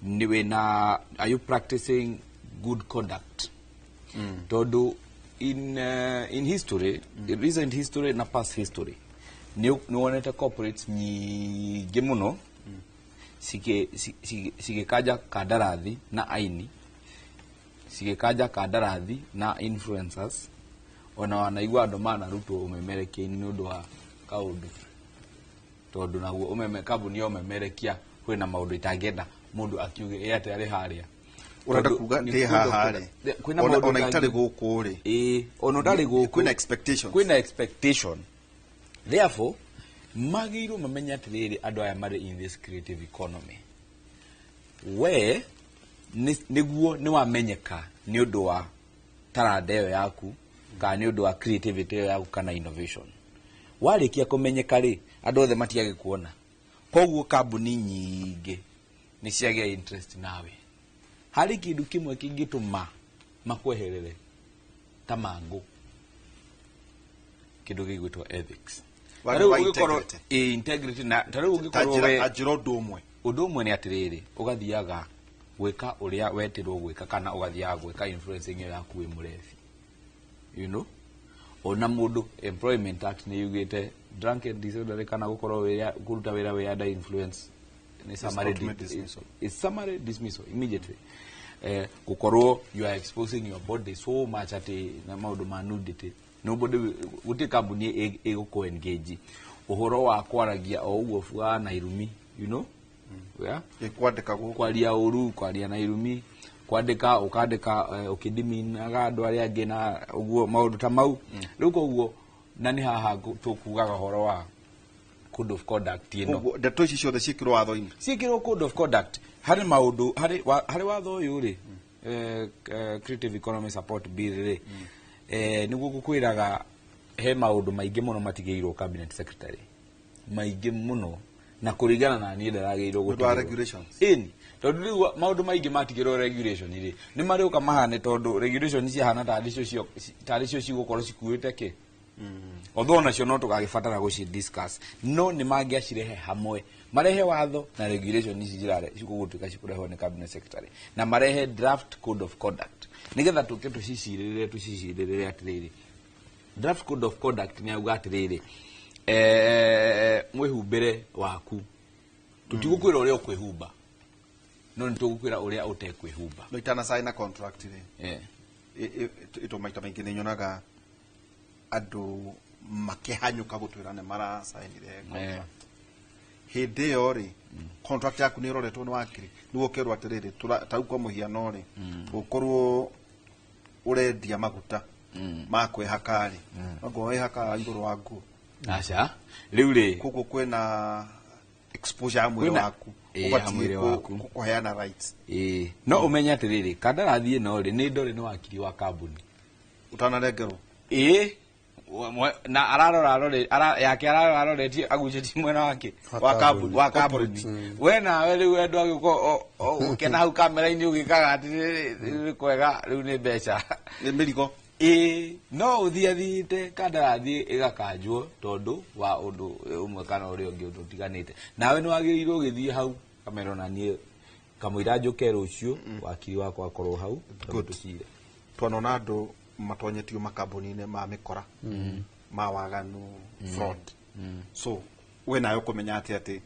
nĩ wĩna, are you practicing good conduct? Tondũ in history, in recent history na past history, nĩ wonete corporates nyingĩ mũno cigĩkanja kandarathi na aini, cigĩkanja kandarathi na influencers. Ona wanaigua andũ manarutwo ũmemerekia-inĩ nĩ ũndũ wa kaũndũ, tondũ naguo ũmeme kambuni ya ũmemerekia kwĩna maũndũ itangĩenda mũndũ akiuge ĩ atĩ arĩ harĩa. Ũrenda Tondũ kuga nĩ ndĩ code of haha conduct. rĩ, Kwĩna ona maũndũ ona itarĩ gũkũ rĩ, ĩĩ, ona ũtarĩ gũkũ, kwĩna expectations. Kwĩna expectation. Therefore magĩrĩirwo mamenye atĩrĩrĩ, andũ aya marĩ in this creative economy, we nĩguo nĩ wamenyeka nĩ ũndũ wa taranda ĩyo yaku, kana nĩ ũndũ wa creativity ĩyo yaku, kana innovation. Warĩkia kũmenyeka rĩ, andũ othe matiagĩkuona. Koguo kambuni nyingĩ nĩ ciagĩa interest nawe. Harĩ kĩndũ kĩmwe kĩngĩtũma makweherere ta mangũ, kĩndũ gĩgwĩtwo ethics. Wagi Ta rĩu wa ũngĩkorwo- integrity. Ĩ, integrity. Na ta rĩu Ta ũngĩkorwo njĩra we ta njĩra ũndũ ũmwe. Ũndũ ũmwe nĩ atĩrĩrĩ, ũgathiaga gwĩka ũrĩa wetirwo gwĩka, kana ũgathiaga gwĩka influencing ĩyo yaku wĩ mũrebi. Ona mũndũ, Employment Act nĩ yugĩte drunk and disorderly, kana gũkorwo kũruta wĩra wĩ under influence nĩ summary ultimate dismissal. It's summary dismissal immediately. Gũkorwo you are exposing your body so much atĩ na maũndũ ma nudity, nobody gũtirĩ kambuni ĩgũkũ engage. Ũhoro wa kwaragia o ũguo bua na irumi, yeah? Ĩkwandĩka gũkũ. Kwaria ũru, kwaria na irumi, kwandĩka, ũkandĩka ũkĩdiminaga andũ arĩa angĩ na ũguo maũndũ ta mau. Rĩu koguo na nĩ haha tũkugaga ũhoro wa code of conduct ĩno. Koguo ndeto ici ciothe ciĩkĩrwo watho-inĩ. Ciĩkĩrwo code of conduct. Harĩ maũndũ harĩ watho ũyũ rĩ, Creative Economy Support Bill rĩ, nĩguo gũkwĩraga he maũndũ maingĩ mũno matigĩirwo cabinet secretary, maingĩ mũno, na kũringana na niĩ ndaragĩrĩirwo Nĩ ũndũ wa gũtigĩrwo. regulations. Ĩni, tondũ rĩu maũndũ maingĩ matigĩrwo regulation rĩ, nĩ marĩũka mahane, tondũ regulation ciahana tarĩ cio cigũkorwo cikuĩte kĩ, although onacio no tũgagĩbatara gũci discuss, no nĩ mangĩacirehe hamwe, marehe watho na regulation ici cigũgũtuĩka cikũrehwo nĩ cabinet secretary, na marehe draft code of conduct nĩgetha tũke tũcicirĩrĩre atĩrĩrĩ, draft code of conduct nĩ auga atĩrĩrĩ, mwĩhumbĩre waku, tũtigũkwĩra ũrĩa ũkwĩhumba, no nĩ tũgũkwĩra ũrĩa ũtekwĩhumba. No itana sign a contract rĩ, ĩto maita maingĩ nĩ nyonaga andũ makĩhanyũka gũtwĩra nĩ maracainire contract. Hĩndĩ ĩyo rĩ, contract yaku nĩ ĩroretwo nĩ wakiri nĩguo ũkerwo atĩrĩrĩ, ta rĩu kwa mũhiano rĩ, ũkorwo ũrendia maguta ma kwĩhaka rĩ, no wĩhakaga igũrũ wa nguo? Aca, rĩu rĩ, koguo kwĩna exposure ya mwĩrĩ waku. Ĩ, ya ũbatiĩ mwĩrĩ waku. kũheana rights. Ĩĩ, no ũmenye atĩrĩrĩ, kandarathi ĩno rĩ, nĩ ndore nĩ wakiri wa kambuni ũtanarengerwo. Ĩĩ, na ararora arore yake, ararora aroretie agucĩtie mwena wake. Wa kambuni. Wa kambuni. We nawe rĩu andũ agĩũka ũkena hau kamera-inĩ ũgĩkaga atĩrĩrĩ, rĩu nĩ kwega, rĩu nĩ mbeca. Nĩ mĩrigo. Ĩĩ, no ũthiĩ athiĩte kandarathi ĩgakanjwo tondũ wa ũndũ ũmwe kana ũrĩa ũngĩ, ũndũ ũtiganĩte. Nawe nĩ wagĩrĩirwo ũgĩthiĩ hau kamera, na niĩ kamũira njũke rũciũ, wakiri wakwa akorwo hau tondũ Good. tũcire. Twanona andũ matonyetio makambuni-inĩ ma mĩkora, ma waganu, fraud. So we nawe ũkũmenya atĩ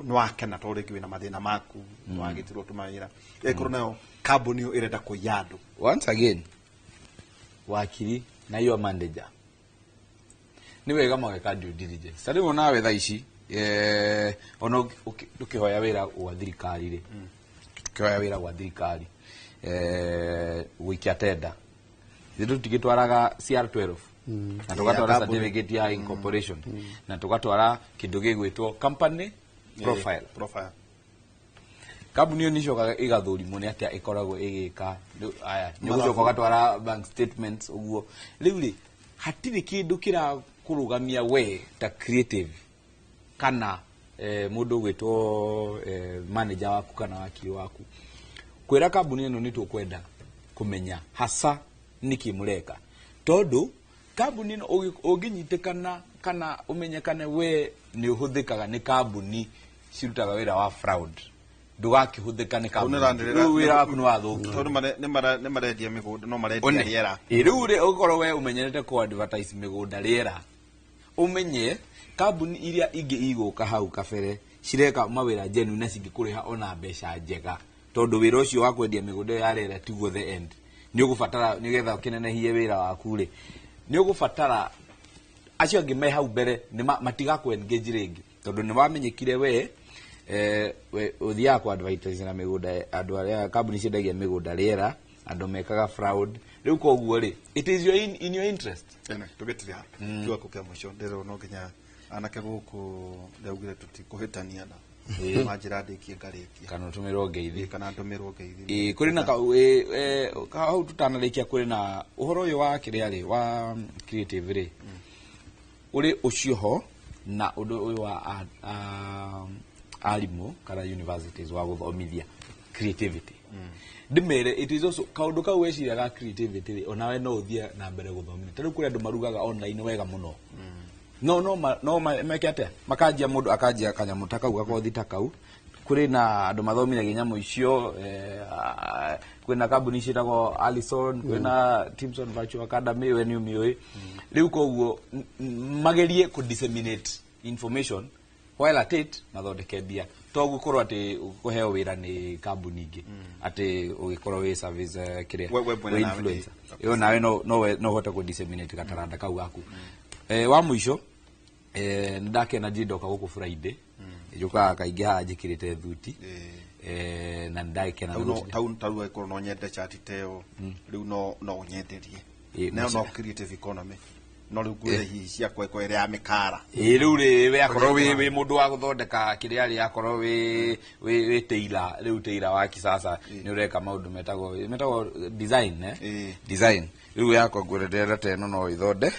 nĩ wakena tondũ rĩngĩ wĩna mathĩna maku, nĩ wagĩtirwo tũmawĩra, ĩkorwo nayo kambuni ĩyo ĩrenda kũiya andũ. Once again, wakiri na your manager nĩ wega mageka due diligence. Ta rĩu nawe thaa ici, ona ũkĩhoya wĩra gwa thirikari rĩ, ũkĩhoya wĩra gwa thirikari, gũikia tenda. Ithuĩ tũtigĩtwaraga CR12 na tũgatwara certificate ya incorporation na tũgatwara kĩndũ gĩgwĩtwo company profile. Profile. Kambuni ĩyo nĩcokaga ĩgathũrimwo nĩ atĩa ĩkoragwo ĩgĩka. Aya, nĩ ũgũcoka ũgatwara bank statements ũguo. Rĩu rĩ, hatirĩ kĩndũ kĩrakũrũgamia we ta creative kana mũndũ ũgwĩtwo manager waku kana wakiri waku kwĩra kambuni ĩno nĩ tũkwenda kũmenya hasa nĩkĩ mũreka, tondũ kambuni ĩno ũngĩnyitĩkana kana ũmenyekane we nĩ ũhũthĩkaga nĩ kambuni cirutaga wĩra wa fraud, ndũgakĩhũthĩka nĩ kambuni. Rĩu wĩra waku nĩ wathũkio. Tondũ nĩ marendia mĩgũnda, no marendia rĩera. Rĩu rĩ, ũkorwo we ũmenyerete kũ advertise mĩgũnda rĩera, ũmenye kambuni iria ingĩ igũka hau kabere cireka mawĩra genuine na cingĩkũrĩha ona mbeca njega, tondũ wĩra ũcio wa kwendia mĩgũnda ya rĩera tiguo the end. Nĩ ũgũbatara nĩgetha ũkĩnenehie wĩra waku rĩ, nĩ ũgũbatara acio angĩ me hau mbere matigakũ engage rĩngĩ, tondũ nĩ wamenyekire we ũthiaga kũ advertise na mĩgũnda, andũ arĩa kambuni ciendagia mĩgũnda rĩera, andũ mekaga fraud. Rĩu koguo rĩ, it is your in your interest. Ene tũgĩtiga kiugo kĩa mũico, ndĩrona no nginya anake gũkũ ndaugire tũtikũhĩtania na manjĩra ndĩkie ngarĩkia kana ũtũmĩrwo ngeithi, kana ndũmĩrwo ngeithi. Kũrĩ na hau tũtanarĩkia, kũrĩ na ũhoro ũyũ wa kĩrĩa rĩ wa creative rĩ, ũrĩ ũcio ho na ũndũ ũyũ wa arimũ kana universities wa gũthomithia creativity. Ndĩmere it is also kaũndũ kau weciria ga creativity rĩ, onawe no ũthiĩ na mbere gũthomithia. Ta rĩu kũrĩ andũ marugaga online wega mũno, no meke atĩa, makanjia mũndũ akanjia kanyamũ ta kau gakothi ta kau. Kũrĩ na andũ mathomithagia nyamũ icio, kwĩna kambuni ciĩtagwo Allison, kwĩna Timson Virtual Academy, we nĩ ũmĩũĩ. Rĩu koguo magerie kũ disseminate information while at it mathondeke mbia, to gũkorwo atĩ kũheo wĩra nĩ kambuni ingĩ atĩ ũgĩkorwo wĩ service kĩrĩa We mwene nawe influencer ĩyo, nawe no ũhote kũ disseminate gataranda kau gaku. Wa mũico, nĩ ndakena ndirĩ ndoka gũkũ Friday, njũkaga kaingĩ haha njĩkĩrĩte thuti, na nĩ ndagĩkena nĩ gũtinda. Tau angĩkorwo no nyende chat ta ĩyo rĩu no ũnyenderie nayo no creative economy, no rĩu ngwĩre hihi ciakwa ĩkorwo ĩrĩ ya mĩkara. Rĩu rĩ, we akorwo wĩ mũndũ wa gũthondeka kĩrĩa rĩ, akorwo wĩ tailor, rĩu tailor wa kisasa nĩ ũreka maũndũ metagwo design, design. Rĩu yakwa ngwĩre ndĩrenda ta ĩno no ĩthonde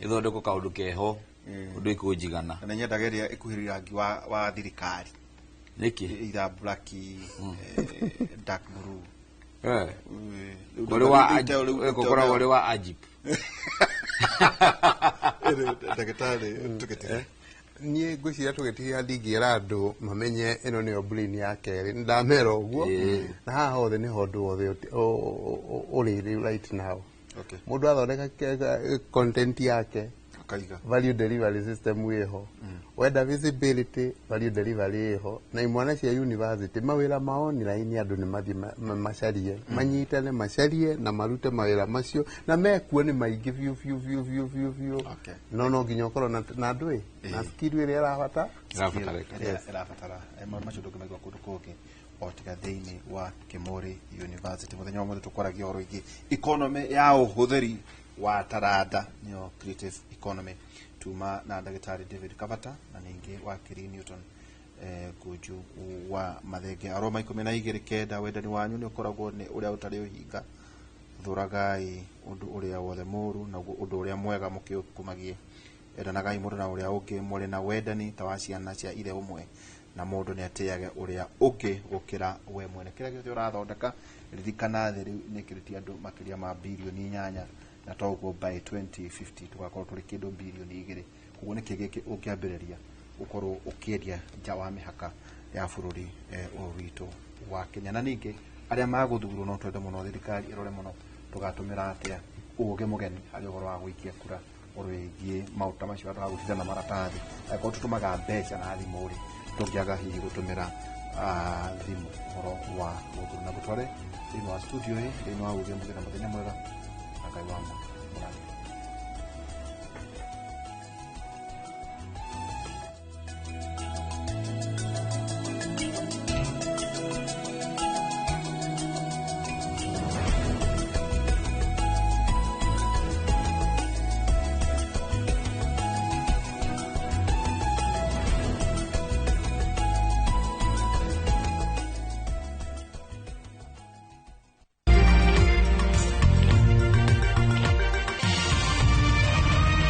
ĩthondekwo kaũndũ keho ũndũ ĩkũnjigana. Na nyendaga ĩrĩa ĩkuhĩrĩria rangi wa thirikari. Nĩkĩ? Either black, dark blue. Ũrĩ wa ũkoragwo ũrĩ wa Ajib. Ndagĩtarĩ tũgĩtiga. Niĩ ngwĩciria tũgĩtiga ndingĩra andũ mamenye ĩno nĩyo brain ya kerĩ, nĩ ndamera ũguo, na haha hothe nĩho ũndũ wothe ũrĩ rĩu right now. Mũndũ athondeka content yake, akaiga value delivery system ĩho, wenda visibility, value delivery ĩho, na imwana cia university mawĩra ma online andũ nĩ mathiĩ macarie, manyitane macarie na marute mawĩra macio, na mekuo nĩ maingĩ biũ biũ biũ biũ biũ biũ. No nginya ũkorwo na andũ na skill ĩrĩa ĩrabatarĩka. Ĩrabatara maũndũ macio ndũngĩmaigua kũndũ kũngĩ o tiga thĩinĩ wa Kĩmũrĩ University. Mũthenya wa ũmũthĩ tũkwaragia ũhoro wĩgiĩ economy ya ũhũthĩri wa taranda, nĩyo creative economy. Tuma na ndagĩtarĩ David Kabata na ningĩ wakiri Newton Ngunju wa Mathenge. Aroma 12:9, wendani wanyu nĩ ũkoragwo nĩ ũrĩa ũtarĩ ũhinga, thũragai ũndũ ũrĩa wothe mũũru na ũndũ ũrĩa mwega mũkĩũkumagie, endanagai mũndũ na ũrĩa ũngĩ mũrĩ na wendani ta wa ciana cia ithe ũmwe, na mũndũ nĩ atĩage ũrĩa ũngĩ gũkĩra we mwene. Kĩrĩa gĩothe ũrathondeka, ririkana thĩ rĩu nĩ ĩkĩrĩtie andũ makĩria ma birioni 8, na toguo by 2050 tũgakorwo tũrĩ kĩndũ birioni 2. Koguo nĩkĩ gĩkĩ ũngĩambĩrĩria ũkorwo ũkĩendia nja wa mĩhaka ya bũrũri ũyũ witũ wa Kenya. Na ningĩ arĩa magũthurwo no twende mũno thirikari ĩrore mũno tũgatũmĩra atĩa ũũgĩ mũgeni harĩ ũhoro wa gũikia kura, ũhoro wĩgiĩ maũndũ ta macio, handũ ha gũtinda na maratathi. Angĩkorwo tũtũmaga mbeca na thimũ rĩ, tũngĩaga hihi gũtũmĩra thimũ ũhoro wa gũthurwo. Na gũtware thĩinĩ wa studio ĩ, thĩinĩ wa ũũgĩ mũgeni, mũthenya mwega na Ngai wa mũrathime.